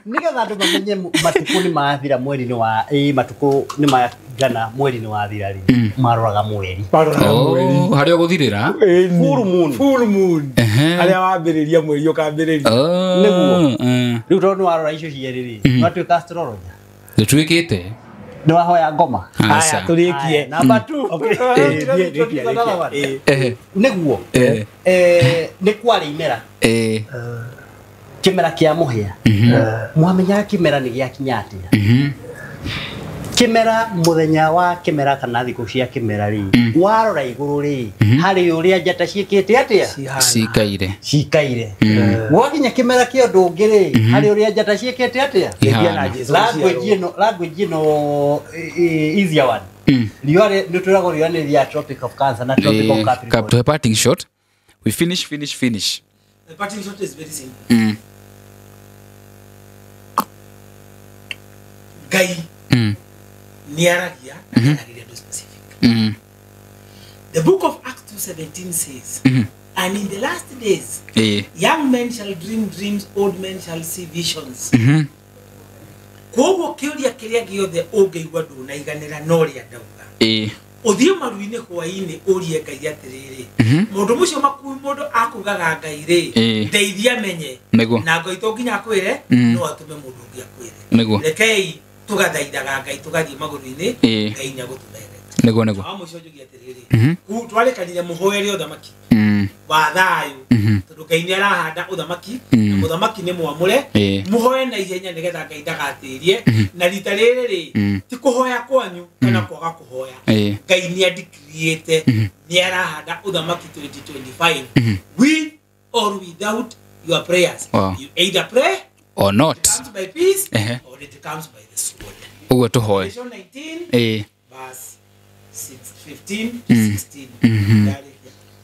Nĩgetha andũ mamenye matukũ nĩ mathira mweri nĩ wa matukũ nĩ maigana mweri nĩ wathira rĩ maroraga mweri. Maroraga mweri. Harĩa ũgũthirĩra? Full moon. Full moon. Harĩa wambĩrĩria mweri ũkambĩrĩria. Nĩguo. Rĩu tondũ warora icio cierĩ rĩ nĩwatuĩka astrologer. Nĩtuĩkĩte. Nĩ wahoya ngoma. Aya tũrĩkie. Number 2. Nĩguo. Nĩ kwarĩ imera. Kĩmera kĩa mũhĩa. Mwamenyaga kĩmera nĩ gĩakinya atĩa? Kĩmera mũthenya wa kĩmera kana thikũ cia kĩmera rĩ warora igũrũ rĩ harĩ ũrĩa njata ciĩkĩte atĩa? Cikaire. Cikaire. Gwakinya kĩmera kĩa ũndũ ũngĩ rĩ harĩ ũrĩa njata ciĩkĩte atĩa? Language ĩno easier one. Riũa nĩ twĩragwo riũa nĩ rĩa Tropic of Cancer na Tropic of Capricorn. To parting shot. We finish. The parting shot is very simple. Ngai nĩaragia na aragĩria andũ specific. The book of Acts 2:17 says, and in the last days, young men shall dream dreams, old men shall see visions. Koguo kĩũria kĩrĩa gĩothe ũngĩigua ndũnaiganĩra no ũrĩa ndauga. Ũthiĩ maru-inĩ hwaĩ-inĩ ũrie Ngai atĩrĩrĩ, mũndũ mũcio mũndũ akugaga Ngai rĩ, ndeithia menye. Na Ngai to nginya akwĩre, no atũme mũndũ ũngĩ akwĩre. Rekei tugathaithaga Ngai tugathiĩ magũrũ-inĩ, Ngai nĩagũtũmerete. Nĩguo nĩguo. Wa mũico njuge atĩrĩrĩ, twarĩkanire mũhoere ũthamaki wa thayũ, tondũ Ngai nĩarahanda ũthamaki, na mũthamaki nĩ mwamũre, mũhoe na ihenya nĩgetha Ngai ndagatĩrie, na rita rĩrĩ rĩ, ti kũhoya kwanyu kana kwaga kũhoya. Ngai nĩandikiriĩte nĩarahanda ũthamaki 2025 with or without your prayers. You either pray or not. It comes by peace or it comes by the sword. Ũguo tũhoe. Revelation 19 verse 15 to 16.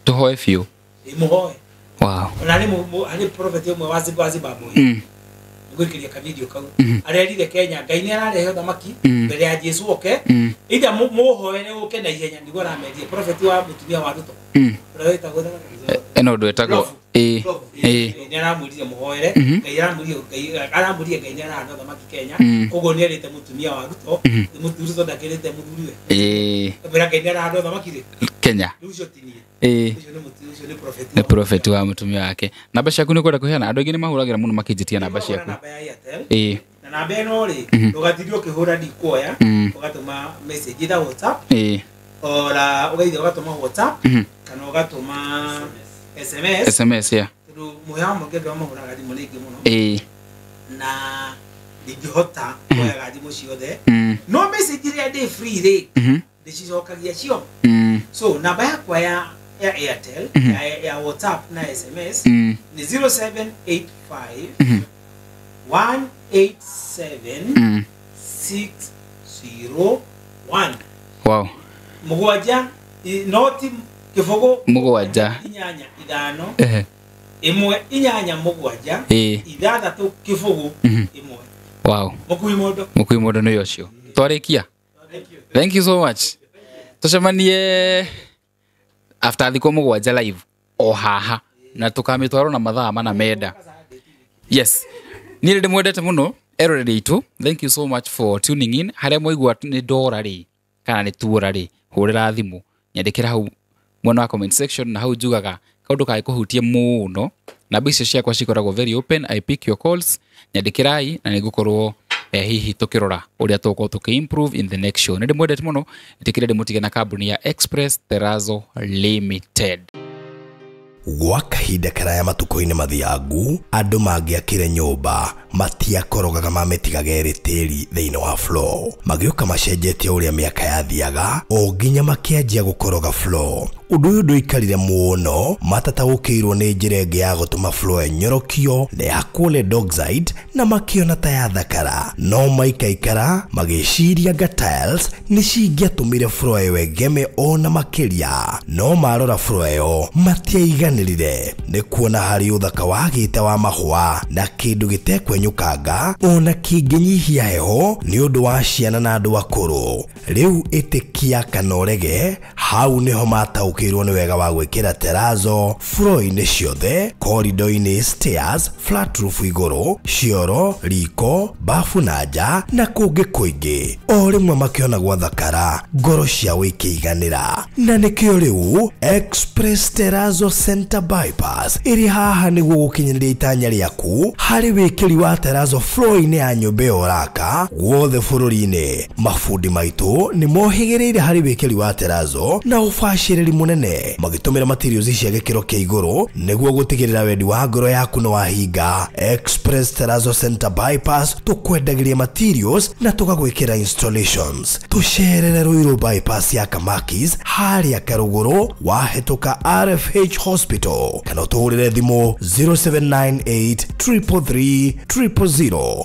Tũhoe biũ. Mũhoe. Wow. Ona harĩ prophet ũmwe wa Zimbabwe. Ngwĩkĩria ka video kau. Arerire Kenya Ngai nĩ ararehe ũthamaki mbere ya Jesu oke. Either mũhoere ũke na ihenya nĩguo arameria prophet wa mũtumia wa Ruto. Ũrĩa wĩtagwo ĩno ndwĩtagwo nĩ aramwĩrire mũhoere Ngai aramwĩrire Ngai nĩ arahanda ũthamaki Kenya koguo nĩ erĩte mũtumia wa Ruto Ruto ndakĩrĩte mũthuriwe mwĩra Ngai nĩ arahanda ũthamaki rĩ Kenya rĩu ũcio ti niĩ ũcio nĩ prophet nĩ prophet wa mũtumia wake. Namba ciaku nĩ ũkwenda kũheana? Andũ aingĩ nĩ mahũragĩra mũno makĩnjĩtia namba ciaku. Namba ya Airtel na namba ĩno rĩ ndũgatirwo ũkĩhũra ndikuoya ũgatũma message either WhatsApp ora ũgaitha ũgatũma WhatsApp kana ũgatũma SMS. SMS yeah. Tondũ mũhĩa wa mũingĩ andũ arĩa mahũraga thimũ nĩ aingĩ mũno na ndingĩhota kuoyaga thimũ ciothe no message ĩrĩa ndĩ free rĩ ndĩcicokagia cio. So namba yakwa ya Airtel ya WhatsApp na SMS nĩ 0785 187 601. Wow. Mũgwanja noti Kĩbũgũ 7 8 5 1 8 7 6 0 1. Wow. Mũkui mũndũ. Mũkui mũndũ nĩ ũcio. Twarĩkia. Thank you so much. Tũcemanie after thikũ 7 live o haha na tũkamĩtwarwo na mathaa mana menda. Yes. Niĩ ndĩmwendete mũno eroreri aitũ. Thank you so much for tuning in. Harĩa mwaigua nĩ ndora rĩ kana nĩ tuora rĩ, hũrĩra thimũ, nyandĩkĩra hau mwena wa comment section, na hau njugaga kaũndũ kangĩkũhutia mũno. Namba icio ciakwa cikoragwo very open. I pick your calls. Nyandĩkĩrai na nĩngũkorwo hihi tũkĩrora ũrĩa tũgũkorwo tũkĩ-improve in the next show. Nĩ ndĩmwendete mũno, ĩtĩkĩre ndĩmũtige na kambuni ya Express Terrazzo Limited. Gwa kahinda karaya matukũ-inĩ mathiangu, andũ mangĩakire nyũmba matiakorogaga mamĩtigaga ĩrĩ tĩri thĩinĩ wa floor. Magĩũka macenjetie ũrĩa mĩaka yathiaga o nginya makĩanjia gũkoroga floor. Ũndũ ũyũ ndũikarire mũno, matataũkĩirwo nĩ njĩra ĩngĩ ya gũtũma floor ĩnyorokio na ya lead oxide na makĩona ta yathakara. No maikaikara magĩciria nga tiles nĩ cingĩatũmire floor ĩyo ĩgeme ona makĩria. No marora floor ĩyo matiaiganĩrire nĩ kuona harĩ ũthaka wagĩte wa mahũa na kĩndũ gĩtekwenyũkanga ona kĩngĩnyihia heho nĩ ũndũ wa ciana na andũ akũrũ. Rĩu ĩtĩkia kana ũrege, hau nĩho mataũkĩirwo nĩ wega wa gwĩkĩra terrazzo floor-inĩ ciothe, corridor-inĩ, stairs, flat roof igũrũ, cioro, riko, bafu na nja na kũngĩ kũingĩ. O rĩmwe makĩona gwathakara, ngoro ciao ikĩiganĩra. Na nĩkĩo rĩu Express Terrazzo Center Bypass ĩrĩ haha nĩguo gũkinyanĩria itanya rĩaku harĩ wĩkĩri wa terrazzo floor-inĩ ya nyũmba ĩyo ũraka guothe bũrũri-inĩ. Mabundi maitũ nĩ mohĩgĩrĩire harĩ wĩkĩri wa terrazzo na ũbacĩrĩri mũnene, magĩtũmĩra materials cia gĩkĩro kĩa igũrũ nĩguo gũtigĩrĩra wendi wa ngoro yaku nĩ wahinga. Express Terrazzo Center Bypass tũkwendagĩria materials na tũgagwĩkĩra installations. Tũcerere Ruiru Bypass ya Kamakis harĩa Karũgũrũ wahĩtũka RFH Hospital, kana ũtũhũrĩre thimũ 0798 333 000.